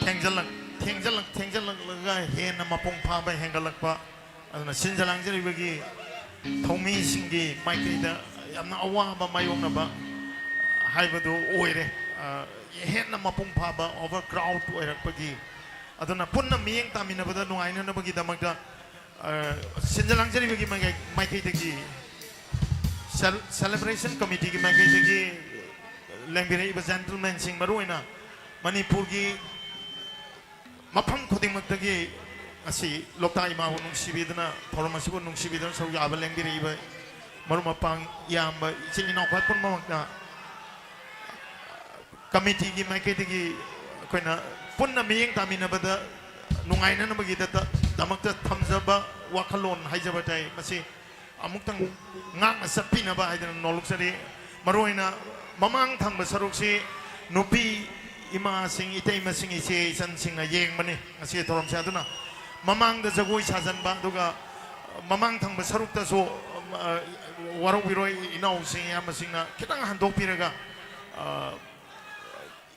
ꯊꯦꯡꯖꯜꯂꯛ ꯊꯦꯡꯖꯜꯂꯛ ꯊꯦꯡꯖꯜꯂꯛꯂꯒ ꯍꯦꯟꯅ ꯃꯄꯨꯡ ꯐꯥꯕ ꯍꯦꯟꯒꯠꯂꯛꯄ꯫ ꯑꯗꯨꯅ ꯁꯤꯟꯖ ꯂꯥꯡꯖꯔꯤꯕꯒꯤ ꯊꯧꯃꯤꯁꯤꯡꯒꯤ ꯃꯥꯏꯀꯩꯗ ꯌꯥꯝꯅ ꯑꯋꯥꯕ ꯃꯥꯌꯣꯛꯅꯕ ꯍꯥꯏꯕꯗꯨ ꯑꯣꯏꯔꯦ꯫ ꯑ, ꯍꯦꯟꯅ ꯃꯄꯨꯡ ꯐꯥꯕ, ꯑꯣꯚꯔ ꯀ꯭ꯔꯥꯎꯗ ꯑꯣꯏꯔꯛꯄꯒꯤ꯫ ꯑꯗꯨꯅ ꯄꯨꯟꯅ ꯃꯤꯠꯌꯦꯡ ꯇꯥꯃꯤꯟꯅꯕꯗ ꯅꯨꯡꯉꯥꯏꯅꯅꯕꯒꯤꯗꯃꯛꯇ, ꯑ, ꯁꯤꯟꯖ ꯂꯥꯡꯖꯔꯤꯕꯒꯤ ꯃꯥꯏꯀꯩ-, ꯃꯥꯏꯀꯩꯗꯒꯤ, ꯁꯦꯜ-, ꯁꯦꯂꯦꯕ꯭ꯔꯦꯁꯟ ꯀꯃꯤꯇꯤꯒꯤ ꯃꯥꯏꯀꯩꯗꯒꯤ ꯂꯦꯡꯕꯤꯔꯛꯏꯕ ꯖꯦꯟꯇꯜꯃꯦꯟꯁꯤꯡ, ꯃꯔꯨꯑꯣꯏꯅ ꯃꯅꯤꯄꯨꯔꯒꯤ ꯃꯐꯝ ꯈꯨꯗꯤꯡꯃꯛꯇꯒꯤ ꯉꯁꯤ ꯂꯣꯛꯇꯥꯛ ꯏꯃꯥꯕꯨ ꯅꯨꯡꯁꯤꯕꯤꯗꯨꯅ, ꯊꯧꯔꯝ ꯑꯁꯤꯕꯨ ꯅꯨꯡꯁꯤꯕꯤꯗꯨꯅ ꯁꯔꯨꯛ ꯌꯥꯕ ꯂꯦꯡꯕꯤꯔꯛꯏꯕ ꯃꯔꯨꯞ ꯃꯄꯥꯡ, ꯏꯌꯥꯝꯕ, ꯏꯆꯤꯜ ꯏꯅꯥꯎ ꯈ꯭ꯋꯥꯏ ꯄꯨꯝꯅꯃꯛꯇ ꯀꯃꯤꯇꯤꯒꯤ ꯃꯥꯏꯀꯩꯗꯒꯤ ꯑꯩꯈꯣꯏꯅ ꯄꯨꯟꯅ ꯃꯤꯠꯌꯦꯡ ꯇꯥꯃꯤꯟꯅꯕꯗ ꯅꯨꯡꯉꯥꯏꯅꯅꯕꯒꯤꯗꯃꯛꯇ ꯊꯝꯖꯕ ꯋꯥꯈꯜꯂꯣꯟ ꯍꯥꯏꯖꯕ ꯇꯥꯏ꯫ ꯃꯁꯤ ꯑꯃꯨꯛꯇꯪ ꯉꯥꯛꯅ ꯆꯠꯄꯤꯅꯕ ꯍꯥꯏꯗꯅ ꯅꯣꯜꯂꯨꯛꯆꯔꯤ꯫ ꯃꯔꯨꯑꯣꯏꯅ ꯃꯃꯥꯡ ꯊꯪꯕ ꯁꯔꯨꯛꯁꯤ ꯅꯨꯄꯤ ꯏꯃꯥꯁꯤꯡ, ꯏꯇꯩꯃꯁꯤꯡ, ꯏꯆꯦ ꯏꯆꯟꯁꯤꯡꯅ ꯌꯦꯡꯕꯅꯤ ꯉꯁꯤꯒꯤ ꯊꯧꯔꯝꯁꯦ꯫ ꯑꯗꯨꯅ ꯃꯃꯥꯡꯗ ꯖꯒꯣꯏ ꯁꯥꯖꯟꯕ, ꯑꯗꯨꯒ ꯃꯃꯥꯡ ꯊꯪꯕ ꯁꯔꯨꯛꯇꯁꯨ, ꯑ, ꯋꯥꯔꯧꯕꯤꯔꯣꯏ, ꯏꯅꯥꯎꯁꯤꯡ, ꯏꯌꯥꯝꯕꯁꯤꯡꯅ ꯈꯤꯇꯪ ꯍꯟꯗꯣꯛꯄꯤꯔꯒ, ꯑ,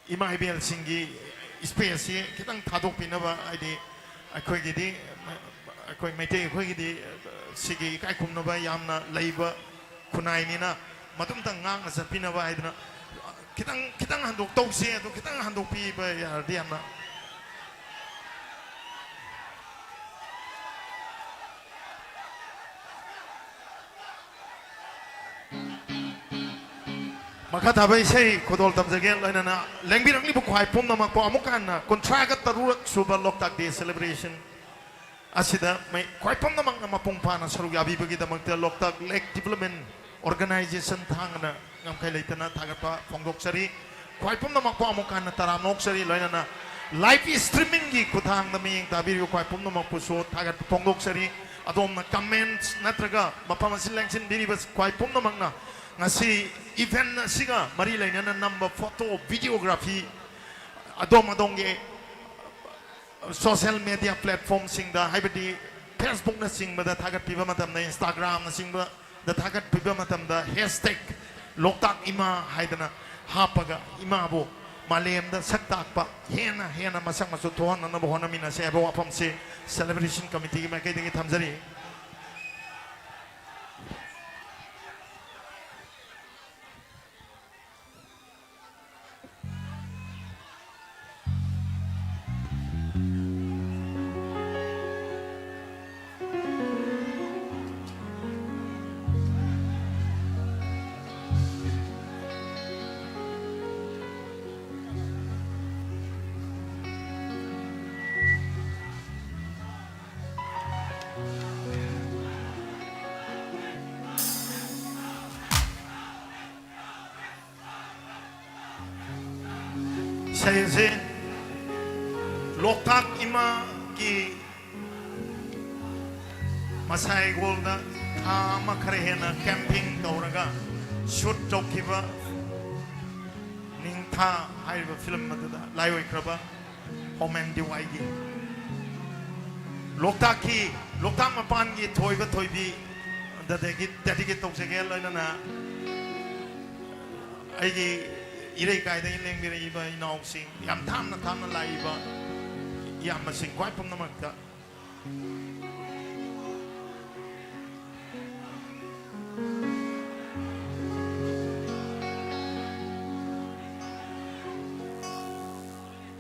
ꯏꯃꯥ ꯏꯕꯦꯜꯁꯤꯡꯒꯤ ꯁ꯭ꯄꯦꯁꯁꯤ ꯈꯤꯇꯪ ꯊꯥꯗꯣꯛꯄꯤꯅꯕ, ꯍꯥꯏꯗꯤ ꯑꯩꯈꯣꯏꯒꯤꯗꯤ, ꯑꯩꯈꯣꯏ ꯃꯩꯇꯩ ꯑꯩꯈꯣꯏꯒꯤꯗꯤ ꯁꯤꯒꯤ ꯏꯀꯥꯏ ꯈꯨꯝꯅꯕ ꯌꯥꯝꯅ ꯂꯩꯕ ꯈꯨꯟꯅꯥꯏꯅꯤꯅ, ꯃꯗꯨꯝꯇꯪ ꯉꯥꯛꯅ ꯆꯠꯄꯤꯅꯕ ꯍꯥꯏꯗꯅ ꯈꯤꯇꯪ, ꯈꯤꯇꯪ ꯍꯟꯗꯣꯛ ꯇꯧꯁꯦ, ꯑꯗꯨ ꯈꯤꯇꯪ ꯍꯟꯗꯣꯛꯄꯤꯕ ꯌꯥꯔꯗꯤ ꯌꯥꯝꯅ꯫ ꯃꯈꯥ ꯊꯥꯕ ꯏꯁꯩ ꯈꯨꯗꯣꯜ ꯇꯝꯖꯒꯦ꯫ ꯂꯣꯏꯅꯅ ꯂꯦꯡꯕꯤꯔꯛꯂꯤꯕ ꯈ꯭ꯋꯥꯏ ꯄꯨꯝꯅꯃꯛꯄꯨ ꯑꯃꯨꯛ ꯍꯟꯅ ꯀꯨꯟꯊ꯭ꯔꯥꯒ ꯇꯔꯨꯛ ꯁꯨꯕ ꯂꯣꯛꯇꯥꯛ ꯗꯦ ꯁꯦꯂꯦꯕ꯭ꯔꯦꯁꯟ ꯑꯁꯤꯗ ꯃꯩ-, ꯈ꯭ꯋꯥꯏ ꯄꯨꯝꯅꯃꯛꯅ ꯃꯄꯨꯡ ꯐꯥꯅ ꯁꯔꯨꯛ ꯌꯥꯕꯤꯕꯒꯤꯗꯃꯛꯇ ꯂꯣꯛꯇꯥꯛ ꯂꯦꯛ ꯗꯤꯕꯂꯞꯃꯦꯟ ꯑꯣꯔꯒꯅꯥꯏꯖꯦꯁꯟ ꯊꯥꯡꯒꯅ ꯉꯝꯈꯩ ꯂꯩꯇꯅ ꯊꯥꯒꯠꯄ ꯐꯣꯡꯗꯣꯛꯆꯔꯤ꯫ ꯈ꯭ꯋꯥꯏ ꯄꯨꯝꯅꯃꯛꯄꯨ ꯑꯃꯨꯛ ꯍꯟꯅ ꯇꯔꯥꯝꯅ ꯑꯣꯛꯆꯔꯤ꯫ ꯂꯣꯏꯅꯅ ꯂꯥꯏꯚ ꯁ꯭ꯇ꯭ꯔꯤꯃꯤꯡꯒꯤ ꯈꯨꯠꯊꯥꯡꯗ ꯃꯤꯠꯌꯦꯡ ꯇꯥꯕꯤꯔꯤꯕ ꯈ꯭ꯋꯥꯏ ꯄꯨꯝꯅꯃꯛꯄꯨꯁꯨ ꯊꯥꯒꯠꯄ ꯐꯣꯡꯗꯣꯛꯆꯔꯤ꯫ ꯑꯗꯣꯝꯅ ꯀꯃꯦꯟꯠꯁ ꯅꯠꯇ꯭ꯔꯒ ꯃꯐꯝ ꯑꯁꯤ ꯂꯦꯡꯁꯤꯟꯕꯤꯔꯤꯕ ꯈ꯭ꯋꯥꯏ ꯄꯨꯝꯅꯃꯛꯅ ꯉꯁꯤ ꯏꯚꯦꯟꯠ ꯑꯁꯤꯒ ꯃꯔꯤ ꯂꯩꯅꯅ ꯅꯝꯕ ꯐꯣꯇꯣ, ꯚꯤꯗꯤꯑꯣꯒ꯭ꯔꯥꯐꯤ, ꯑꯗꯣꯝ ꯑꯗꯣꯝꯒꯤ ꯁꯣꯁꯤꯌꯦꯜ ꯃꯦꯗꯤꯌꯥ ꯄ꯭ꯂꯦꯠꯐꯣꯔꯝꯁꯤꯡꯗ, ꯍꯥꯏꯕꯗꯤ ꯐꯦꯁꯕꯨꯛꯅꯆꯤꯡꯕꯗ ꯊꯥꯒꯠꯄꯤꯕ ꯃꯇꯝꯗ, ꯏꯟꯁꯇꯥꯒ꯭ꯔꯥꯝꯅꯆꯤꯡꯕꯗ ꯊꯥꯒꯠꯄꯤꯕ ꯃꯇꯝꯗ ꯍꯦꯁꯇꯦꯒ ꯂꯣꯛꯇꯥꯛ ꯏꯃꯥ ꯍꯥꯏꯗꯅ ꯍꯥꯞꯄꯒ ꯏꯃꯥꯕꯨ ꯃꯥꯂꯦꯝꯗ ꯁꯛ ꯇꯥꯛꯄ ꯍꯦꯟꯅ ꯍꯦꯟꯅ ꯃꯁꯛ ꯃꯆꯨ ꯊꯣꯛꯍꯟꯅꯅꯕ ꯍꯣꯠꯅꯃꯤꯟꯅꯁꯦ ꯍꯥꯏꯕ ꯋꯥꯐꯝꯁꯤ ꯁꯦꯂꯦꯕ꯭ꯔꯦꯁꯟ ꯀꯃꯤꯇꯤꯒꯤ ꯃꯥꯏꯀꯩꯗꯒꯤ ꯊꯝꯖꯔꯤ꯫ ꯏꯁꯩ ꯑꯁꯤ ꯂꯣꯛꯇꯥꯛ ꯏꯃꯥꯒꯤ ꯃꯁꯥꯏꯒꯣꯜꯗ ꯊꯥ ꯑꯃ ꯈꯔ ꯍꯦꯟꯅ ꯀꯦꯝꯄꯤꯡ ꯇꯧꯔꯒ ꯁꯨꯠ ꯇꯧꯈꯤꯕ ꯅꯤꯡꯊꯧ ꯍꯥꯏꯔꯤꯕ ꯐꯤꯂꯝ ꯑꯗꯨꯗ ꯂꯥꯏꯑꯣꯏꯈ꯭ꯔꯕ ꯍꯣꯃꯦꯟ ꯗꯤꯋꯥꯏꯒꯤ ꯂꯣꯛꯇꯥꯛꯀꯤ, ꯂꯣꯛꯇꯥꯛ ꯃꯄꯥꯟꯒꯤ ꯊꯣꯏꯕ ꯊꯣꯏꯕꯤ, ꯑꯗꯨꯗꯒꯤ ꯗꯦꯗꯤꯀꯦꯠ ꯇꯧꯖꯒꯦ꯫ ꯂꯣꯏꯅꯅ ꯑꯩꯒꯤ ꯏꯔꯩꯀꯥꯏꯗꯒꯤ ꯂꯦꯡꯕꯤꯔꯛꯏꯕ ꯏꯅꯥꯎꯁꯤꯡ, ꯌꯥꯝ ꯊꯥꯞꯅ ꯊꯥꯞꯅ ꯂꯥꯛꯏꯕ ꯏꯌꯥꯝꯕꯁꯤꯡ, ꯈ꯭ꯋꯥꯏ ꯄꯨꯝꯅꯃꯛꯇ꯫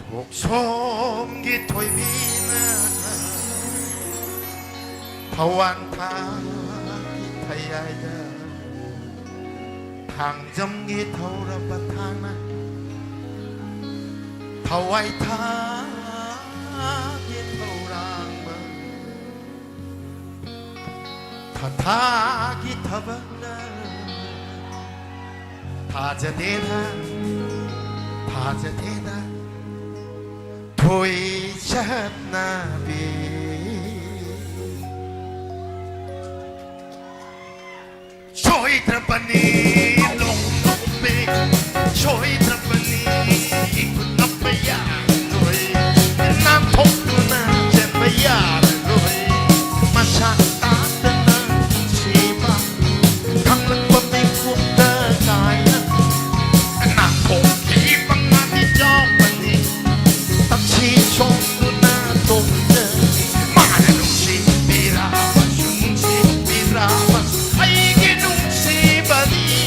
ꯊꯣꯛꯁꯣꯝꯒꯤ ꯊꯣꯏꯕꯤꯅ ꯊꯋꯥꯟ ꯊꯥꯒꯤ ꯊꯌꯥꯏꯗ, ꯊꯥꯡꯖꯝꯒꯤ ꯊꯧꯔꯕ ꯊꯥꯡꯅ ꯊꯋꯥꯏ ꯊꯥꯒꯤ ꯊꯧꯔꯥꯡꯕ, ꯊꯥꯊꯥꯒꯤ ꯊꯕꯛꯅ ꯊꯥꯖꯗꯦꯗ, ꯊꯥꯖꯗꯦꯗ ꯊꯣꯏ ꯆꯠꯅꯕꯤ꯫ ꯁꯣꯏꯗ꯭ꯔꯕꯅꯤ ꯂꯣꯡꯊꯣꯛꯄꯤ, ꯁꯣꯏꯗ꯭ꯔꯕꯅꯤ ꯏꯈꯨꯠ ꯅꯞꯄ ꯌꯥꯔꯣꯏ, ꯅꯥꯟꯊꯣꯛꯇꯨꯅ ꯆꯦꯟꯕ ꯌꯥꯔꯔꯣꯏ꯫ ꯃꯁꯥ ꯇꯥꯗꯅ ꯅꯨꯡꯁꯤꯕ ꯈꯪꯂꯛꯄ ꯃꯤꯀꯨꯞꯇ ꯀꯥꯏꯅ ꯅꯥꯟꯊꯣꯛꯈꯤꯕ ꯉꯥꯛꯇ ꯌꯥꯎꯕꯅꯤ꯫ ꯇꯛꯁꯤ ꯁꯣꯛꯇꯨꯅ ꯇꯣꯡꯖꯩ꯫ ꯃꯥꯅ ꯅꯨꯡꯁꯤꯕꯤꯔꯕꯁꯨ, ꯅꯨꯡꯁꯤꯕꯤꯔꯕꯁꯨ ꯑꯩꯒꯤ ꯅꯨꯡꯁꯤꯕꯅꯤ꯫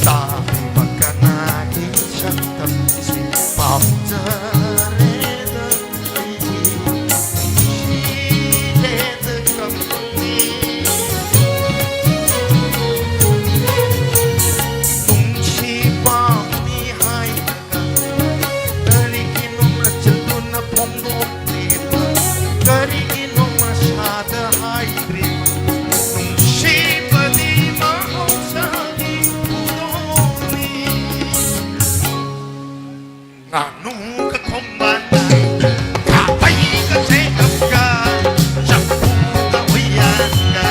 ꯇꯥꯔꯤꯕ ꯀꯅꯥꯒꯤ ꯁꯛꯇꯝꯁꯤ ꯄꯥꯝꯖꯔꯦꯗ ꯑꯩꯗꯤ꯫ ꯅꯨꯡꯁꯤꯔꯦꯗ ꯀꯝꯄꯅꯤ꯫ ꯅꯨꯡꯁꯤ ꯄꯥꯝꯃꯤ ꯍꯥꯏꯔꯒ ꯀꯔꯤꯒꯤꯅꯣ ꯃꯆꯤꯟꯗꯨꯅ ꯐꯣꯡꯗꯣꯛꯇ꯭ꯔꯤꯕ? ꯀꯔꯤꯒꯤꯅꯣ ꯃꯁꯥꯗ ꯍꯥꯏꯗ꯭ꯔꯤꯕ? ꯅꯨꯡꯁꯤꯕꯗꯤ ꯃꯍꯧꯁꯥꯒꯤ ꯈꯨꯗꯣꯜꯅꯤ꯫ ꯉꯥꯅꯨꯒ ꯈꯣꯡꯕꯥꯟꯗ, ꯈꯥꯕꯩꯒ ꯆꯦꯡꯒꯞꯀ, ꯆꯐꯨꯒ ꯎꯌꯥꯟꯒ,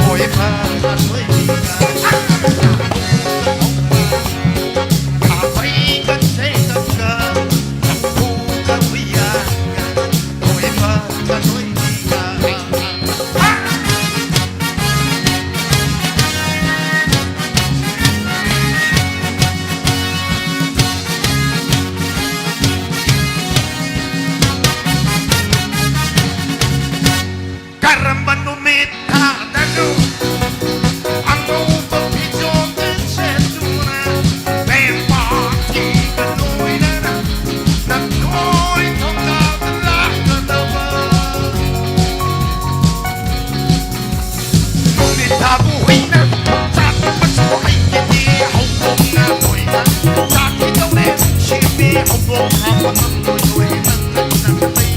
ꯀꯣꯏꯕ ꯆꯠꯂꯣꯏꯒ꯫ ꯉꯥꯅꯨꯒ ꯈꯣꯡꯕꯥꯟꯗ, ꯈꯥꯕꯩꯒ ꯆꯦꯡꯒꯞꯀ, ꯆꯐꯨꯒ ꯎꯌꯥꯟꯒ, ꯀꯣꯏꯕ ꯆꯠꯂꯣꯏꯒ꯫ ꯀꯔꯝꯕ ꯅꯨꯃꯤꯠ ꯊꯥꯗꯅꯣ ꯑꯉꯧꯕ ꯐꯤꯖꯣꯜꯗ ꯁꯦꯠꯇꯨꯅ ꯂꯦꯝꯕꯥꯛꯀꯤꯒ ꯂꯣꯏꯅꯅ ꯅꯈꯣꯏ ꯊꯣꯡꯒꯥꯜꯗ ꯂꯥꯛꯀꯗꯕ? ꯅꯨꯃꯤꯠ ꯊꯥꯕꯨ ꯍꯨꯏꯅ ꯆꯥꯛꯄꯁꯨ ꯍꯩꯇꯦ, ꯍꯧꯗꯣꯡꯅ ꯂꯣꯏꯅ ꯆꯥꯛꯈꯤꯗꯧꯔꯦ꯫ ꯁꯤꯕꯤ ꯍꯧꯗꯣꯡ ꯍꯥꯞꯄ ꯉꯝꯂꯣꯏꯗꯧꯔꯦ, ꯅꯪ ꯅꯪ ꯅꯪ ꯂꯩ꯫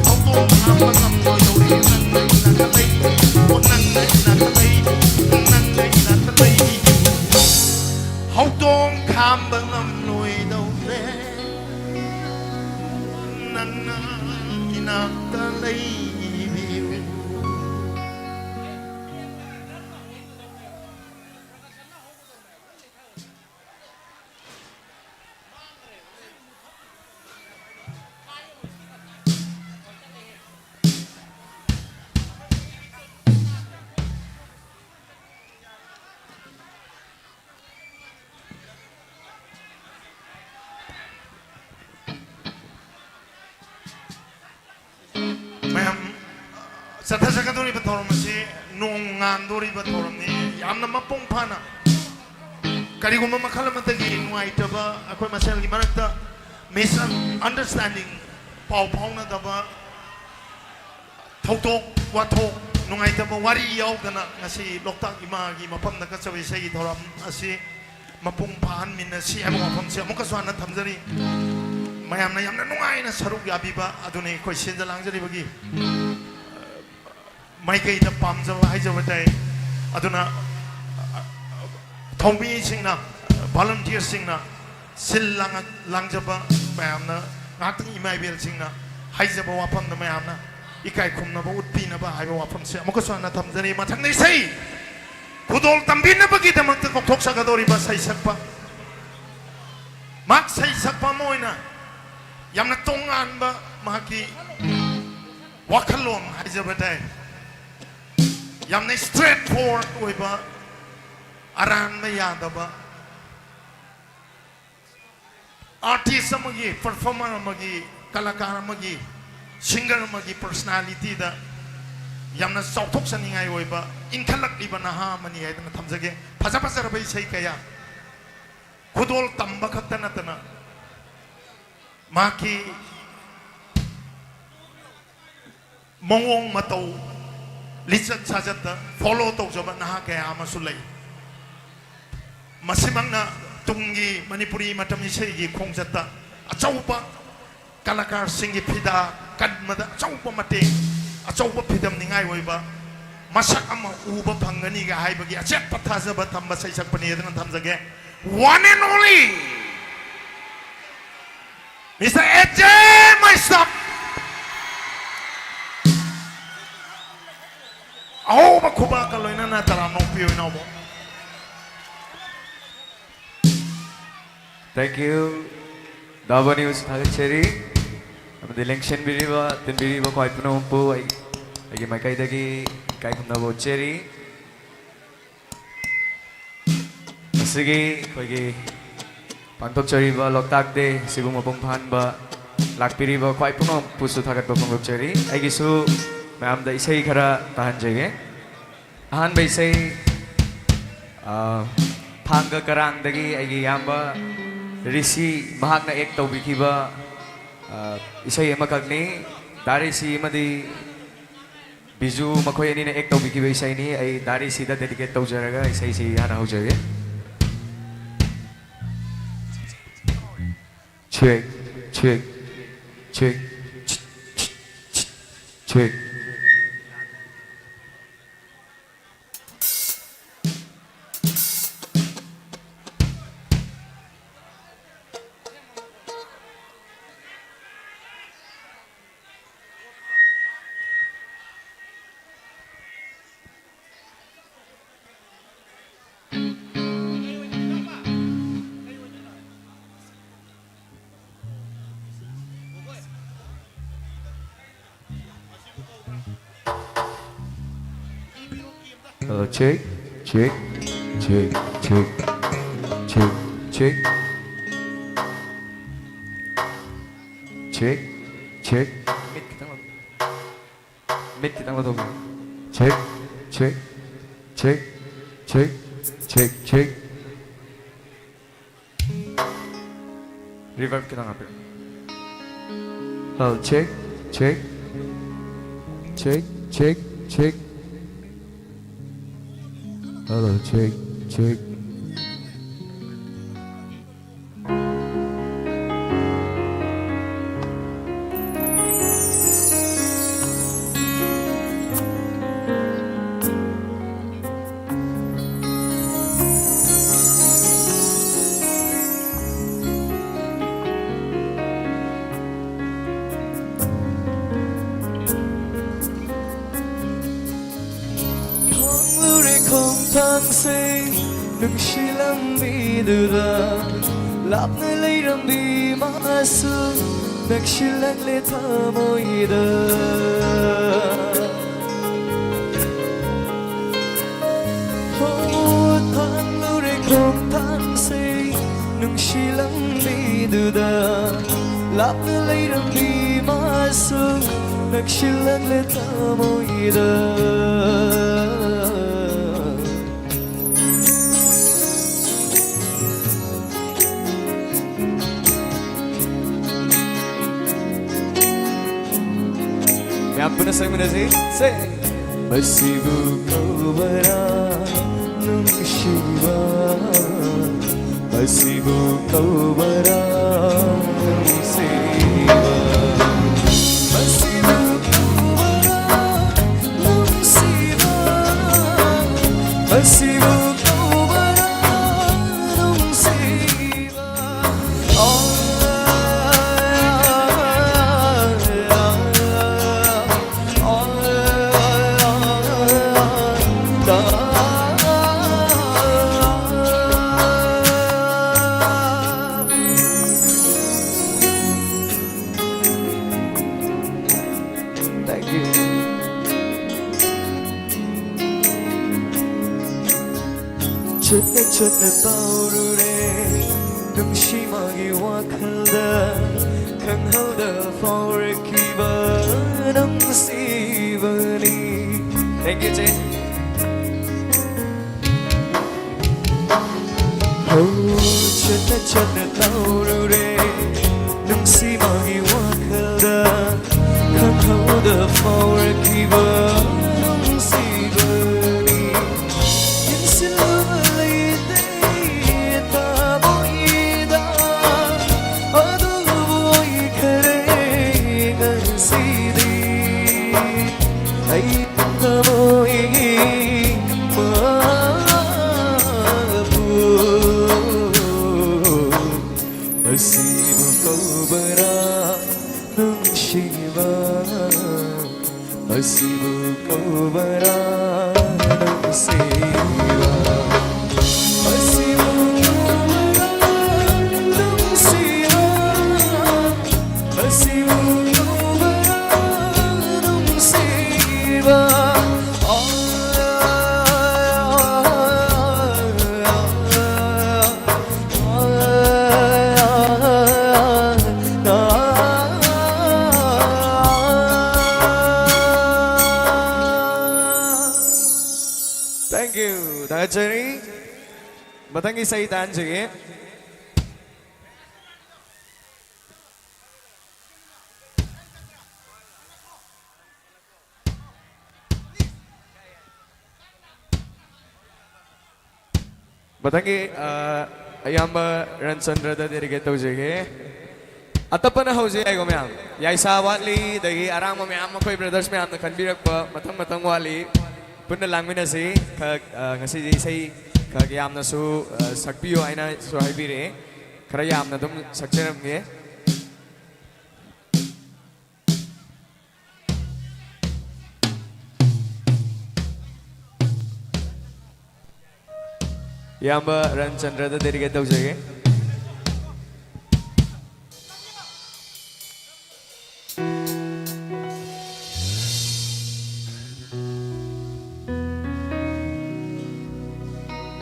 ꯍꯧꯗꯣꯡ ꯍꯥꯞꯄ ꯉꯝꯂꯣꯏꯗꯧꯔꯦ, ꯅꯪ ꯅꯪ ꯅꯪ ꯂꯩ꯫ ꯑꯣ, ꯅꯪ ꯅꯪ ꯅꯪ ꯂꯩ꯫ ꯅꯪ ꯅꯪ ꯅꯪ ꯂꯩ꯫ ꯍꯧꯗꯣꯡ ꯈꯥꯝꯕ ꯉꯝꯂꯣꯏꯗꯧꯔꯦ, ꯅꯪꯅ ꯏꯅꯥꯛꯇ ꯂꯩꯕꯤꯌꯨ꯫ ꯃꯌꯥꯝ, ꯆꯠꯊꯖꯒꯗꯧꯔꯤꯕ ꯊꯧꯔꯝ ꯑꯁꯤ ꯅꯣꯡ ꯉꯥꯟꯗꯣꯔꯤꯕ ꯊꯧꯔꯝꯅꯤ꯫ ꯌꯥꯝꯅ ꯃꯄꯨꯡ ꯐꯥꯅ ꯀꯔꯤꯒꯨꯝꯕ ꯃꯈꯜ ꯑꯃꯠꯇꯒꯤ ꯅꯨꯡꯉꯥꯏꯇꯕ, ꯑꯩꯈꯣꯏ ꯃꯁꯦꯜꯒꯤ ꯃꯔꯛꯇ misunderstanding, ꯄꯥꯎ ꯐꯥꯎꯅꯗꯕ, ꯊꯧꯗꯣꯛ ꯋꯥꯊꯣꯛ, ꯅꯨꯡꯉꯥꯏꯇꯕ ꯋꯥꯔꯤ ꯌꯥꯎꯗꯅ ꯉꯁꯤ ꯂꯣꯛꯇꯥꯛ ꯏꯃꯥꯒꯤ ꯃꯐꯝꯗ ꯀꯠꯆꯕ ꯏꯁꯩꯒꯤ ꯊꯧꯔꯝ ꯑꯁꯤ ꯃꯄꯨꯡ ꯐꯥꯍꯟꯃꯤꯟꯅꯁꯤ ꯍꯥꯏꯕ ꯋꯥꯐꯝꯁꯦ ꯑꯃꯨꯛꯀꯁꯨ ꯍꯟꯅ ꯊꯝꯖꯔꯤ꯫ ꯃꯌꯥꯝꯅ ꯌꯥꯝꯅ ꯅꯨꯡꯉꯥꯏꯅ ꯁꯔꯨꯛ ꯌꯥꯕꯤꯕ ꯑꯗꯨꯅꯤ ꯑꯩꯈꯣꯏ ꯁꯤꯟꯖ ꯂꯥꯡꯖꯔꯤꯕꯒꯤ ꯃꯥꯏꯀꯩꯗ ꯄꯥꯝꯖꯕ ꯍꯥꯏꯖꯕ ꯇꯥꯏ꯫ ꯑꯗꯨꯅ ꯊꯧꯃꯤꯁꯤꯡꯅ, volunteerꯁꯤꯡꯅ ꯁꯤꯜ ꯂꯥꯡꯉꯛ-, ꯂꯥꯡꯖꯕ ꯃꯌꯥꯝꯅ ꯉꯥꯏꯍꯥꯛꯇꯪ ꯏꯃꯥ ꯏꯕꯦꯜꯁꯤꯡꯅ ꯍꯥꯏꯖꯕ ꯋꯥꯐꯝꯗ ꯃꯌꯥꯝꯅ ꯏꯀꯥꯏ ꯈꯨꯝꯅꯕ ꯎꯠꯄꯤꯅꯕ ꯍꯥꯏꯕ ꯋꯥꯐꯝꯁꯦ ꯑꯃꯨꯛꯀꯁꯨ ꯍꯟꯅ ꯊꯝꯖꯔꯤ꯫ ꯃꯊꯪꯗ ꯏꯁꯩ ꯈꯨꯗꯣꯜ ꯇꯝꯕꯤꯅꯕꯒꯤꯗꯃꯛꯇ ꯀꯧꯊꯣꯛꯆꯒꯗꯧꯔꯤꯕ ꯁꯩꯁꯛꯄ, ꯃꯍꯥꯛ ꯁꯩꯁꯛꯄ ꯑꯃ ꯑꯣꯏꯅ ꯌꯥꯝꯅ ꯇꯣꯉꯥꯟꯕ ꯃꯍꯥꯛꯀꯤ ꯋꯥꯈꯜꯂꯣꯟ ꯍꯥꯏꯖꯕ ꯇꯥꯏ꯫ ꯌꯥꯝꯅ straight forward ꯑꯣꯏꯕ, ꯑꯔꯥꯟꯕ ꯌꯥꯗꯕ, artist ꯑꯃꯒꯤ, performer ꯑꯃꯒꯤ, ꯀꯂꯥꯀꯥꯔ ꯑꯃꯒꯤ, singer ꯑꯃꯒꯤ personalityꯗ ꯌꯥꯝꯅ ꯆꯥꯎꯊꯣꯛꯆꯅꯤꯡꯉꯥꯏ ꯑꯣꯏꯕ ꯏꯟꯈꯠꯂꯛꯂꯤꯕ ꯅꯍꯥ ꯑꯃꯅꯤ ꯍꯥꯏꯗꯅ ꯊꯝꯖꯒꯦ꯫ ꯐꯖ ꯐꯖꯔꯕ ꯏꯁꯩ ꯀꯌꯥ ꯈꯨꯗꯣꯜ ꯇꯝꯕ ꯈꯛꯇ ꯅꯠꯇꯅ ꯃꯍꯥꯛꯀꯤ ꯃꯑꯣꯡ ꯃꯇꯧ, ꯂꯤꯆꯠ ꯁꯥꯖꯠꯇ follow ꯇꯧꯖꯕ ꯅꯍꯥ ꯀꯌꯥ ꯑꯃꯁꯨ ꯂꯩ꯫ ꯃꯁꯤꯃꯛꯅ ꯇꯨꯡꯒꯤ ꯃꯅꯤꯄꯨꯔꯤ ꯃꯇꯝ ꯏꯁꯩꯒꯤ ꯈꯣꯡꯆꯠꯇ ꯑꯆꯧꯕ ꯀꯂꯥꯀꯥꯔꯁꯤꯡꯒꯤ ꯐꯤꯗꯥ ꯀꯟꯕꯗ ꯑꯆꯧꯕ ꯃꯇꯦꯡ, ꯑꯆꯧꯕ ꯐꯤꯗꯝꯅꯤꯡꯉꯥꯏ ꯑꯣꯏꯕ ꯃꯁꯛ ꯑꯃ ꯎꯕ ꯐꯪꯒꯅꯤꯒ ꯍꯥꯏꯕꯒꯤ ꯑꯆꯦꯠꯄ ꯊꯥꯖꯕ ꯊꯝꯕ ꯁꯩꯁꯛꯄꯅꯤ ꯍꯥꯏꯗꯅ ꯊꯝꯖꯒꯦ꯫ One and only Mister A J Meisnam. ꯑꯍꯧꯕ ꯈꯨꯕꯥꯛꯀ ꯂꯣꯏꯅꯅ ꯇꯔꯥꯝꯅ ꯑꯣꯛꯄꯤꯌꯨ ꯏꯅꯥꯎꯕ꯫ Thank you. ꯗꯥꯕ ꯅ꯭ꯌꯨꯁ ꯊꯥꯒꯠꯆꯔꯤ꯫ ꯑꯃꯗꯤ ꯂꯦꯡꯁꯤꯟꯕꯤꯔꯤꯕ, ꯇꯤꯟꯕꯤꯔꯤꯕ ꯈ꯭ꯋꯥꯏ ꯄꯨꯝꯅꯃꯛꯄꯨ ꯑꯩ, ꯑꯩꯒꯤ ꯃꯥꯏꯀꯩꯗꯒꯤ ꯏꯀꯥꯏ ꯈꯨꯝꯅꯕ ꯎꯠꯆꯔꯤ꯫ ꯉꯁꯤꯒꯤ ꯑꯩꯈꯣꯏꯒꯤ ꯄꯥꯡꯊꯣꯛꯆꯔꯤꯕ ꯂꯣꯛꯇꯥꯛ ꯗꯦ ꯑꯁꯤꯕꯨ ꯃꯄꯨꯡ ꯐꯥꯍꯟꯕ ꯂꯥꯛꯄꯤꯔꯤꯕ ꯈ꯭ꯋꯥꯏ ꯄꯨꯝꯅꯃꯛꯄꯨꯁꯨ ꯊꯥꯒꯠꯄ ꯐꯣꯡꯗꯣꯛꯆꯔꯤ꯫ ꯑꯩꯒꯤꯁꯨ ꯃꯌꯥꯝꯗ ꯏꯁꯩ ꯈꯔ ꯇꯥꯍꯟꯖꯒꯦ꯫ ꯑꯍꯥꯟꯕ ꯏꯁꯩ, ꯑ, ꯊꯥꯡꯒ ꯀꯔꯥꯡꯗꯒꯤ ꯑꯩꯒꯤ ꯏꯌꯥꯝꯕ ꯔꯤꯁꯤ, ꯃꯍꯥꯛꯅ ꯑꯦꯛ ꯇꯧꯕꯤꯈꯤꯕ, ꯑ, ꯏꯁꯩ ꯑꯃꯈꯛꯅꯤ꯫ ꯗꯥ ꯔꯤꯁꯤ ꯑꯃꯗꯤ ꯕꯤꯖꯨ, ꯃꯈꯣꯏ ꯑꯅꯤꯅ ꯑꯦꯛ ꯇꯧꯕꯤꯈꯤꯕ ꯏꯁꯩꯅꯤ꯫ ꯑꯩ ꯗꯥ ꯔꯤꯁꯤꯗ ꯗꯦꯗꯤꯀꯦꯠ ꯇꯧꯖꯔꯒ ꯏꯁꯩꯁꯤ ꯍꯥꯟꯅ ꯍꯧꯖꯒꯦ꯫ Check, check, check, check, check. Hello, check, check, check, check, check, check, check, check. ꯃꯤꯠ ꯈꯤꯇꯪ ꯂꯧ-, ꯃꯤꯠ ꯈꯤꯇꯪ ꯂꯧꯊꯣꯛꯄꯤꯌꯨ꯫ Check, check, check, check, check, check. Reverb ꯈꯤꯇꯪ ꯍꯥꯞꯄꯤꯌꯨ꯫ Hello, check, check, check, check, check. Hello, check, check. ꯐꯪꯂꯨꯔꯦ ꯈꯣꯡꯊꯥꯡꯁꯦ ꯅꯨꯡꯁꯤ ꯂꯝꯕꯤꯗꯨꯗ, ꯂꯥꯞꯅ ꯂꯩꯔꯝꯕꯤ ꯃꯥꯁꯨ ꯅꯛꯁꯤꯜꯂꯛꯂꯦ ꯊꯃꯣꯏꯗ꯫ ꯍꯣ, ꯊꯥꯡꯂꯨꯔꯦ ꯈꯣꯡꯊꯥꯡꯁꯦ ꯅꯨꯡꯁꯤ ꯂꯝꯕꯤꯗꯨꯗ, ꯂꯥꯞꯅ ꯂꯩꯔꯝꯃꯤ ꯃꯥꯁꯨ ꯅꯛꯁꯤꯜꯂꯛꯂꯦ ꯊꯃꯣꯏꯗ꯫ ꯆꯠꯃꯤꯟꯅꯁꯤ꯫ ꯁꯦ꯫ ꯃꯁꯤꯕꯨ ꯀꯧꯕꯔꯥ ꯅꯨꯡꯁꯤꯕ? ꯃꯁꯤꯕꯨ ꯀꯧꯕꯔꯥ ꯅꯨꯡꯁꯤꯕ? ꯃꯁꯤꯕꯨ ꯀꯧꯕꯔꯥ ꯅꯨꯡꯁꯤꯕ? ꯃꯁꯤꯕꯨ ꯀꯧꯕꯔꯥ ꯅꯨꯡꯁꯤꯕ? Thank you. ꯆꯠꯅ ꯆꯠꯅ ꯇꯧꯔꯨꯔꯦ ꯅꯨꯡꯁꯤ ꯃꯥꯒꯤ ꯋꯥꯈꯜꯗ, ꯈꯪꯍꯧꯗ ꯐꯥꯎꯔꯛꯈꯤꯕ ꯅꯨꯡꯁꯤꯕꯅꯤ꯫ Thank you, ꯆꯦ꯫ ꯍꯧ ꯆꯠꯅ ꯆꯠꯅ ꯇꯧꯔꯨꯔꯦ ꯅꯨꯡꯁꯤ ꯃꯥꯒꯤ ꯋꯥꯈꯜꯗ, ꯈꯪꯍꯧꯗ ꯐꯥꯎꯔꯛꯈꯤꯕ ꯅꯨꯡꯁꯤꯕꯅꯤ꯫ ꯌꯦꯡꯁꯤꯜꯂꯨꯕ ꯂꯩꯇꯦ ꯊꯃꯣꯏꯗ, ꯑꯗꯨꯕꯨ ꯑꯣꯏꯈꯔꯦ ꯉꯁꯤꯗꯤ꯫ ꯑꯩ ꯊꯃꯣꯏꯒꯤ ꯃꯄꯨ꯫ ꯃꯁꯤꯕꯨ ꯀꯧꯕꯔꯥ ꯅꯨꯡꯁꯤꯕ? ꯃꯁꯤꯕꯨ ꯀꯧꯕꯔꯥ ꯅꯨꯡꯁꯤꯕ? ꯃꯁꯤꯕꯨ ꯀꯧꯕꯔꯥ ꯅꯨꯡꯁꯤꯕ? ꯃꯁꯤꯕꯨ ꯀꯧꯕꯔꯥ ꯅꯨꯡꯁꯤꯕ? Thank you. ꯊꯥꯒꯠꯆꯔꯤ꯫ ꯃꯊꯪꯒꯤ ꯏꯁꯩ ꯇꯥꯍꯟꯖꯒꯦ꯫ ꯃꯊꯪꯒꯤ, ꯑ, ꯑꯌꯥꯝꯕ ꯔꯟꯆꯟꯗ꯭ꯔꯗ dedicate ꯇꯧꯖꯒꯦ꯫ ꯑꯇꯞꯄꯅ ꯍꯧꯖꯤꯛ ꯍꯥꯏꯀꯣ ꯃꯌꯥꯝ꯫ ꯌꯥꯏꯁꯥ ꯋꯥꯠꯂꯤ, ꯑꯗꯒꯤ ꯑꯔꯥꯡꯕ ꯃꯌꯥꯝ ꯑꯩꯈꯣꯏ brothers ꯃꯌꯥꯝꯅ ꯈꯟꯕꯤꯔꯛꯄ ꯃꯊꯪ ꯃꯊꯪ ꯋꯥꯠꯂꯤ꯫ ꯄꯨꯟꯅ ꯂꯥꯡꯃꯤꯟꯅꯁꯤ꯫ ꯈꯛ, ꯑ, ꯉꯁꯤꯗꯤ ꯏꯁꯩ ꯈꯛ ꯌꯥꯝꯅꯁꯨ, ꯑ, ꯁꯛꯄꯤꯌꯨ ꯍꯥꯏꯅꯁꯨ ꯍꯥꯏꯕꯤꯔꯛꯑꯦ꯫ ꯈꯔ ꯌꯥꯝꯅ ꯑꯗꯨꯝ ꯁꯛꯆꯔꯝꯒꯦ꯫ ꯏꯌꯥꯝꯕ ꯔꯟꯆꯟꯗ꯭ꯔꯗ dedicate ꯇꯧꯖꯒꯦ꯫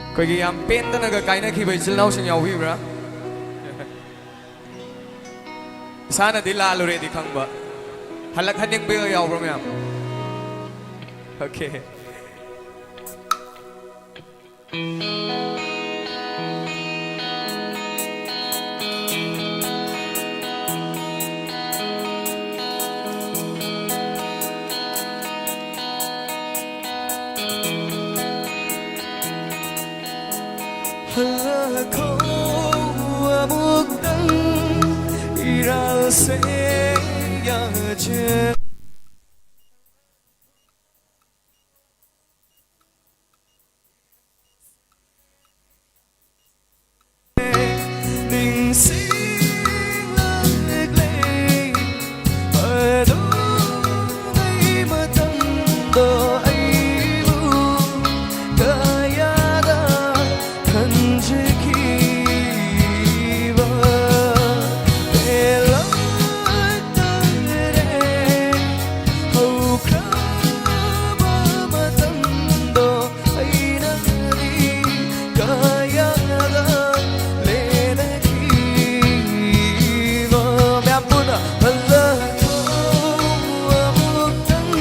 ꯑꯩꯈꯣꯏꯒꯤ ꯌꯥꯝ ꯄꯦꯟꯗꯅꯒ ꯀꯥꯏꯅꯈꯤꯕ ꯏꯆꯤꯜ ꯏꯅꯥꯎꯁꯤꯡ ꯌꯥꯎꯕꯤꯕ꯭ꯔꯥ? ꯏꯁꯥꯅꯗꯤ ꯂꯥꯜꯂꯨꯔꯦꯗꯤ ꯈꯪꯕ, ꯍꯜꯂꯛꯍꯟꯅꯤꯡꯕꯒ ꯌꯥꯎꯕ꯭ꯔꯥ ꯃꯌꯥꯝ? Okay꯫ ꯍꯜꯂꯛꯈꯣ ꯑꯃꯨꯛꯇꯪ, ꯏꯔꯥꯜꯁꯦ ꯌꯥꯖ ꯅꯤꯡꯁꯤꯡꯂꯛꯂꯦ꯫ ꯑꯗꯣ ꯅꯪꯒꯤ ꯃꯇꯝꯗꯣ ꯑꯩꯕꯨ ꯀꯌꯥꯗ ꯈꯟꯖꯈꯤꯕ ꯄꯦꯜꯂꯛꯇꯔꯦ꯫ ꯍꯧꯈ꯭ꯔꯕ ꯃꯇꯝꯗꯣ ꯑꯩꯅꯗꯤ ꯀꯌꯥꯗ ꯂꯦꯟꯅꯈꯤꯕ꯫ ꯃꯌꯥꯝ ꯄꯨꯟꯅ ꯍꯜꯂꯛꯈꯣ ꯑꯃꯨꯛꯇꯪ,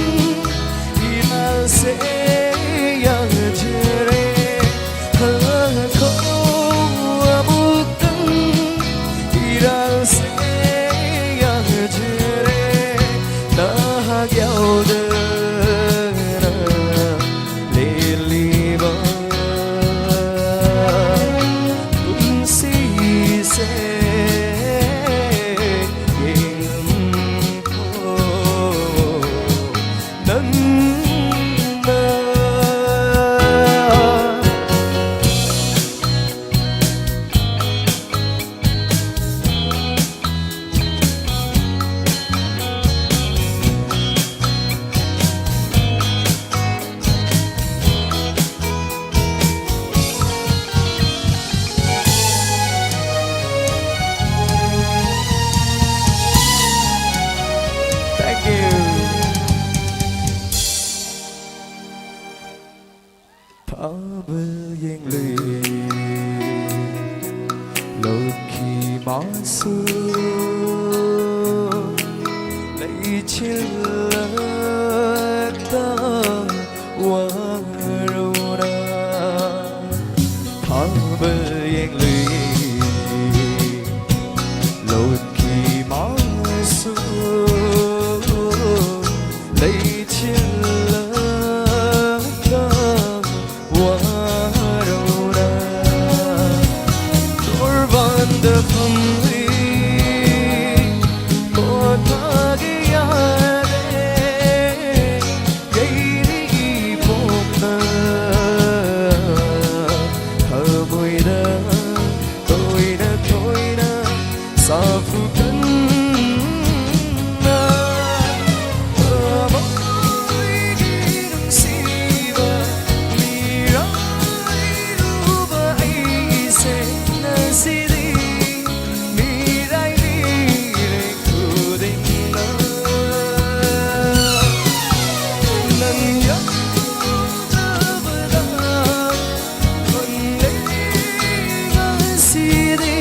ꯏꯔꯥꯜꯁꯦ ꯌꯥꯖꯔꯦ꯫ ꯍꯜꯂꯛꯈꯣ ꯑꯃꯨꯛꯇꯪ, ꯏꯔꯥꯜꯁꯦ ꯌꯥꯖꯔꯦ꯫ ꯅꯍꯥꯛ ꯌꯥꯎꯗꯅ ꯂꯦꯜꯂꯤꯕ ꯑꯕꯜ ꯌꯦꯡꯂꯨꯏ ꯂꯧꯈꯤ ꯃꯥꯁꯨ ꯂꯩꯆꯤꯜꯂꯛꯇ ꯋꯥꯔꯧꯅ ꯑꯕꯜ ꯌꯦꯡꯂꯨꯏ ꯂꯧꯈꯤ ꯃꯥꯁꯨ ꯂꯩꯆꯤꯜꯂꯛꯇ ꯋꯥꯔꯧꯅ ꯇꯣꯔꯕꯥꯟꯗ ꯐꯝꯂꯤ ꯄꯣꯊꯥꯒꯦ ꯌꯥꯗꯦ ꯌꯩꯔꯤ ꯄꯣꯛꯅ ꯊꯃꯣꯏꯗ ꯇꯣꯏꯅ ꯇꯣꯏꯅ ꯁꯥꯐꯨ ꯀꯟꯅ ꯊꯃꯣꯏꯒꯤ ꯅꯨꯡꯁꯤꯕ ꯃꯤꯔꯥꯏꯔꯨꯕ ꯑꯩꯁꯦ ꯉꯁꯤꯗꯤ ꯃꯤꯔꯥꯏꯕꯤꯔꯦ ꯈꯨꯗꯤꯡꯅ ꯅꯪ ꯌꯥꯎꯗꯕꯗ ꯐꯪꯂꯦ ꯉꯁꯤꯗꯤ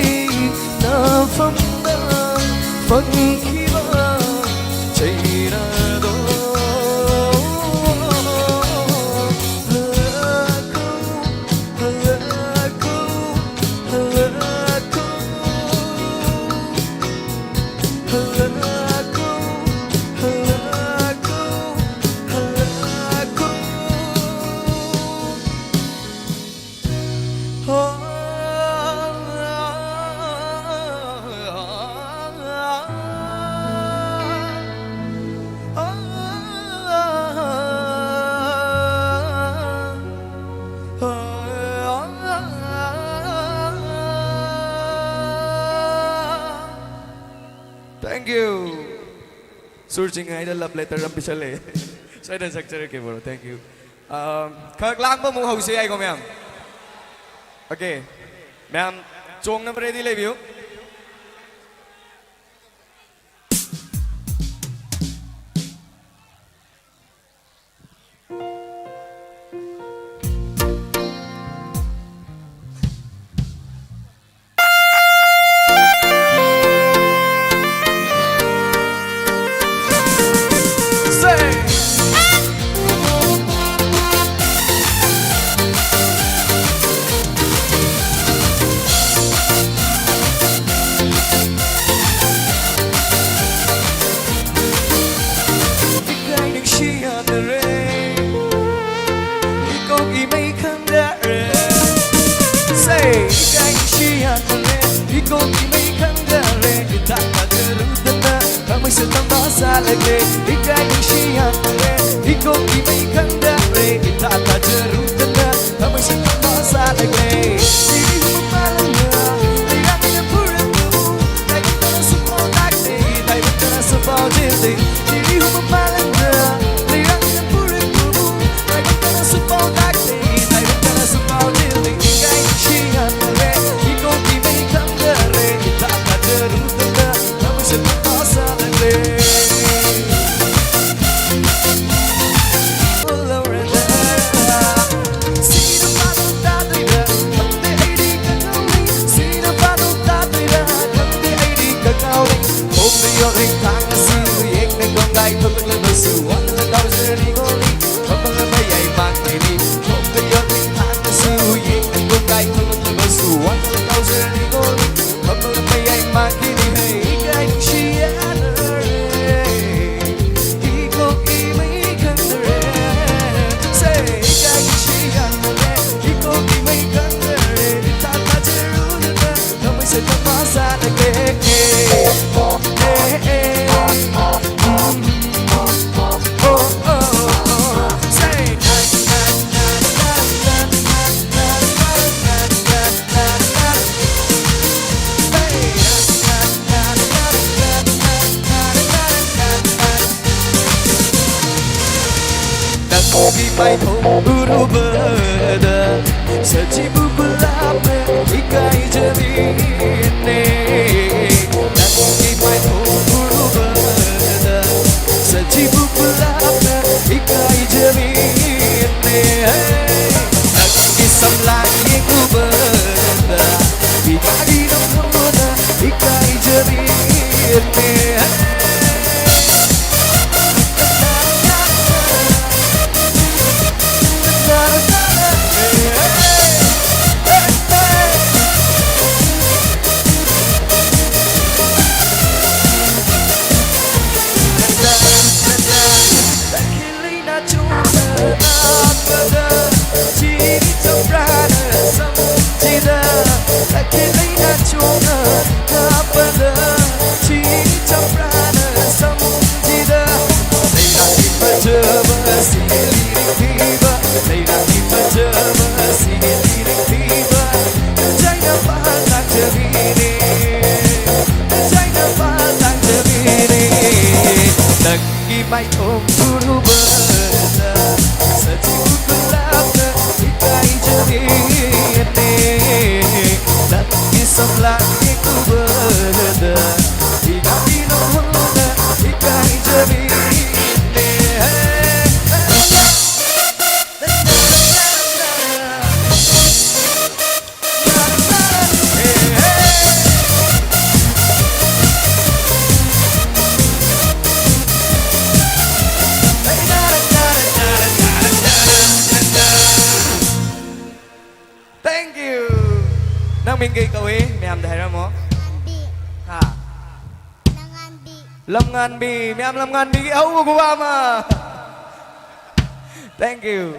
ꯅꯐꯝꯗ ꯐꯪꯈꯤꯕ ꯆꯩꯅꯥꯗꯣ ꯍꯜꯂꯛꯈꯣ ꯍꯜꯂꯛꯈꯣ ꯍꯜꯂꯛꯈꯣ ꯍꯜꯂꯛꯈꯣ ꯍꯜꯂꯛꯈꯣ ꯍꯜꯂꯛꯈꯣ Thank you. Sur ꯆꯤꯡꯉꯩꯗ love letter ꯑꯃ ꯄꯤꯁꯜꯂꯛꯑꯦ꯫ ꯁꯣꯏꯗꯅ ꯁꯛꯆꯔꯛꯀꯦ, bro. Thank you. ꯑꯥ, ꯈꯔ ꯂꯥꯡꯕ ꯑꯃꯨꯛ ꯍꯧꯁꯦ ꯌꯥꯏꯀꯣ, ꯃꯌꯥꯝ? Okay. ꯃꯌꯥꯝ ꯆꯣꯡꯅꯕ ready ꯂꯩꯕꯤꯌꯨ꯫ ꯇꯝꯕ ꯁꯥꯠꯂꯛꯂꯦ, ꯏꯀꯥꯏ ꯅꯨꯡꯁꯤ ꯌꯥꯝꯅꯔꯦ, ꯏꯀꯣꯛꯀꯤ ꯃꯩ ꯈꯪꯗꯔꯦ, ꯏꯊꯥ ꯊꯥꯖꯔꯨꯗꯅ ꯊꯃꯣꯏꯁꯦ ꯇꯝꯕ ꯁꯥꯠꯂꯛꯂꯦ꯫ ꯁꯤꯒꯨꯝꯕ ꯃꯥꯂꯪꯗ ꯂꯩꯔꯥꯡꯅ ꯄꯨꯔꯛꯄꯕꯨ ꯇꯥꯏꯕꯪ ꯀꯅꯥꯁꯨ ꯄꯥꯎ ꯇꯥꯛꯇꯦ, ꯇꯥꯏꯕꯪ ꯀꯅꯥꯁꯨ ꯄꯥꯎ ꯆꯦꯜꯗꯦ꯫ ꯁꯤꯒꯨꯝꯕ ꯃꯥꯂꯪꯗ ꯂꯩꯔꯥꯡꯅ ꯄꯨꯔꯛꯄꯕꯨ ꯇꯥꯏꯕꯪ ꯀꯅꯥꯁꯨ ꯄꯥꯎ ꯇꯥꯛꯇꯦ, ꯇꯥꯏꯕꯪ ꯀꯅꯥꯁꯨ ꯄꯥꯎ ꯆꯦꯜꯗꯦ꯫ ꯏꯀꯥꯏ ꯅꯨꯡꯁꯤ ꯌꯥꯝꯅꯔꯦ, ꯏꯀꯣꯛꯀꯤ ꯃꯩ ꯈꯪꯗꯔꯦ, ꯏꯊꯥ ꯊꯥꯖꯔꯨꯗꯅ ꯊꯃꯣꯏꯁꯦ ꯇꯝꯕ ꯁꯥꯠꯂꯛꯂꯦ꯫ ꯅꯪꯒꯤ ꯃꯥꯏꯊꯣꯡ ꯎꯔꯨꯕꯗ ꯁꯖꯤꯕꯨ ꯒꯨꯂꯥꯞꯅ ꯏꯀꯥꯏꯖꯕꯤꯅꯦ꯫ ꯅꯪꯒꯤ ꯃꯥꯏꯊꯣꯡ ꯎꯔꯨꯕꯗ ꯁꯖꯤꯕꯨ ꯒꯨꯂꯥꯞꯅ ꯏꯀꯥꯏꯖꯕꯤꯅꯦ꯫ ꯅꯪꯒꯤ ꯁꯝꯂꯥꯡ ꯌꯦꯡꯂꯨꯕꯗ ꯏꯃꯥꯒꯤ ꯅꯝꯐꯝꯗꯨꯅ ꯏꯀꯥꯏꯖꯕꯤꯅꯦ꯫ ꯈꯣꯡ ꯄꯨꯔꯨꯕꯗ ꯁꯖꯤꯕꯨ ꯒꯨꯂꯥꯞꯅ ꯏꯀꯥꯏꯖꯕꯤꯅꯦ꯫ ꯅꯪꯒꯤ ꯁꯝꯂꯥꯡ ꯌꯦꯡꯂꯨꯕꯗ ꯏꯅꯥꯛꯀꯤ ꯅꯪꯉꯣꯟꯗ ꯏꯀꯥꯏꯖꯕꯤꯅꯦ꯫ Thank you. ꯅꯪ ꯃꯤꯡ ꯀꯩ ꯀꯧꯏ? ꯃꯌꯥꯝꯗ ꯍꯥꯏꯔꯝꯃꯣ꯫ ꯂꯝꯉꯥꯟꯕꯤ꯫ ꯍꯥ? ꯂꯝꯉꯥꯟꯕꯤ꯫ ꯂꯝꯉꯥꯟꯕꯤ꯫ ꯃꯌꯥꯝ ꯂꯝꯉꯥꯟꯕꯤꯒꯤ ꯑꯍꯧꯕ ꯈꯨꯕꯥꯛ ꯑꯃ꯫ Thank you.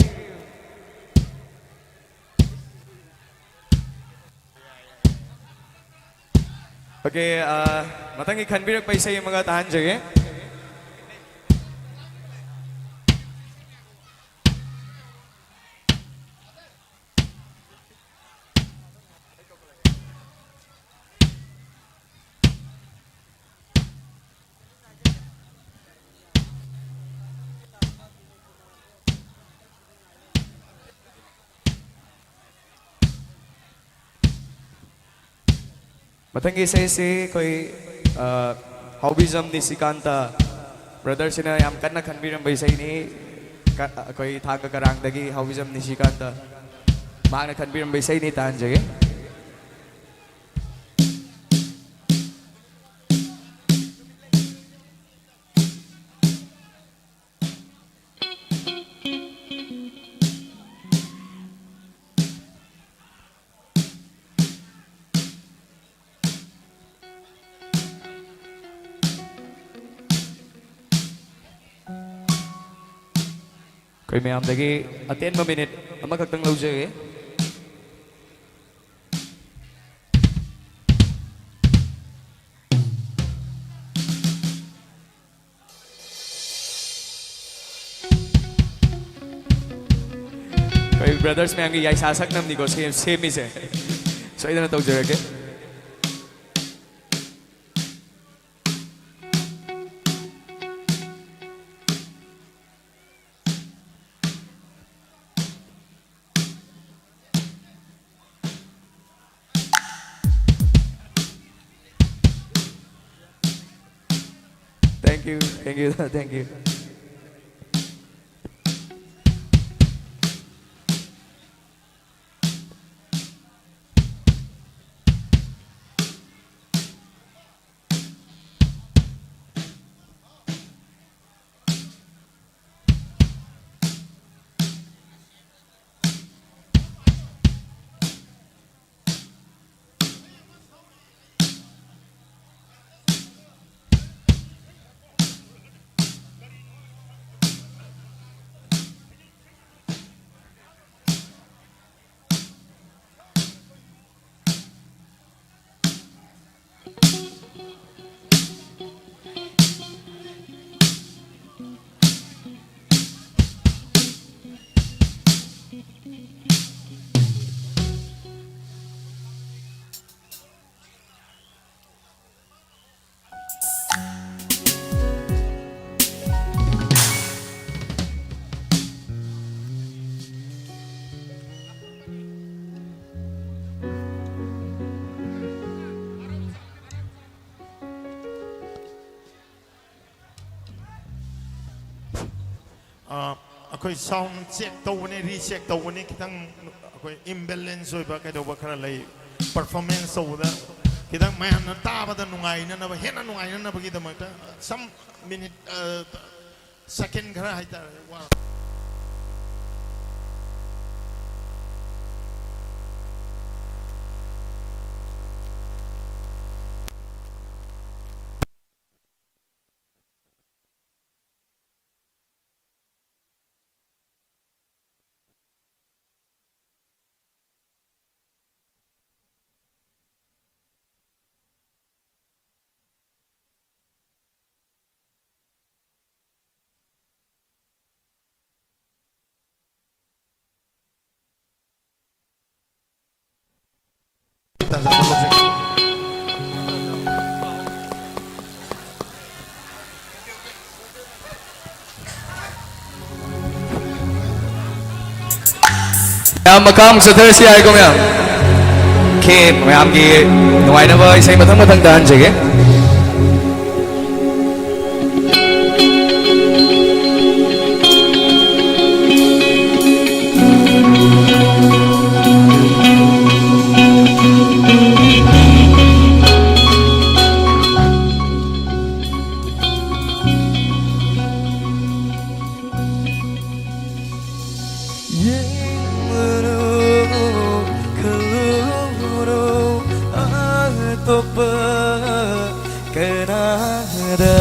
Okay, ꯑ, ꯃꯊꯪꯒꯤ ꯈꯟꯕꯤꯔꯛꯄ ꯏꯁꯩ ꯑꯃꯒ ꯇꯥꯍꯟꯖꯒꯦ꯫ ꯃꯊꯪꯒꯤ ꯏꯁꯩꯁꯤ ꯑꯩꯈꯣꯏ, ꯑ, ꯍꯥꯎꯕꯤꯖꯝ ꯅꯤꯁꯤꯀꯥꯟꯇ brotherꯁꯤꯅ ꯌꯥꯝ ꯀꯟꯅ ꯈꯟꯕꯤꯔꯝꯕ ꯏꯁꯩꯅꯤ꯫ ꯀ-, ꯑꯩꯈꯣꯏ ꯊꯥꯡꯒ ꯀꯔꯥꯡꯗꯒꯤ ꯍꯥꯎꯕꯤꯖꯝ ꯅꯤꯁꯤꯀꯥꯟꯇ ꯃꯍꯥꯛꯅ ꯈꯟꯕꯤꯔꯝꯕ ꯏꯁꯩꯅꯤ, ꯇꯥꯍꯟꯖꯒꯦ꯫ ꯑꯩꯈꯣꯏ ꯃꯌꯥꯝꯗꯒꯤ ꯑꯇꯦꯟꯕ minute ꯑꯃꯈꯛꯇꯪ ꯂꯧꯖꯒꯦ꯫ ꯑꯩꯈꯣꯏ brothers ꯃꯌꯥꯝꯒꯤ ꯌꯥꯏꯁꯥ ꯁꯛꯅꯕꯅꯤꯀꯣ ꯁꯦꯝ-, ꯁꯦꯝꯃꯤꯁꯦ꯫ ꯁꯣꯏꯗꯅ ꯇꯧꯖꯔꯒꯦ꯫ Thank you, thank you, thank you. ꯑ, ꯑꯩꯈꯣꯏ sound check ꯇꯧꯕꯅꯤ, recheck ꯇꯧꯕꯅꯤ, ꯈꯤꯇꯪ ꯑꯩꯈꯣꯏ imbalance ꯑꯣꯏꯕ ꯀꯩꯗꯧꯕ ꯈꯔ ꯂꯩ꯫ Performance ꯇꯧꯕꯗ ꯈꯤꯇꯪ ꯃꯌꯥꯝꯅ ꯇꯥꯕꯗ ꯅꯨꯡꯉꯥꯏꯅꯅꯕ, ꯍꯦꯟꯅ ꯅꯨꯡꯉꯥꯏꯅꯅꯕꯒꯤꯗꯃꯛꯇ some minute, ꯑ, second ꯈꯔ ꯍꯥꯏꯇꯥꯔꯦ, ꯋꯥ꯫ ꯃꯌꯥꯝ ꯃꯈꯥ ꯑꯃꯨꯛ ꯆꯠꯊꯔꯁꯤ ꯍꯥꯏꯀꯣ ꯃꯌꯥꯝ? Okay, ꯃꯌꯥꯝꯒꯤ ꯅꯨꯡꯉꯥꯏꯅꯕ ꯏꯁꯩ ꯃꯊꯪ ꯃꯊꯪ ꯇꯥꯍꯟꯖꯒꯦ꯫ ꯌꯦꯡꯂꯨꯔꯣ, ꯈꯜꯂꯨꯔꯣ, ꯑꯇꯣꯞꯄ ꯀꯅꯥꯗ?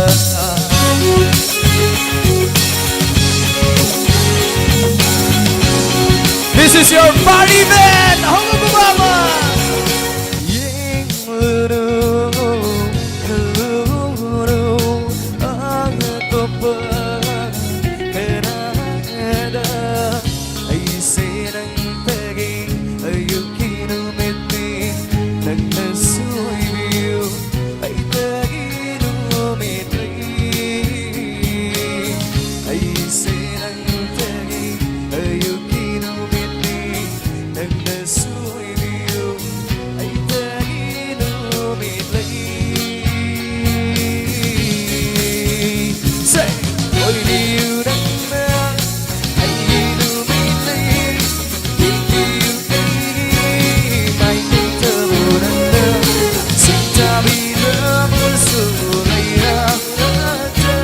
This is your party band, ꯍꯧꯒꯠꯄ ꯃꯥꯃ꯫ ꯌꯦꯡꯂꯨꯔꯣ, ꯈꯜꯂꯨꯔꯣ, ꯑꯇꯣꯞꯄ ꯀꯅꯥꯗ? ꯑꯩꯁꯦ ꯅꯪꯗꯒꯤ ꯑꯌꯨꯛꯀꯤ ꯅꯨꯃꯤꯠꯅꯤ, ꯅꯪꯅ ꯁꯣꯏꯕꯤꯌꯨ, ꯑꯩꯗꯒꯤ ꯅꯨꯃꯤꯠ ꯂꯩ꯫ ꯑꯩꯁꯦ ꯅꯪꯗꯒꯤ ꯑꯌꯨꯛꯀꯤ ꯅꯨꯃꯤꯠꯅꯤ, ꯅꯪꯅ ꯁꯣꯏꯕꯤꯌꯨ, ꯑꯩꯗꯒꯤ ꯅꯨꯃꯤꯠ ꯂꯩ꯫ Say, ꯑꯣꯏꯕꯤꯌꯨ ꯅꯪꯅ ꯑꯩꯒꯤ ꯅꯨꯃꯤꯠ ꯂꯩ꯫ ꯌꯦꯡꯕꯤꯌꯨ ꯑꯩꯒꯤ ꯃꯥꯏꯀꯩꯗꯕꯨ ꯅꯪꯅ ꯁꯤꯡꯊꯥꯕꯤꯔꯕꯁꯨ ꯂꯩꯔꯝꯂꯗ꯭ꯔꯥ?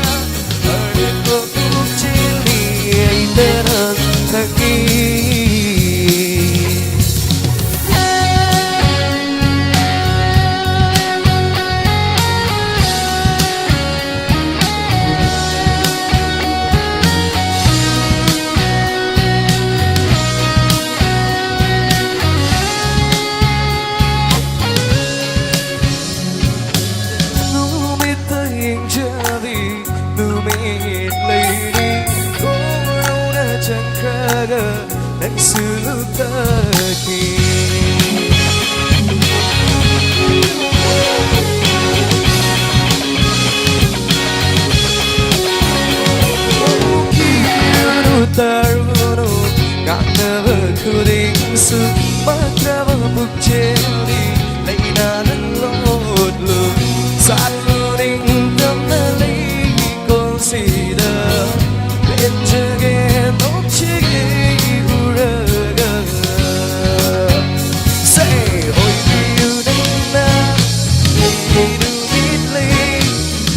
ꯑꯔꯦꯝꯕ ꯄꯨꯛꯆꯦꯜꯅꯤ ꯑꯩꯗ ꯅꯪ ꯈꯪꯉꯤ꯫ ꯅꯨꯃꯤꯠꯇ ꯌꯦꯡꯖꯕꯤ ꯅꯨꯃꯤꯠ ꯂꯩꯔꯤ, ꯀꯣꯔꯧꯅ ꯆꯪꯈ꯭ꯔꯒ ꯅꯪꯁꯨ ꯂꯨꯞꯊꯈꯤ꯫ ꯍꯧꯈꯤꯔꯨꯅꯨ, ꯇꯥꯔꯨꯅꯨ, ꯉꯥꯡꯅꯕ ꯈꯨꯗꯤꯡꯁꯨ ꯃꯥꯡꯈ꯭ꯔꯕ ꯄꯨꯛꯆꯦꯜꯗꯤ ꯂꯩꯅꯥꯅ ꯂꯣꯠꯂꯨ꯫ ꯁꯥꯠꯂꯨ ꯅꯤꯡꯇꯝꯅ ꯂꯩꯀꯣꯜꯁꯤꯗ꯫ ꯄꯦꯟꯖꯒꯦ, ꯅꯣꯛꯆꯒꯦ ꯎꯔꯒ꯫ Say, ꯑꯣꯏꯕꯤꯌꯨ ꯅꯪꯅ ꯑꯩꯒꯤ ꯅꯨꯃꯤꯠ ꯂꯩ꯫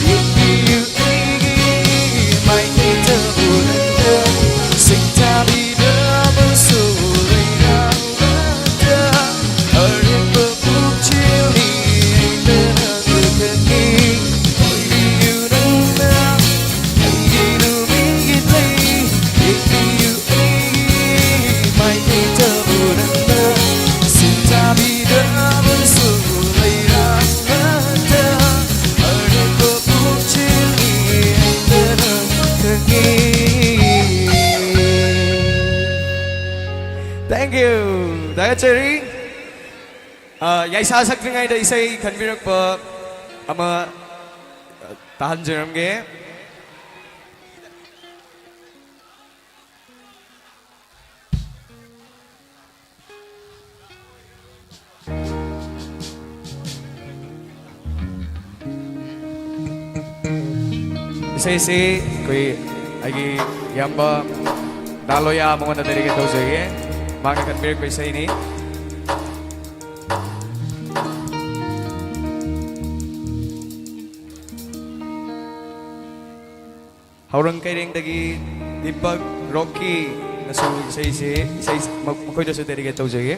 ꯌꯦꯡꯕꯤꯌꯨ ꯑꯩꯒꯤ ꯃꯥꯏꯀꯩꯗꯕꯨ ꯅꯪꯅ ꯁꯤꯡꯊꯥꯕꯤꯕ Thank you. ꯊꯥꯒꯠꯆꯔꯤ꯫ ꯑ, ꯌꯥꯏꯁꯥ ꯁꯛꯇ꯭ꯔꯤꯉꯩꯗ ꯏꯁꯩ ꯈꯟꯕꯤꯔꯛꯄ ꯑꯃ, ꯑ, ꯇꯥꯍꯟꯖꯔꯝꯒꯦ꯫ ꯏꯁꯩꯁꯤ ꯑꯩꯈꯣꯏ ꯑꯩꯒꯤ ꯏꯌꯥꯝꯕ ꯗꯥ ꯂꯣꯌꯥ ꯃꯉꯣꯟꯗ dedicate ꯇꯧꯖꯒꯦ꯫ ꯃꯥꯅ ꯈꯟꯕꯤꯔꯛꯄ ꯏꯁꯩꯅꯤ꯫ ꯍꯧꯔꯪ ꯀꯩꯔꯦꯡꯗꯒꯤ ꯗꯤꯄꯛ ꯔꯣꯛꯀꯤꯅꯁꯨ ꯏꯁꯩꯁꯦ, ꯏꯁꯩ ꯃ-, ꯃꯈꯣꯏꯗꯁꯨ dedicate ꯇꯧꯖꯒꯦ꯫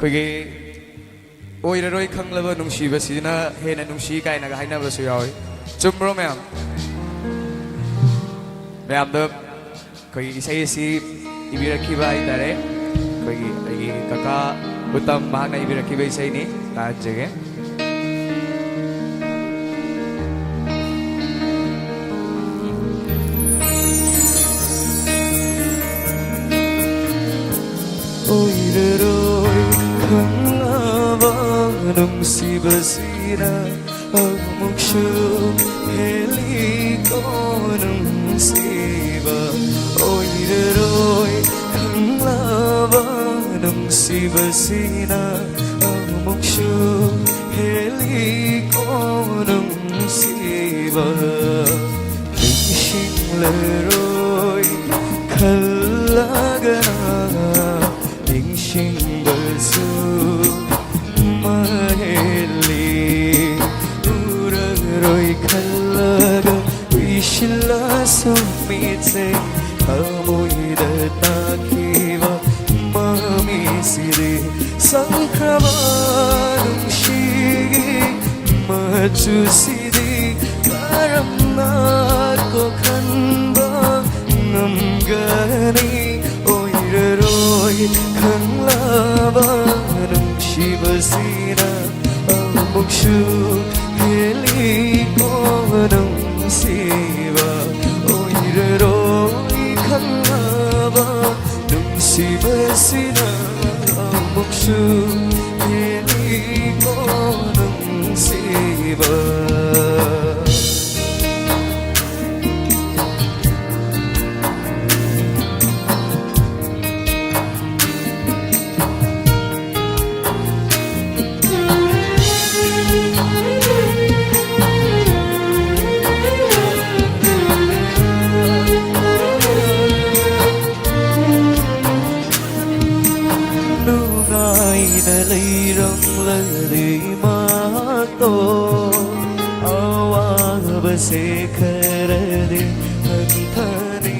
ꯑꯩꯈꯣꯏꯒꯤ "ꯑꯣꯏꯔꯔꯣꯏ ꯈꯪꯂꯕ ꯅꯨꯡꯁꯤꯕꯁꯤꯅ ꯍꯦꯟꯅ ꯅꯨꯡꯁꯤ" ꯀꯥꯏꯅꯒ ꯍꯥꯏꯅꯕꯁꯨ ꯌꯥꯎꯏ꯫ ꯆꯨꯝꯕ꯭ꯔꯣ ꯃꯌꯥꯝ? ꯃꯌꯥꯝꯗ ꯑꯩꯈꯣꯏꯒꯤ ꯏꯁꯩ ꯑꯁꯤ ꯏꯕꯤꯔꯛꯈꯤꯕ ꯍꯥꯏꯇꯥꯔꯦ, ꯑꯩꯈꯣꯏꯒꯤ ꯑꯩꯒꯤ ꯀꯀꯥ ꯎꯇꯝ ꯃꯍꯥꯛꯅ ꯏꯕꯤꯔꯛꯈꯤꯕ ꯏꯁꯩꯅꯤ꯫ ꯇꯥꯍꯟꯖꯒꯦ꯫ ꯑꯣꯏꯔꯔꯣꯏ ꯈꯪꯂꯕ ꯅꯨꯡꯁꯤꯕꯁꯤꯅ ꯑꯃꯨꯛꯁꯨ ꯍꯦꯜꯂꯤꯀꯣ ꯅꯨꯡꯁꯤꯕ꯫ ꯑꯣꯏꯔꯔꯣꯏ ꯈꯪꯂꯕ ꯅꯨꯡꯁꯤꯕꯁꯤꯅ ꯑꯃꯨꯛꯁꯨ ꯍꯦꯜꯂꯤꯀꯣ ꯅꯨꯡꯁꯤꯕ꯫ ꯅꯤꯡꯁꯤꯡꯂꯔꯣꯏ ꯈꯜꯂꯒꯅ ꯅꯤꯡꯁꯤꯡꯕꯁꯨ ꯃꯍꯦꯜꯂꯤ꯫ ꯎꯔꯔꯣꯏ ꯈꯜꯂꯒ ꯎꯏꯁꯤꯜꯂꯁꯨ ꯃꯤꯠꯁꯦ ꯊꯃꯣꯏꯗ ꯇꯥꯈꯤꯕ ꯃꯃꯤꯁꯤꯗꯤ ꯁꯪꯈ꯭ꯔꯕ ꯅꯨꯡꯁꯤꯒꯤ ꯃꯆꯨꯁꯤꯗꯤ ꯀꯔꯝꯅ ꯁꯨ ꯍꯦꯜꯂꯤꯀꯣ ꯅꯨꯡꯁꯤꯕ, ꯑꯣꯏꯔꯔꯣꯏ ꯈꯪꯂꯕ ꯅꯨꯡꯁꯤꯕꯁꯤꯅ ꯑꯃꯨꯛꯁꯨ ꯍꯦꯜꯂꯤꯀꯣ ꯅꯨꯡꯁꯤꯕ꯫ ꯅꯨꯡꯉꯥꯏꯅ ꯂꯩꯔꯝꯂꯗꯤ ꯃꯍꯥꯛꯇꯣ, ꯑꯋꯥꯕꯁꯦ ꯈꯔꯗꯤ ꯍꯟꯊꯅꯤ꯫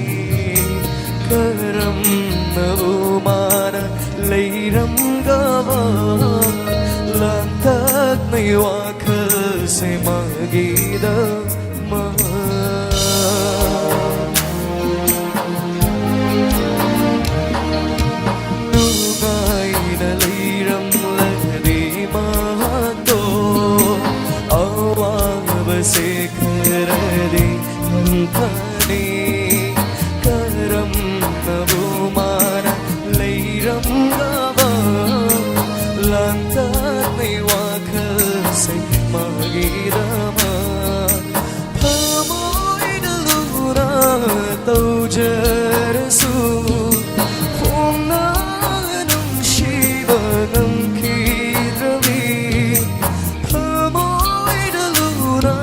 ꯀꯔꯝꯅꯕꯨ ꯃꯥꯅ ꯂꯩꯔꯝꯒꯕ, ꯂꯥꯡꯇꯛꯅꯩ ꯋꯥꯈꯜꯁꯦ ꯃꯥꯒꯤꯗꯃꯛ꯫ ꯅꯨꯡꯉꯥꯏꯅ ꯂꯩꯔꯝꯂꯗꯤ ꯃꯍꯥꯛꯇꯣ, ꯑꯋꯥꯕꯁꯦ ꯈꯔꯗꯤ ꯍꯟꯊꯅꯤ꯫ ꯀꯔꯝꯅꯕꯨ ꯃꯥꯅ ꯂꯩꯔꯝꯒꯕ, ꯂꯥꯡꯇꯛꯅꯩ ꯋꯥꯈꯜꯁꯦ ꯃꯥꯒꯤꯗꯃꯛ꯫ ꯊꯃꯣꯏꯗ ꯂꯨꯅ ꯇꯧꯖꯔꯁꯨ, ꯐꯣꯡꯅ ꯅꯨꯡꯁꯤꯕ ꯉꯝꯈꯤꯗ꯭ꯔꯕꯤ꯫ ꯊꯃꯣꯏꯗ ꯂꯨꯅ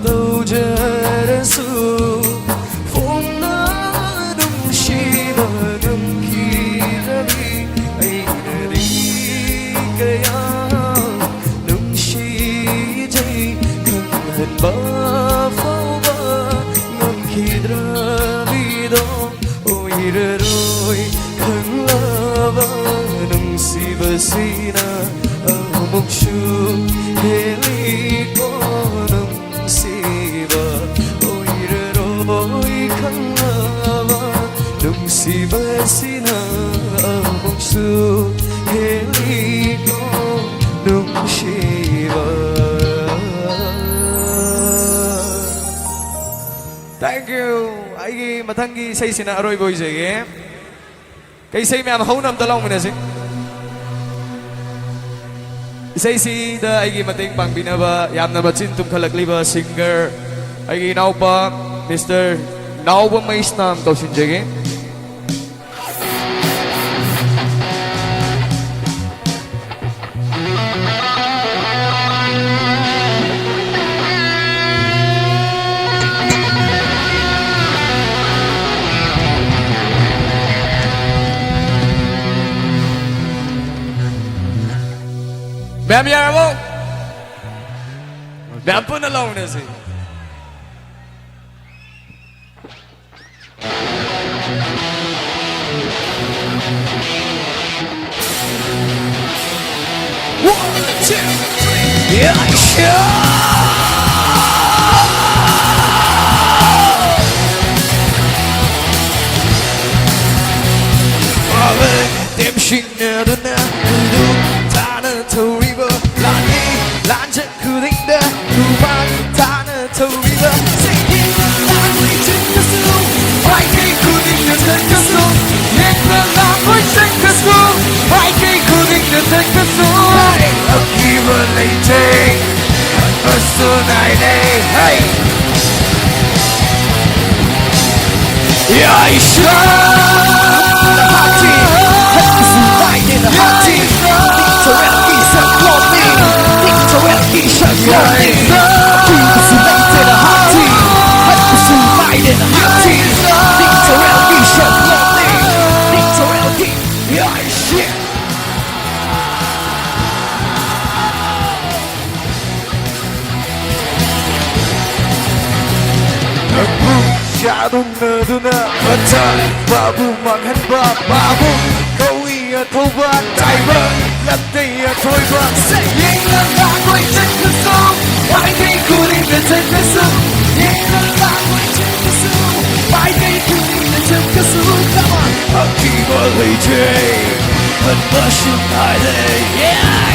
ꯇꯧꯖꯔꯁꯨ, ꯐꯣꯡꯅ ꯅꯨꯡꯁꯤꯕ ꯉꯝꯈꯤꯗ꯭ꯔꯕꯤ꯫ ꯑꯩꯅꯗꯤ ꯀꯌꯥ ꯅꯨꯡꯁꯤꯖꯩ, ꯈꯪꯍꯟꯕ ꯐꯥꯎꯕ ꯉꯝꯈꯤꯗ꯭ꯔꯕꯤꯗꯣ꯫ ꯑꯣꯏꯔꯔꯣꯏ ꯈꯪꯂꯕ ꯅꯨꯡꯁꯤꯕꯁꯤꯅ ꯑꯃꯨꯛꯁꯨ ꯍꯦꯜꯂꯤꯀꯣ ꯅꯨꯡꯁꯤꯕ꯫ ꯑꯣꯏꯔꯔꯣꯏ ꯈꯪꯂꯕ ꯅꯨꯡꯁꯤꯕꯁꯤꯅ ꯑꯃꯨꯛꯁꯨ ꯍꯦꯜꯂꯤꯀꯣ ꯅꯨꯡꯁꯤꯕ꯫ Thank you. ꯑꯩꯒꯤ ꯃꯊꯪꯒꯤ ꯏꯁꯩꯁꯤꯅ ꯑꯔꯣꯏꯕ ꯑꯣꯏꯖꯒꯦ꯫ ꯀꯩ ꯏꯁꯩ ꯃꯌꯥꯝ ꯍꯧꯅ ꯑꯝꯇ ꯂꯥꯎꯃꯤꯟꯅꯁꯤ꯫ ꯏꯁꯩꯁꯤꯗ ꯑꯩꯒꯤ ꯃꯇꯦꯡ ꯄꯥꯡꯕꯤꯅꯕ ꯌꯥꯝꯅ ꯃꯆꯤꯟ ꯇꯨꯝꯈꯠꯂꯛꯂꯤꯕ singer ꯑꯩꯒꯤ ꯏꯅꯥꯎꯄꯥ Mister ꯅꯥꯎꯕ ꯃꯩꯁꯅꯥꯝ ꯀꯧꯁꯤꯟꯖꯒꯦ꯫ ꯃꯌꯥꯝ ꯌꯥꯔꯕꯣ? ꯃꯌꯥꯝ ꯄꯨꯟꯅ ꯂꯥꯎꯅꯁꯤ꯫ One, two, three. Yeah, sure. ꯇꯦꯝꯁꯤꯡꯅꯗꯨꯅ ꯈꯨꯗꯨꯝ ꯊꯥꯅ ꯊꯧꯔꯤꯕ ꯂꯥꯟꯃꯤ ꯂꯥꯟꯖ ꯈꯨꯗꯤꯡꯗ ꯈꯨꯕꯥꯛ ꯊꯥꯅ ꯊꯧꯔꯤꯕ ꯁꯤꯒꯤ ꯂꯥꯟꯃꯤ ꯆꯠꯄꯁꯨ ꯃꯥꯏꯀꯩ ꯈꯨꯗꯤꯡꯗ ꯆꯠꯄꯁꯨ ꯌꯦꯡꯕ ꯂꯥꯛꯄ ꯆꯠꯄꯁꯨ ꯃꯥꯏꯀꯩ ꯈꯨꯗꯤꯡꯗ ꯆꯠꯄꯁꯨ ꯑꯀꯤꯕ ꯂꯩꯇꯦ ꯀꯟꯕꯁꯨ ꯅꯥꯏꯗꯦ hey ꯅꯪꯕꯨ ꯆꯥꯗꯨꯝꯅꯗꯨꯅ ꯃꯊꯛ ꯃꯥꯕꯨ ꯃꯥꯡꯍꯟꯕ ꯃꯥꯕꯨ ꯀꯧꯏ ꯑꯊꯧꯕ ꯇꯥꯏꯕꯪ ꯂꯝꯗꯩ ꯑꯊꯣꯏꯕ ꯌꯦꯡꯅ ꯂꯥꯛꯂꯣꯏ ꯆꯠꯈ꯭ꯔꯁꯨ ꯃꯥꯏꯀꯩ ꯈꯨꯗꯤꯡꯗ ꯆꯠꯈ꯭ꯔꯁꯨ ꯌꯦꯡꯅ ꯂꯥꯛꯂꯣꯏ ꯆꯠꯈ꯭ꯔꯁꯨ ꯃꯥꯏꯀꯩ ꯈꯨꯗꯤꯡꯗ ꯆꯠꯈ꯭ꯔꯁꯨ ꯑꯀꯤꯕ ꯂꯩꯇꯦ ꯀꯟꯕꯁꯨ ꯅꯥꯏꯗꯦ yeah!